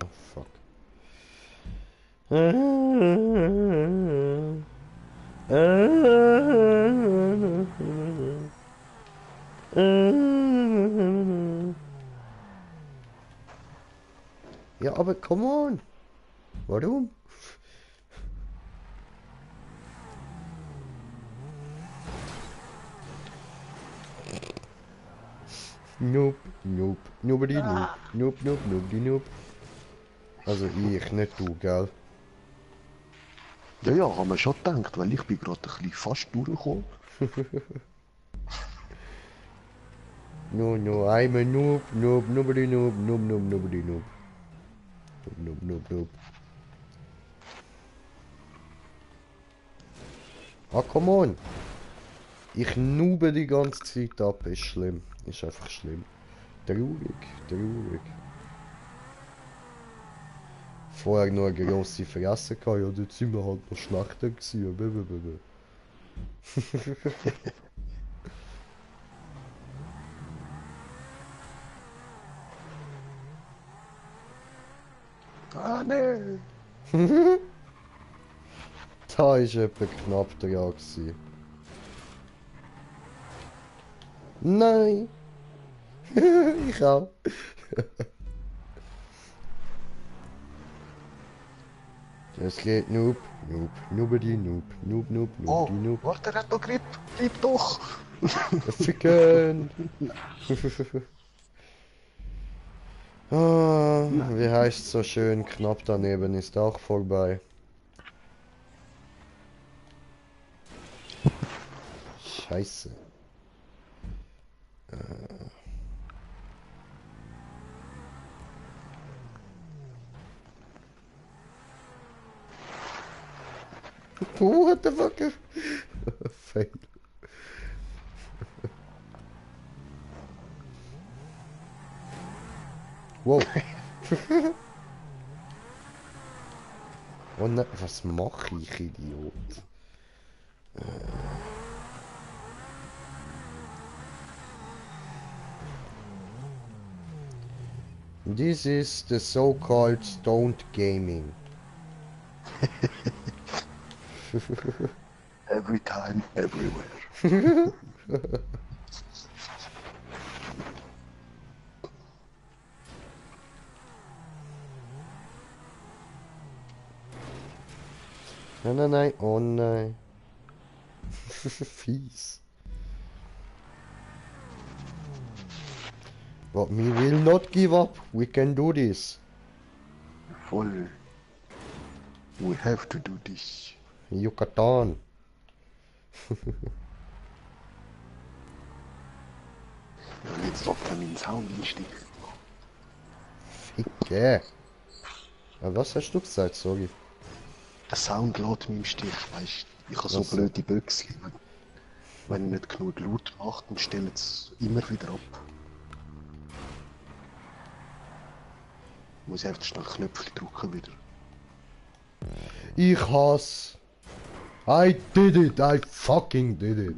Oh, fuck. Ja, aber come on. Warum? Nope, nope, nobody nope, nope, nope, nobody nope. Also ich, nicht du, gell? Ja, ja, haben wir schon gedacht, weil ich bin gerade ein bisschen fast durchgekommen. No, no, I'm a noob, noob, nobody noob, noob, noob, nobody noob. Noob, noob, noob, noob. Ah, come on. Ich nube die ganze Zeit ab, ist schlimm. Ist einfach schlimm. Traurig, traurig. Vorher nur eine grosse Fresse gehabt, ja, dort sind wir halt noch schlechter gewesen. Blablabla. Ah, nee. Da ist etwa knapp dran gewesen. Nein. Ich auch. Es geht Noob, Noob, Noobity, Noob, Noob, Noob, Oh, Noobity, Noob. warte, er hat noch Grip. Bleib doch. Ficken. Ah, wie heißt so schön, knapp daneben ist auch vorbei. Scheiße. What the fuck? Fail. Wow. Oh nein, was mache ich, Idiot? This is the so-called stoned gaming. Every time, everywhere. Nein, nein, nein, oh nein. Fies. But we will not give up. We can do this. Voll. We have to do this. Yucatan. Ja, jetzt lockt er meinen Sound in den Stich. Ficke. Was hast du gesagt? Sorry. Der Sound lädt mich im Stich, weißt du. Ich habe so Ach so. blöde Büchse. Wenn ich nicht genug laut mache, dann stellt es immer wieder ab. Muss ich einfach schnell Knöpfe drücken wieder. Ich hasse. I did it. I fucking did it.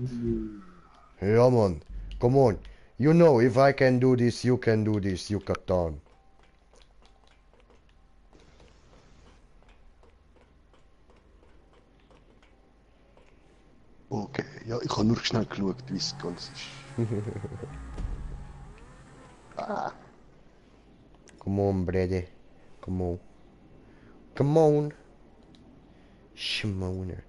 Ja, Mann. Come on. You know, if I can do this, you can do this, Yucatan. Okay, ja, ich habe nur schnell geschaut, wie es ganz ist. Come on, Brady. Come on. Come on. Shimoner.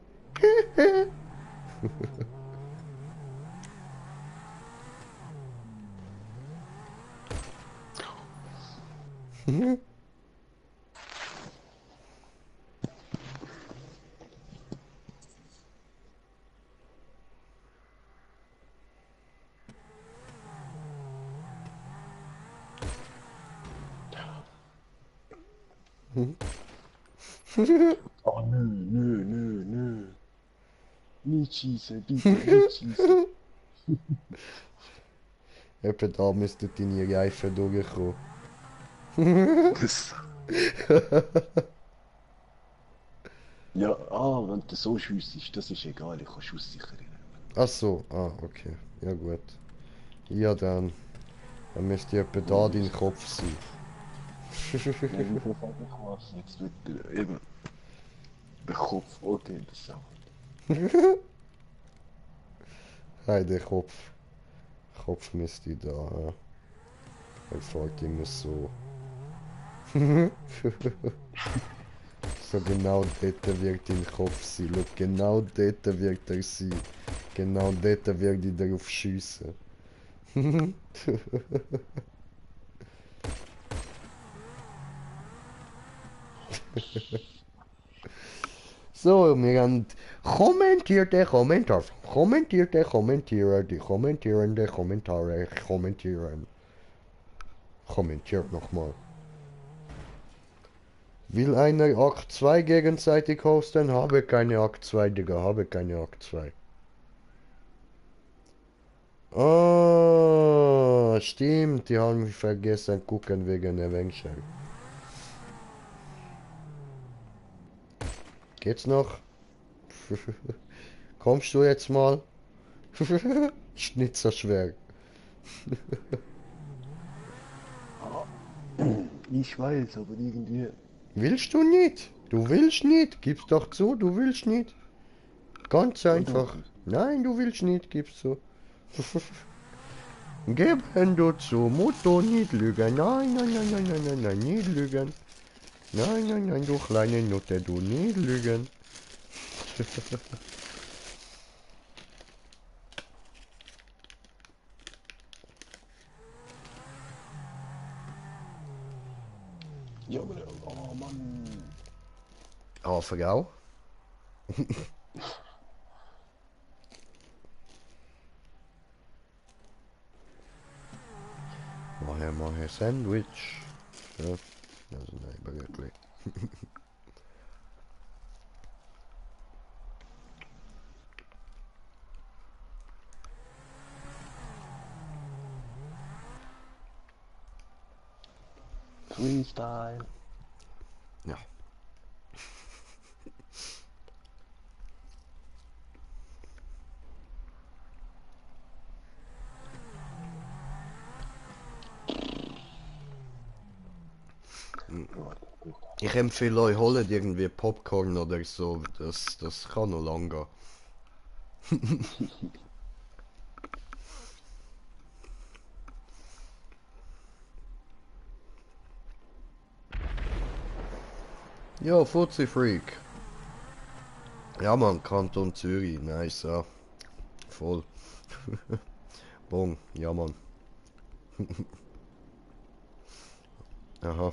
Oh nö, nö, nö, nö. Nicht schießen, bitte, nicht schießen. Etwa da müsste deine Reifen durchkommen. Das... Ja, wenn du so schiessest, das ist egal, ich habe Schusssicherung. Ach so, okay. Ja gut. Ja dann. Dann müsste etwa da dein Kopf sein. Nein, ich habe was. Jetzt wird eben der Kopf, okay, das auch. Hey, der Kopf. Kopf müsste da. Er fällt immer so. So genau dort wird dein Kopf sein. Schau, genau dort wird er sein. Genau dort wird ich darauf schiessen. So, wir haben kommentierte Kommentare. Kommentierte Kommentierer, die kommentierende Kommentare kommentieren. Kommentiert nochmal. Will einer Akt 2 gegenseitig hosten? Habe keine Akt 2, Digga, habe keine Akt 2. Oh, stimmt, die haben mich vergessen gucken wegen Avenger. Geht's noch? Kommst du jetzt mal? Ist nicht so schwer. Ich weiß, aber irgendwie... Willst du nicht? Du willst nicht. Gib's doch zu, du willst nicht. Ganz einfach. Nein, du willst nicht, gib's zu. Geben du zu, Motto nicht lügen. Nein, nein, nein, nein, nein, nein, nein, nicht lügen. Nein, nein, nein, du kleine Nutte, du nicht lügen. Ja, aber, oh Mann. Ah, Frau? Mache Sandwich. Ja, also nein, Brötli. Freestyle. Ja. Ich empfehle euch, holt irgendwie Popcorn oder so, das kann noch lang gehen. Ja, Fuzzi Freak. Ja man, Kanton Zürich, nice, ja. Voll. Bon, ja man. Aha.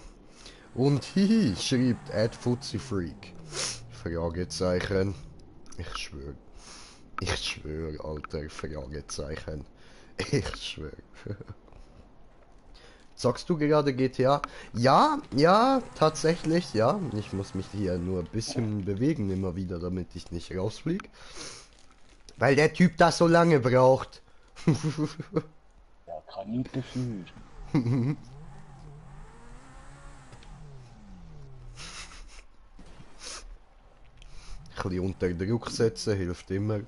Und hihi, schreibt Fuzzi Freak. Fragezeichen. Ich schwöre. Ich schwöre, Alter, Fragezeichen. Ich schwöre. Sagst du gerade GTA? Ja, ja, tatsächlich, ja. Ich muss mich hier nur ein bisschen bewegen immer wieder, damit ich nicht rausfliege. Weil der Typ das so lange braucht. Ja, kann nicht dafür. Ein bisschen unter Druck setzen hilft immer.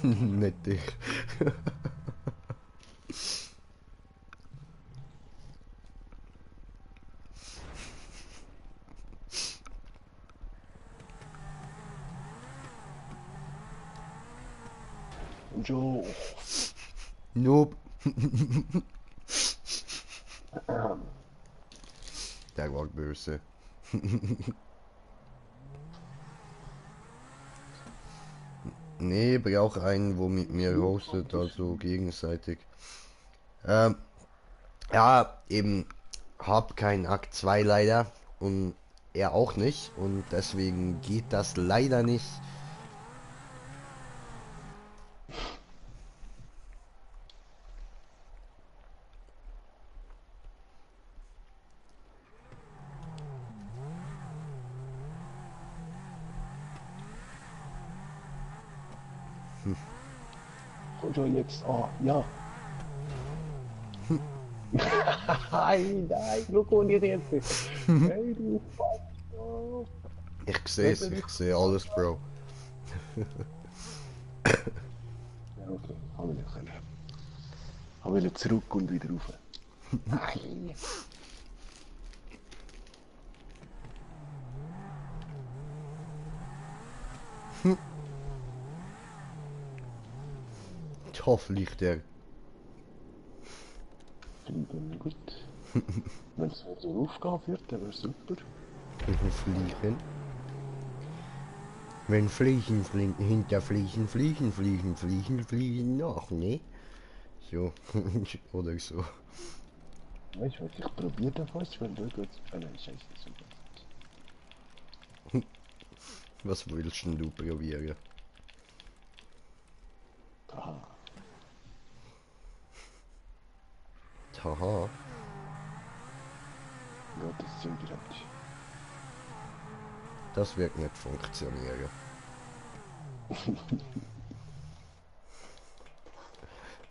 Nicht dich. Und schon. Nope. Der war böse. Nee, brauch einen, wo mit mir hostet, also gegenseitig. Ähm, ja, eben, hab keinen Akt 2 leider und er auch nicht und deswegen geht das leider nicht. Und schon jetzt. Ah, ja. Nein, nein, Loco, nicht jetzt. Hey, du Bastard. Ich seh's, ich sehe alles, Bro. Ja, okay. Haben wir nicht können. Haben wir nicht zurück und wieder rauf. Nein. Da fliegt er. Fliegen gut. Wenn es so eine Aufgabe wird, dann wäre es super. Fliegen. Wenn Fliegen fliegen, hinter Fliegen, Fliegen, Fliegen, Fliegen, Fliegen nach, ne? So, oder so. Weißt du, ich probiere das fast, wenn du jetzt. Ah nein, scheiße, super. Was willst denn du probieren? Aha. Haha. Ja, das sind direkt. Das wird nicht funktionieren.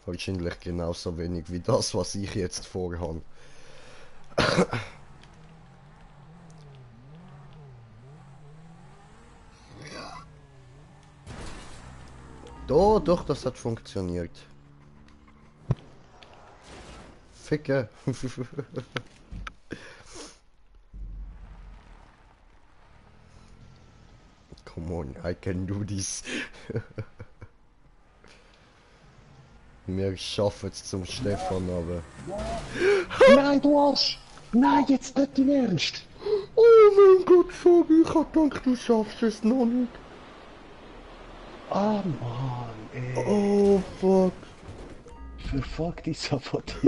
Wahrscheinlich genauso wenig wie das, was ich jetzt vorhabe. Doch, das hat funktioniert. Ficke. Come on, I can do this. Wir schaffen es zum Stefan, aber... Nein, du Arsch! Nein, jetzt nicht dein Ernst! Oh mein Gott, Fabi, ich hab gedacht, du schaffst es noch nicht. Ah, Mann, ey. Oh, fuck. Verfuck die Sabotage.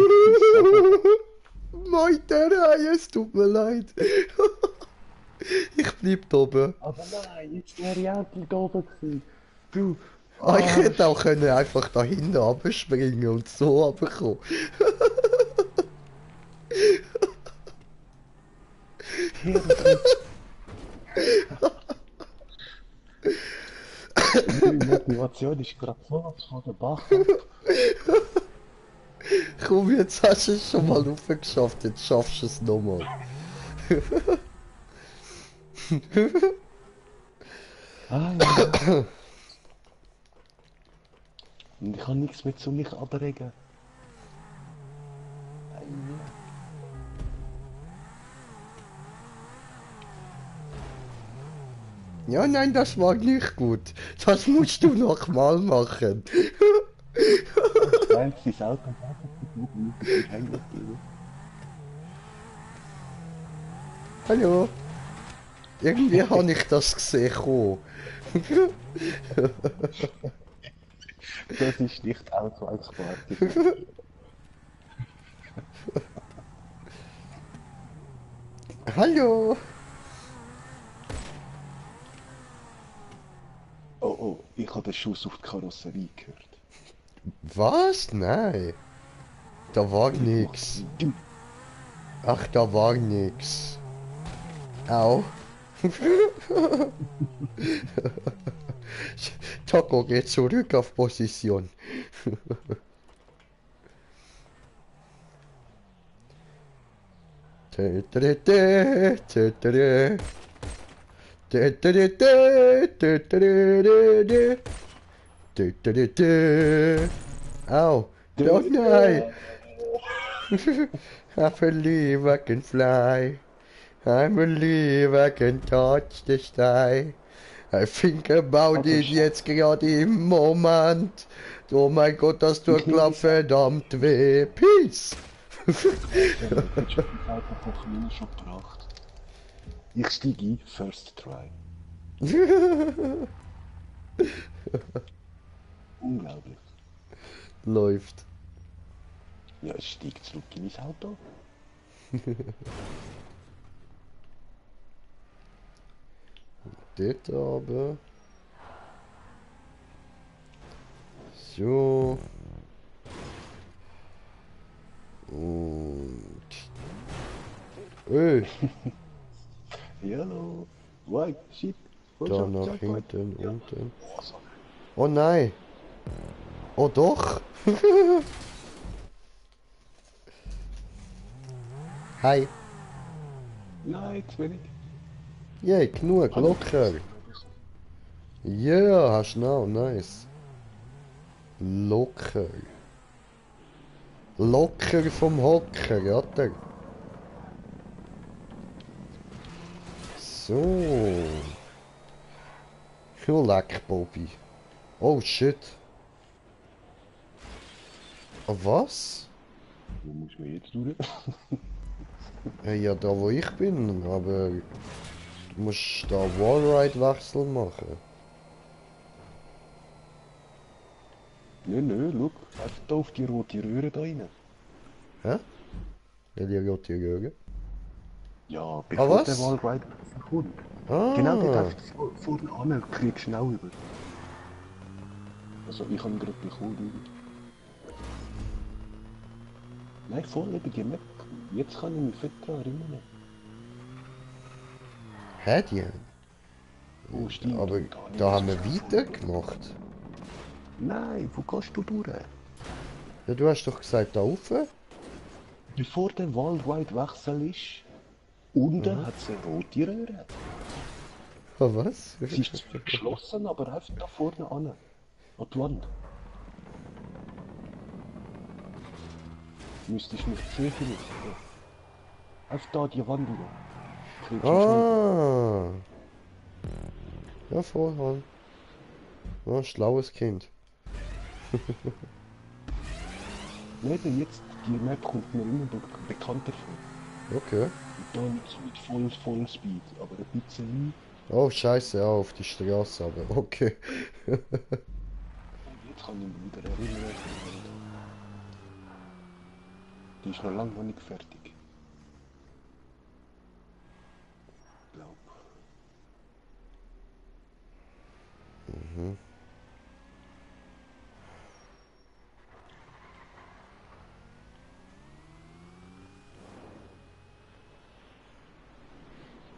Nein, der es tut mir leid. Ich bleib da oben. Aber nein, jetzt wäre ich endlich da oben gewesen. Du, Ich hätte auch können einfach da hinten abspringen und so runterkommen. die Motivation ist gerade so von der Bach. Komm, jetzt hast du es schon mal aufgeschafft, jetzt schaffst du es nochmal. Ah, ja. Und ich kann nichts mehr zu mich abregen. Ja, nein, das war nicht gut. Das musst du nochmal machen. Nein, sein Auto und ich hängen geblieben. Hallo. Irgendwie habe ich das gesehen. Kommen. Das ist nicht Auto als Party. Hallo. Oh, oh, ich habe den Schuss auf die Karosserie gehört. Was? Nein. Da war nix. Ach, da war nix. Au. Taco geht zurück auf Position. Au. Oh nein. I believe I can fly. I believe I can touch the sky. I think about it jetzt gerade im Moment. Oh mein Gott, das tut glaub verdammt weh. Peace. Schon gebracht. Ich steige ein, first try. Unglaublich. Läuft. Ja, ich steige zurück in mein Auto. Dort aber. So. Und. Öh, Hallo. Why? Shit. da nach hinten, unten. Oh nein. Oh doch. Hi. Nein, zu wenig. Yay, genug, locker. Ja, hast du noch, nice. Locker. Locker vom Hocker, oder? So. Leck, Bobby. Oh shit. Oh, was? Wo muss man jetzt durch? Ja, da wo ich bin, aber du musst da Wallride-Wechsel machen. Nö, schau. Einfach da auf die rote Röhre da rein. Hä? Ja, die rote Röhre. Ja, bevor was? der Wallride kommt. Ah. Genau, dort einfach vorne an, kriegst du schnell über. Also ich habe ihn gerade bekommen. Nein, vorlebige Map. Jetzt kann ich mich fett daran erinnern. Hä, die? Oh, stimmt. Aber und habe ich da haben das wir weitergemacht. Nein, wo gehst du durch? Ja, du hast doch gesagt, da rauf. Bevor der Wallride-Wechsel ist, unten hat es eine rote Röhre. Oh, was? Sie ist zwar geschlossen, aber einfach da vorne an die Wand. Müsstest du nicht sehen, vielleicht. Einfach da die Wand über. Klickst du schnell. Ah. Ja, voll, halt. Ja, schlaues Kind. Nicht, jetzt, die Map kommt mir immer bekannter vor. Okay. Und da nicht so mit Vollspeed, aber ein bisschen. Oh, scheiße, ja, auf die Straße, aber okay. Und jetzt kann ich mich wieder erinnern, was ich gemacht habe. Die ist noch lange noch nicht fertig. Glaub.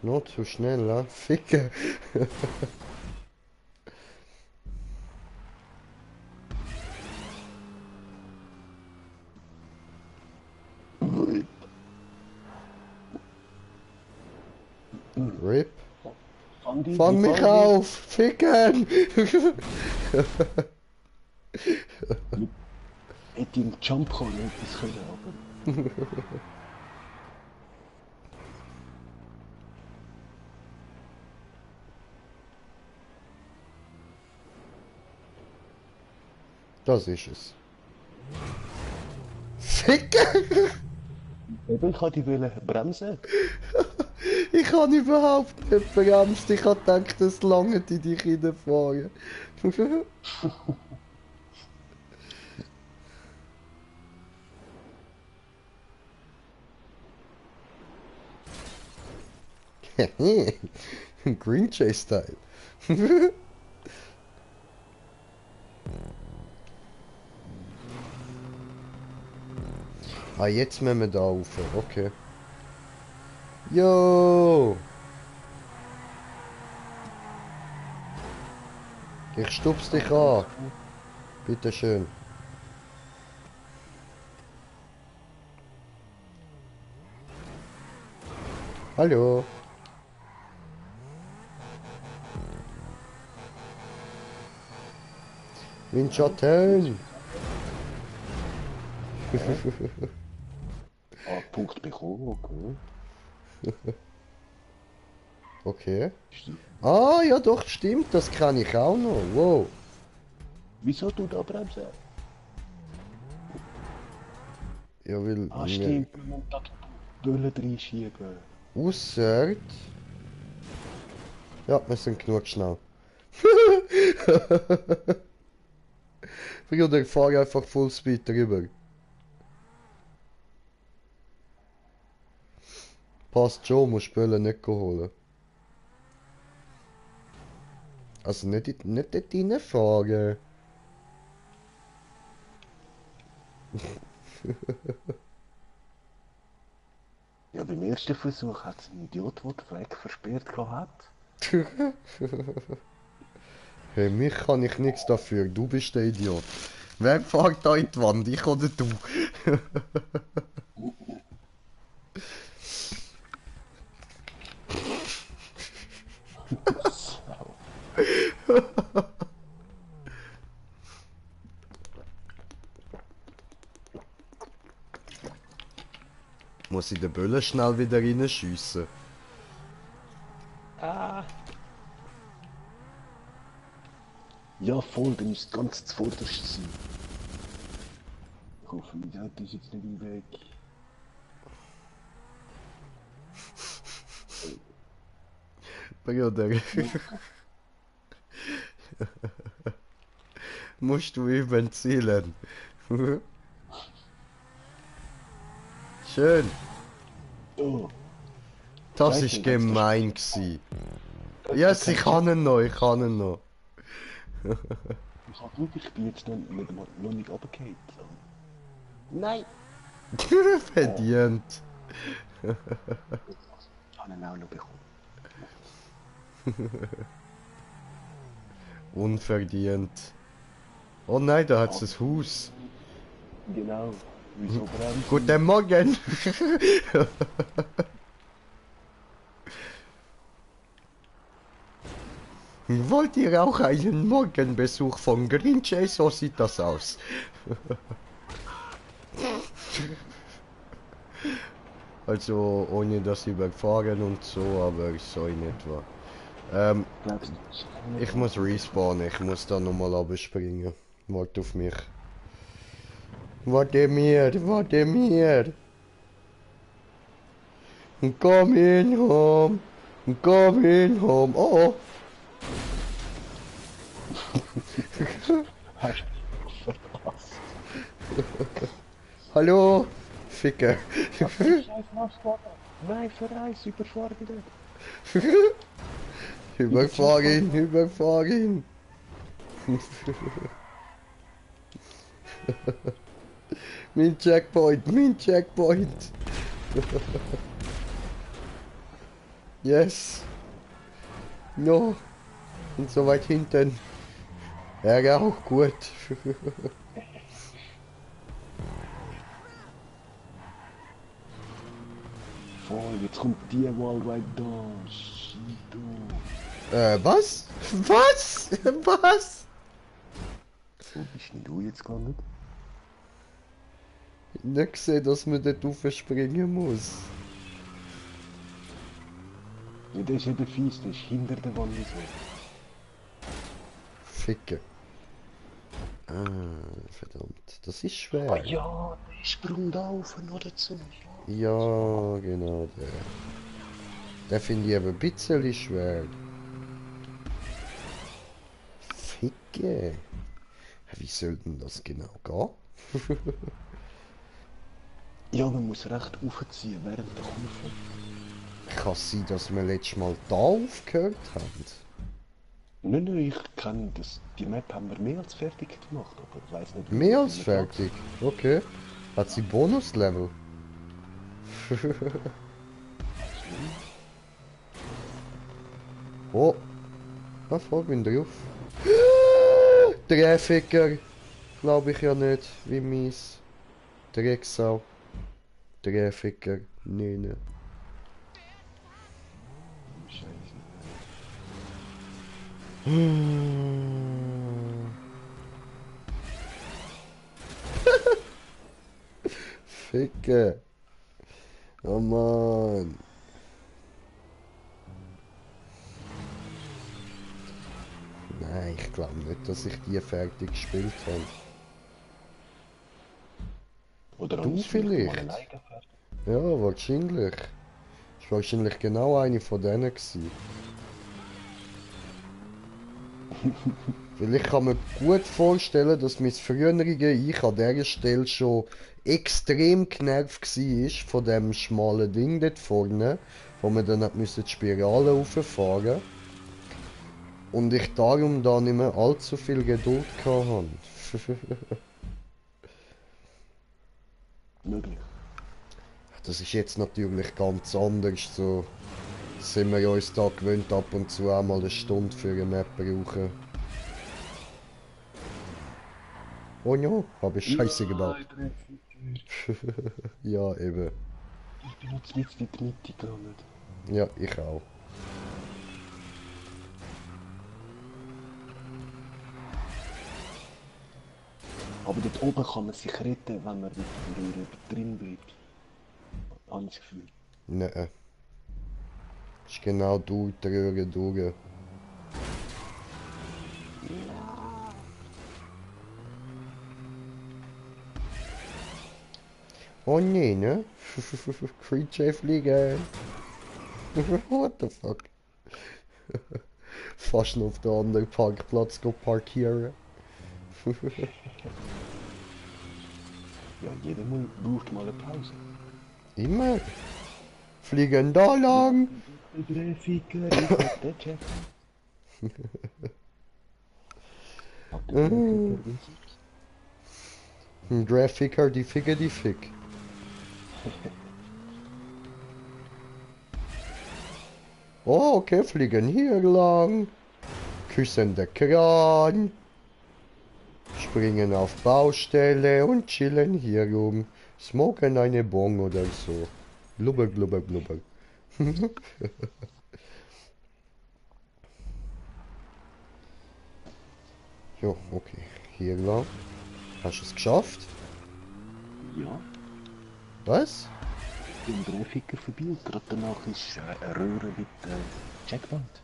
Not zu schnell, ja? Ficke. Rip. Fang mich auf! Ficken! Hätte im Jump kann etwas können, aber. Das ist es. Ficken! Eben, ich wollte die bremsen. Ich habe überhaupt nicht bremst. Ich habe gedacht, das lange in dich reinfahren. Green Chase Style. Ah, jetzt müssen wir da rauf. Okay. Yo! Ich stups dich an. Bitte schön. Hallo. Windschatten. Ah, Punkt bekommen, okay. Okay. Ah, ja doch, stimmt, das kann ich auch noch. Wow. Wieso du da bremsen? Ja, weil Ah, stimmt, wir müssen da die Böllen reinschieben. ausser... Ja, wir sind genug schnell. Bruder, ich fahre einfach Fullspeed drüber. Passt schon, musst Böllen nicht holen. Also nicht dort reinfahren. Ja, beim ersten Versuch hat es ein Idiot, der den Fleck versperrt gehabt. Hey, mich kann ich nichts dafür, du bist der Idiot. Wer fährt da in die Wand, ich oder du? Muss ich den Böllen schnell wieder reinschiessen? Ja, voll, dann ist es ganz zuvorderst sein. Ich hoffe, mein Auto ist jetzt nicht im Weg. Bruder. Musst du üben zielen. Schön. Oh, Das Scheiße, ist gemein gsi. Yes, ich kann ihn noch, ich kann ihn noch. ich habe gut, ich bin jetzt noch nicht runtergefallen. Nein! Verdient. Ich habe ihn auch noch bekommen. Unverdient. Oh nein, da hat's ein Haus. Genau. Wieso bremsen? Guten Morgen. Wollt ihr auch einen Morgenbesuch von Green Chase? So sieht das aus. Also ohne das überfahren und so, aber so in etwa. Glaubst du, Ich muss respawnen, ich muss da nochmal abspringen. Warte auf mich. Warte mir, warte mir. Coming home, coming home. Oh, hast du verpasst? hallo, Ficker. Nein, verreis, überfahr mich nicht. Überfahr ihn, überfahr ihn. Mein Checkpoint, mein Checkpoint. Yes. No. Und so weit hinten. Ja, auch gut. Voll, jetzt kommt die Wallride da. Shit, Was? Was? Was? wo bist denn du jetzt gelandet? Nicht gesehen, dass man dort raufspringen muss. Ja, das ist eben fies, das ist hinter der Wand so. Ficken. Ah, verdammt. Das ist Ah schwer. ja, der Sprung da auf oder so. Ja, genau der. Der finde ich aber ein bisschen schwer. Ficke. Wie soll denn das genau gehen? Ja, man muss recht aufziehen während der Kurve. Kann es sein, dass wir letztes Mal da aufgehört haben? Nein, ich kenne das. Die Map haben wir mehr als fertig gemacht, aber ich weiß nicht. wie Mehr als viele fertig? Okay. Hat sie Bonuslevel? Oh. Na, voll bin drauf. Drehficker. Glaube ich ja nicht, wie mies. Drecksau. Drehficker. Nein. Scheiße. Ficke. Oh Mann. Nein, ich glaube nicht, dass ich die fertig gespielt habe. Oder Du haben sie vielleicht mal vielleicht? alleine fertig? Ja, wahrscheinlich. Das war wahrscheinlich genau eine von denen gewesen. Weil ich kann mir gut vorstellen, dass mein frühere Ich an dieser Stelle schon extrem genervt war von dem schmalen Ding dort vorne, wo man dann hat müssen die Spirale rauffahren. Und ich darum da nicht mehr allzu viel Geduld hatte. Möglich. Das ist jetzt natürlich ganz anders, so sind wir uns da gewöhnt, ab und zu auch mal eine Stunde für eine Map brauchen. Oh ja, habe ich Scheiße gebaut. Ja, eben. Ich bin jetzt mit in die Mitte gelandet. Ja, ich auch. Aber dort oben kann man sich retten, wenn man wieder drin bleibt. Habe ich das Gefühl. Nein. Ist genau durch die Röhre durch. Oh nee, ne? Creature fliegen. What the fuck? Fast noch auf den anderen Parkplatz parkieren. Ja, jeder mal braucht mal eine Pause. Immer. Fliegen da lang. Der Ficker, ich hab den Check. Hat der Ficker Musik? Ein Graphiker, die Ficker, die Fick. Oh, okay, fliegen hier lang. Küssen der Kran. Springen auf Baustelle und chillen hier rum. Smoken eine Bong oder so. Blubber, blubber, blubber. Jo, okay. Hier lang. Hast du es geschafft? Ja, Was? ich bin am Grafiker vorbei und gerade danach ist eine Röhre mit Checkpoint.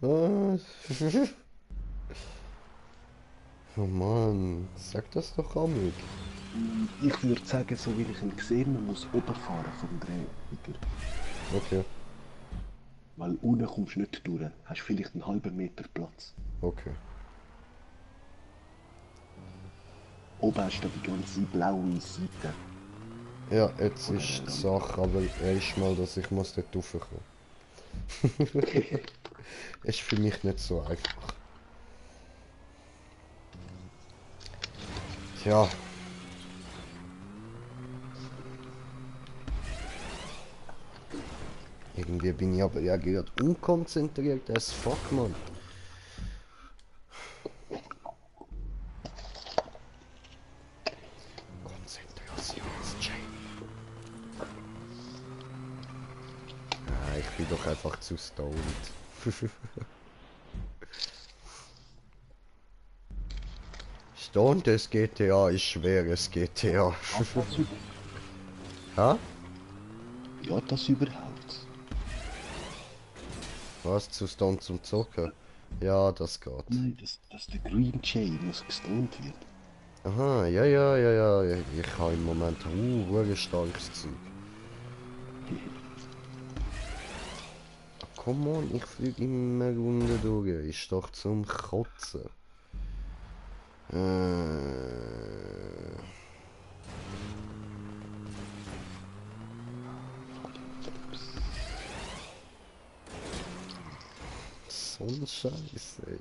Was? Oh Mann, sag das doch amig. Ich würde sagen, so wie ich ihn gesehen, man muss oben fahren vom Drehliger. Okay, Weil unten kommst du nicht durch. Hast vielleicht einen halben Meter Platz. okay. Oben hast du die ganze blaue Seite. Ja, jetzt Oder ist die Rampe. Sache aber erstmal, dass ich muss dort raufkommen. Ist für mich nicht so einfach. Tja. Irgendwie bin ich aber ja gerade unkonzentriert as fuck, man. Konzentrationschein. Ja, ich bin doch einfach zu stoned. Stoned GTA ist schweres GTA. Das über Ha? ja, das überhaupt. Was? Zu stoned zum Zocken? Ja, das geht. Nein, dass der Green Jay muss gestoned wird. Aha, ja. Ich habe im Moment ein starkes Zeug. Come on, ich fliege immer runter durch. Ist doch zum Kotzen. So ein Scheiß, ey.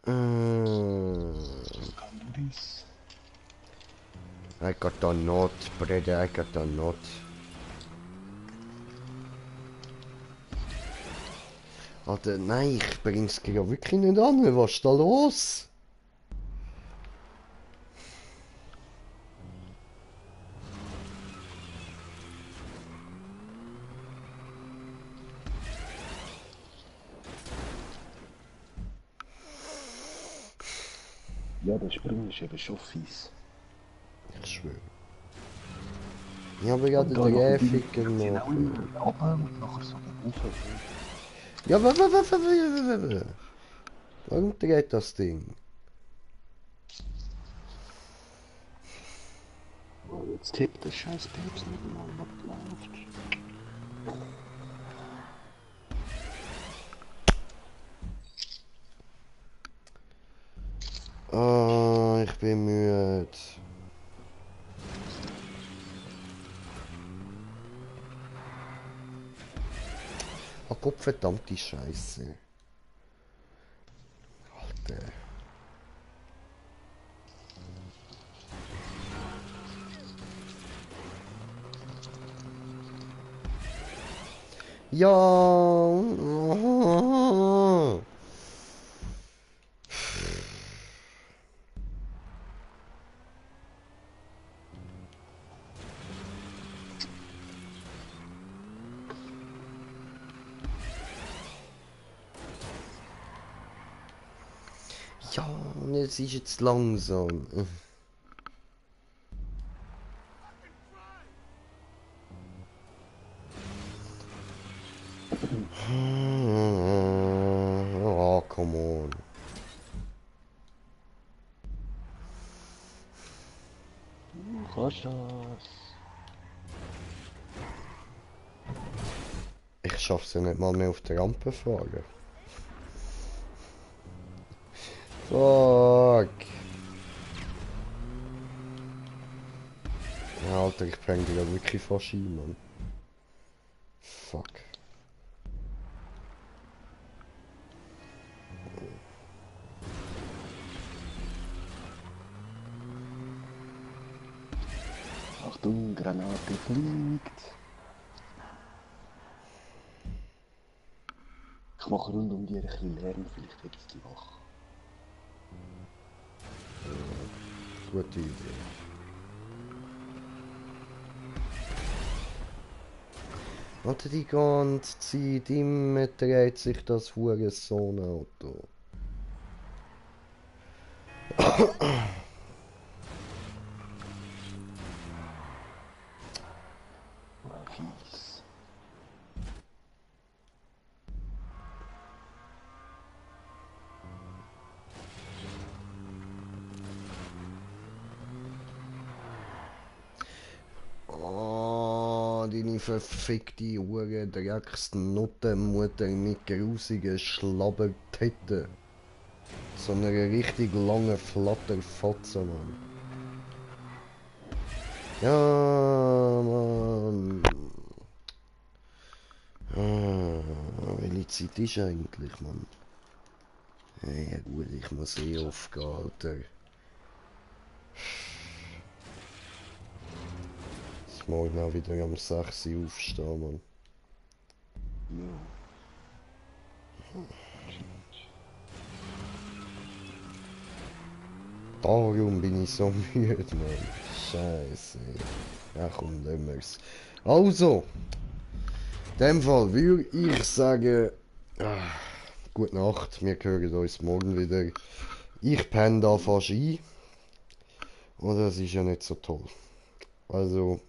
Kann du das? I got a knot, brother, I got a knot. Alter, nein, ich bring's ja wirklich nicht an. Was ist da los? Ja, der Sprung ist eben schon fies. Ich schwöre. Ich habe ja den Da nachher die Grafiker ziehen auch noch. immer runter und nachher so rauf. Ja, warum dreht das Ding? Oh, jetzt tippt der scheiß Papst nicht mal, was läuft. Ah, ich bin müde. Ah, Gott, verdammte Scheiße. Alter. Ja. Ja, und es ist jetzt langsam. Oh, come on. Kannst das? Ich schaff's ja nicht mal mehr auf der Rampe fahren. Fuck. Ja, Alter, ich bring dich ja wirklich fast ein, Mann. Fuck. Achtung, Granate fliegt. Ich mache rund um die ein bisschen Lärm, vielleicht wird es die wach. Gute Idee. Alter, die ganze Zeit immer dreht sich das Hurensohn-Auto. Fies. kleine verfickte Hure Drecksnuttenmutter mit grusigen Schlabbertitten. So eine richtig lange Flatterfotze, Mann. Ja, Mann. Welche Zeit ist eigentlich, Mann? Ja gut, ich muss aufgehen, Alter. Ich morgen auch wieder um 6 Uhr aufstehen, Mann. Ja. Darum bin ich so müde, Mann. Scheiße. Ja komm, nehmen wir's. Also, in dem Fall würde ich sagen, gute Nacht, wir hören uns morgen wieder. Ich penne da fast ein. Und das ist ja nicht so toll. Also,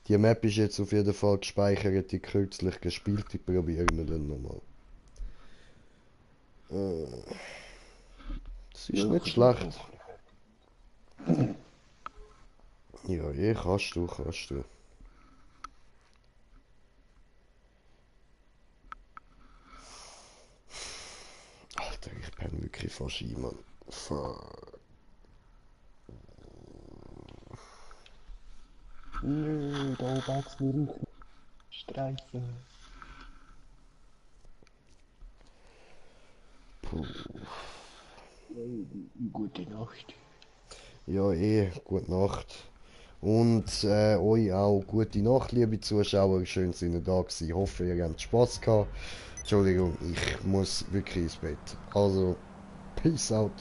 die Map ist jetzt auf jeden Fall gespeichert, die kürzlich gespielt, die probieren wir dann nochmal. Das ist nicht schlecht. Ja, kannst du. Alter, ich bin wirklich fast ein, Mann. Fuck. Nö, da wächst mir nicht. Streifen. Puh. Gute Nacht. Ja, gute Nacht. Und euch auch gute Nacht, liebe Zuschauer. Schön, dass ihr da gewesen. Ich hoffe, ihr habt Spaß gehabt. Entschuldigung, ich muss wirklich ins Bett. Also, peace out.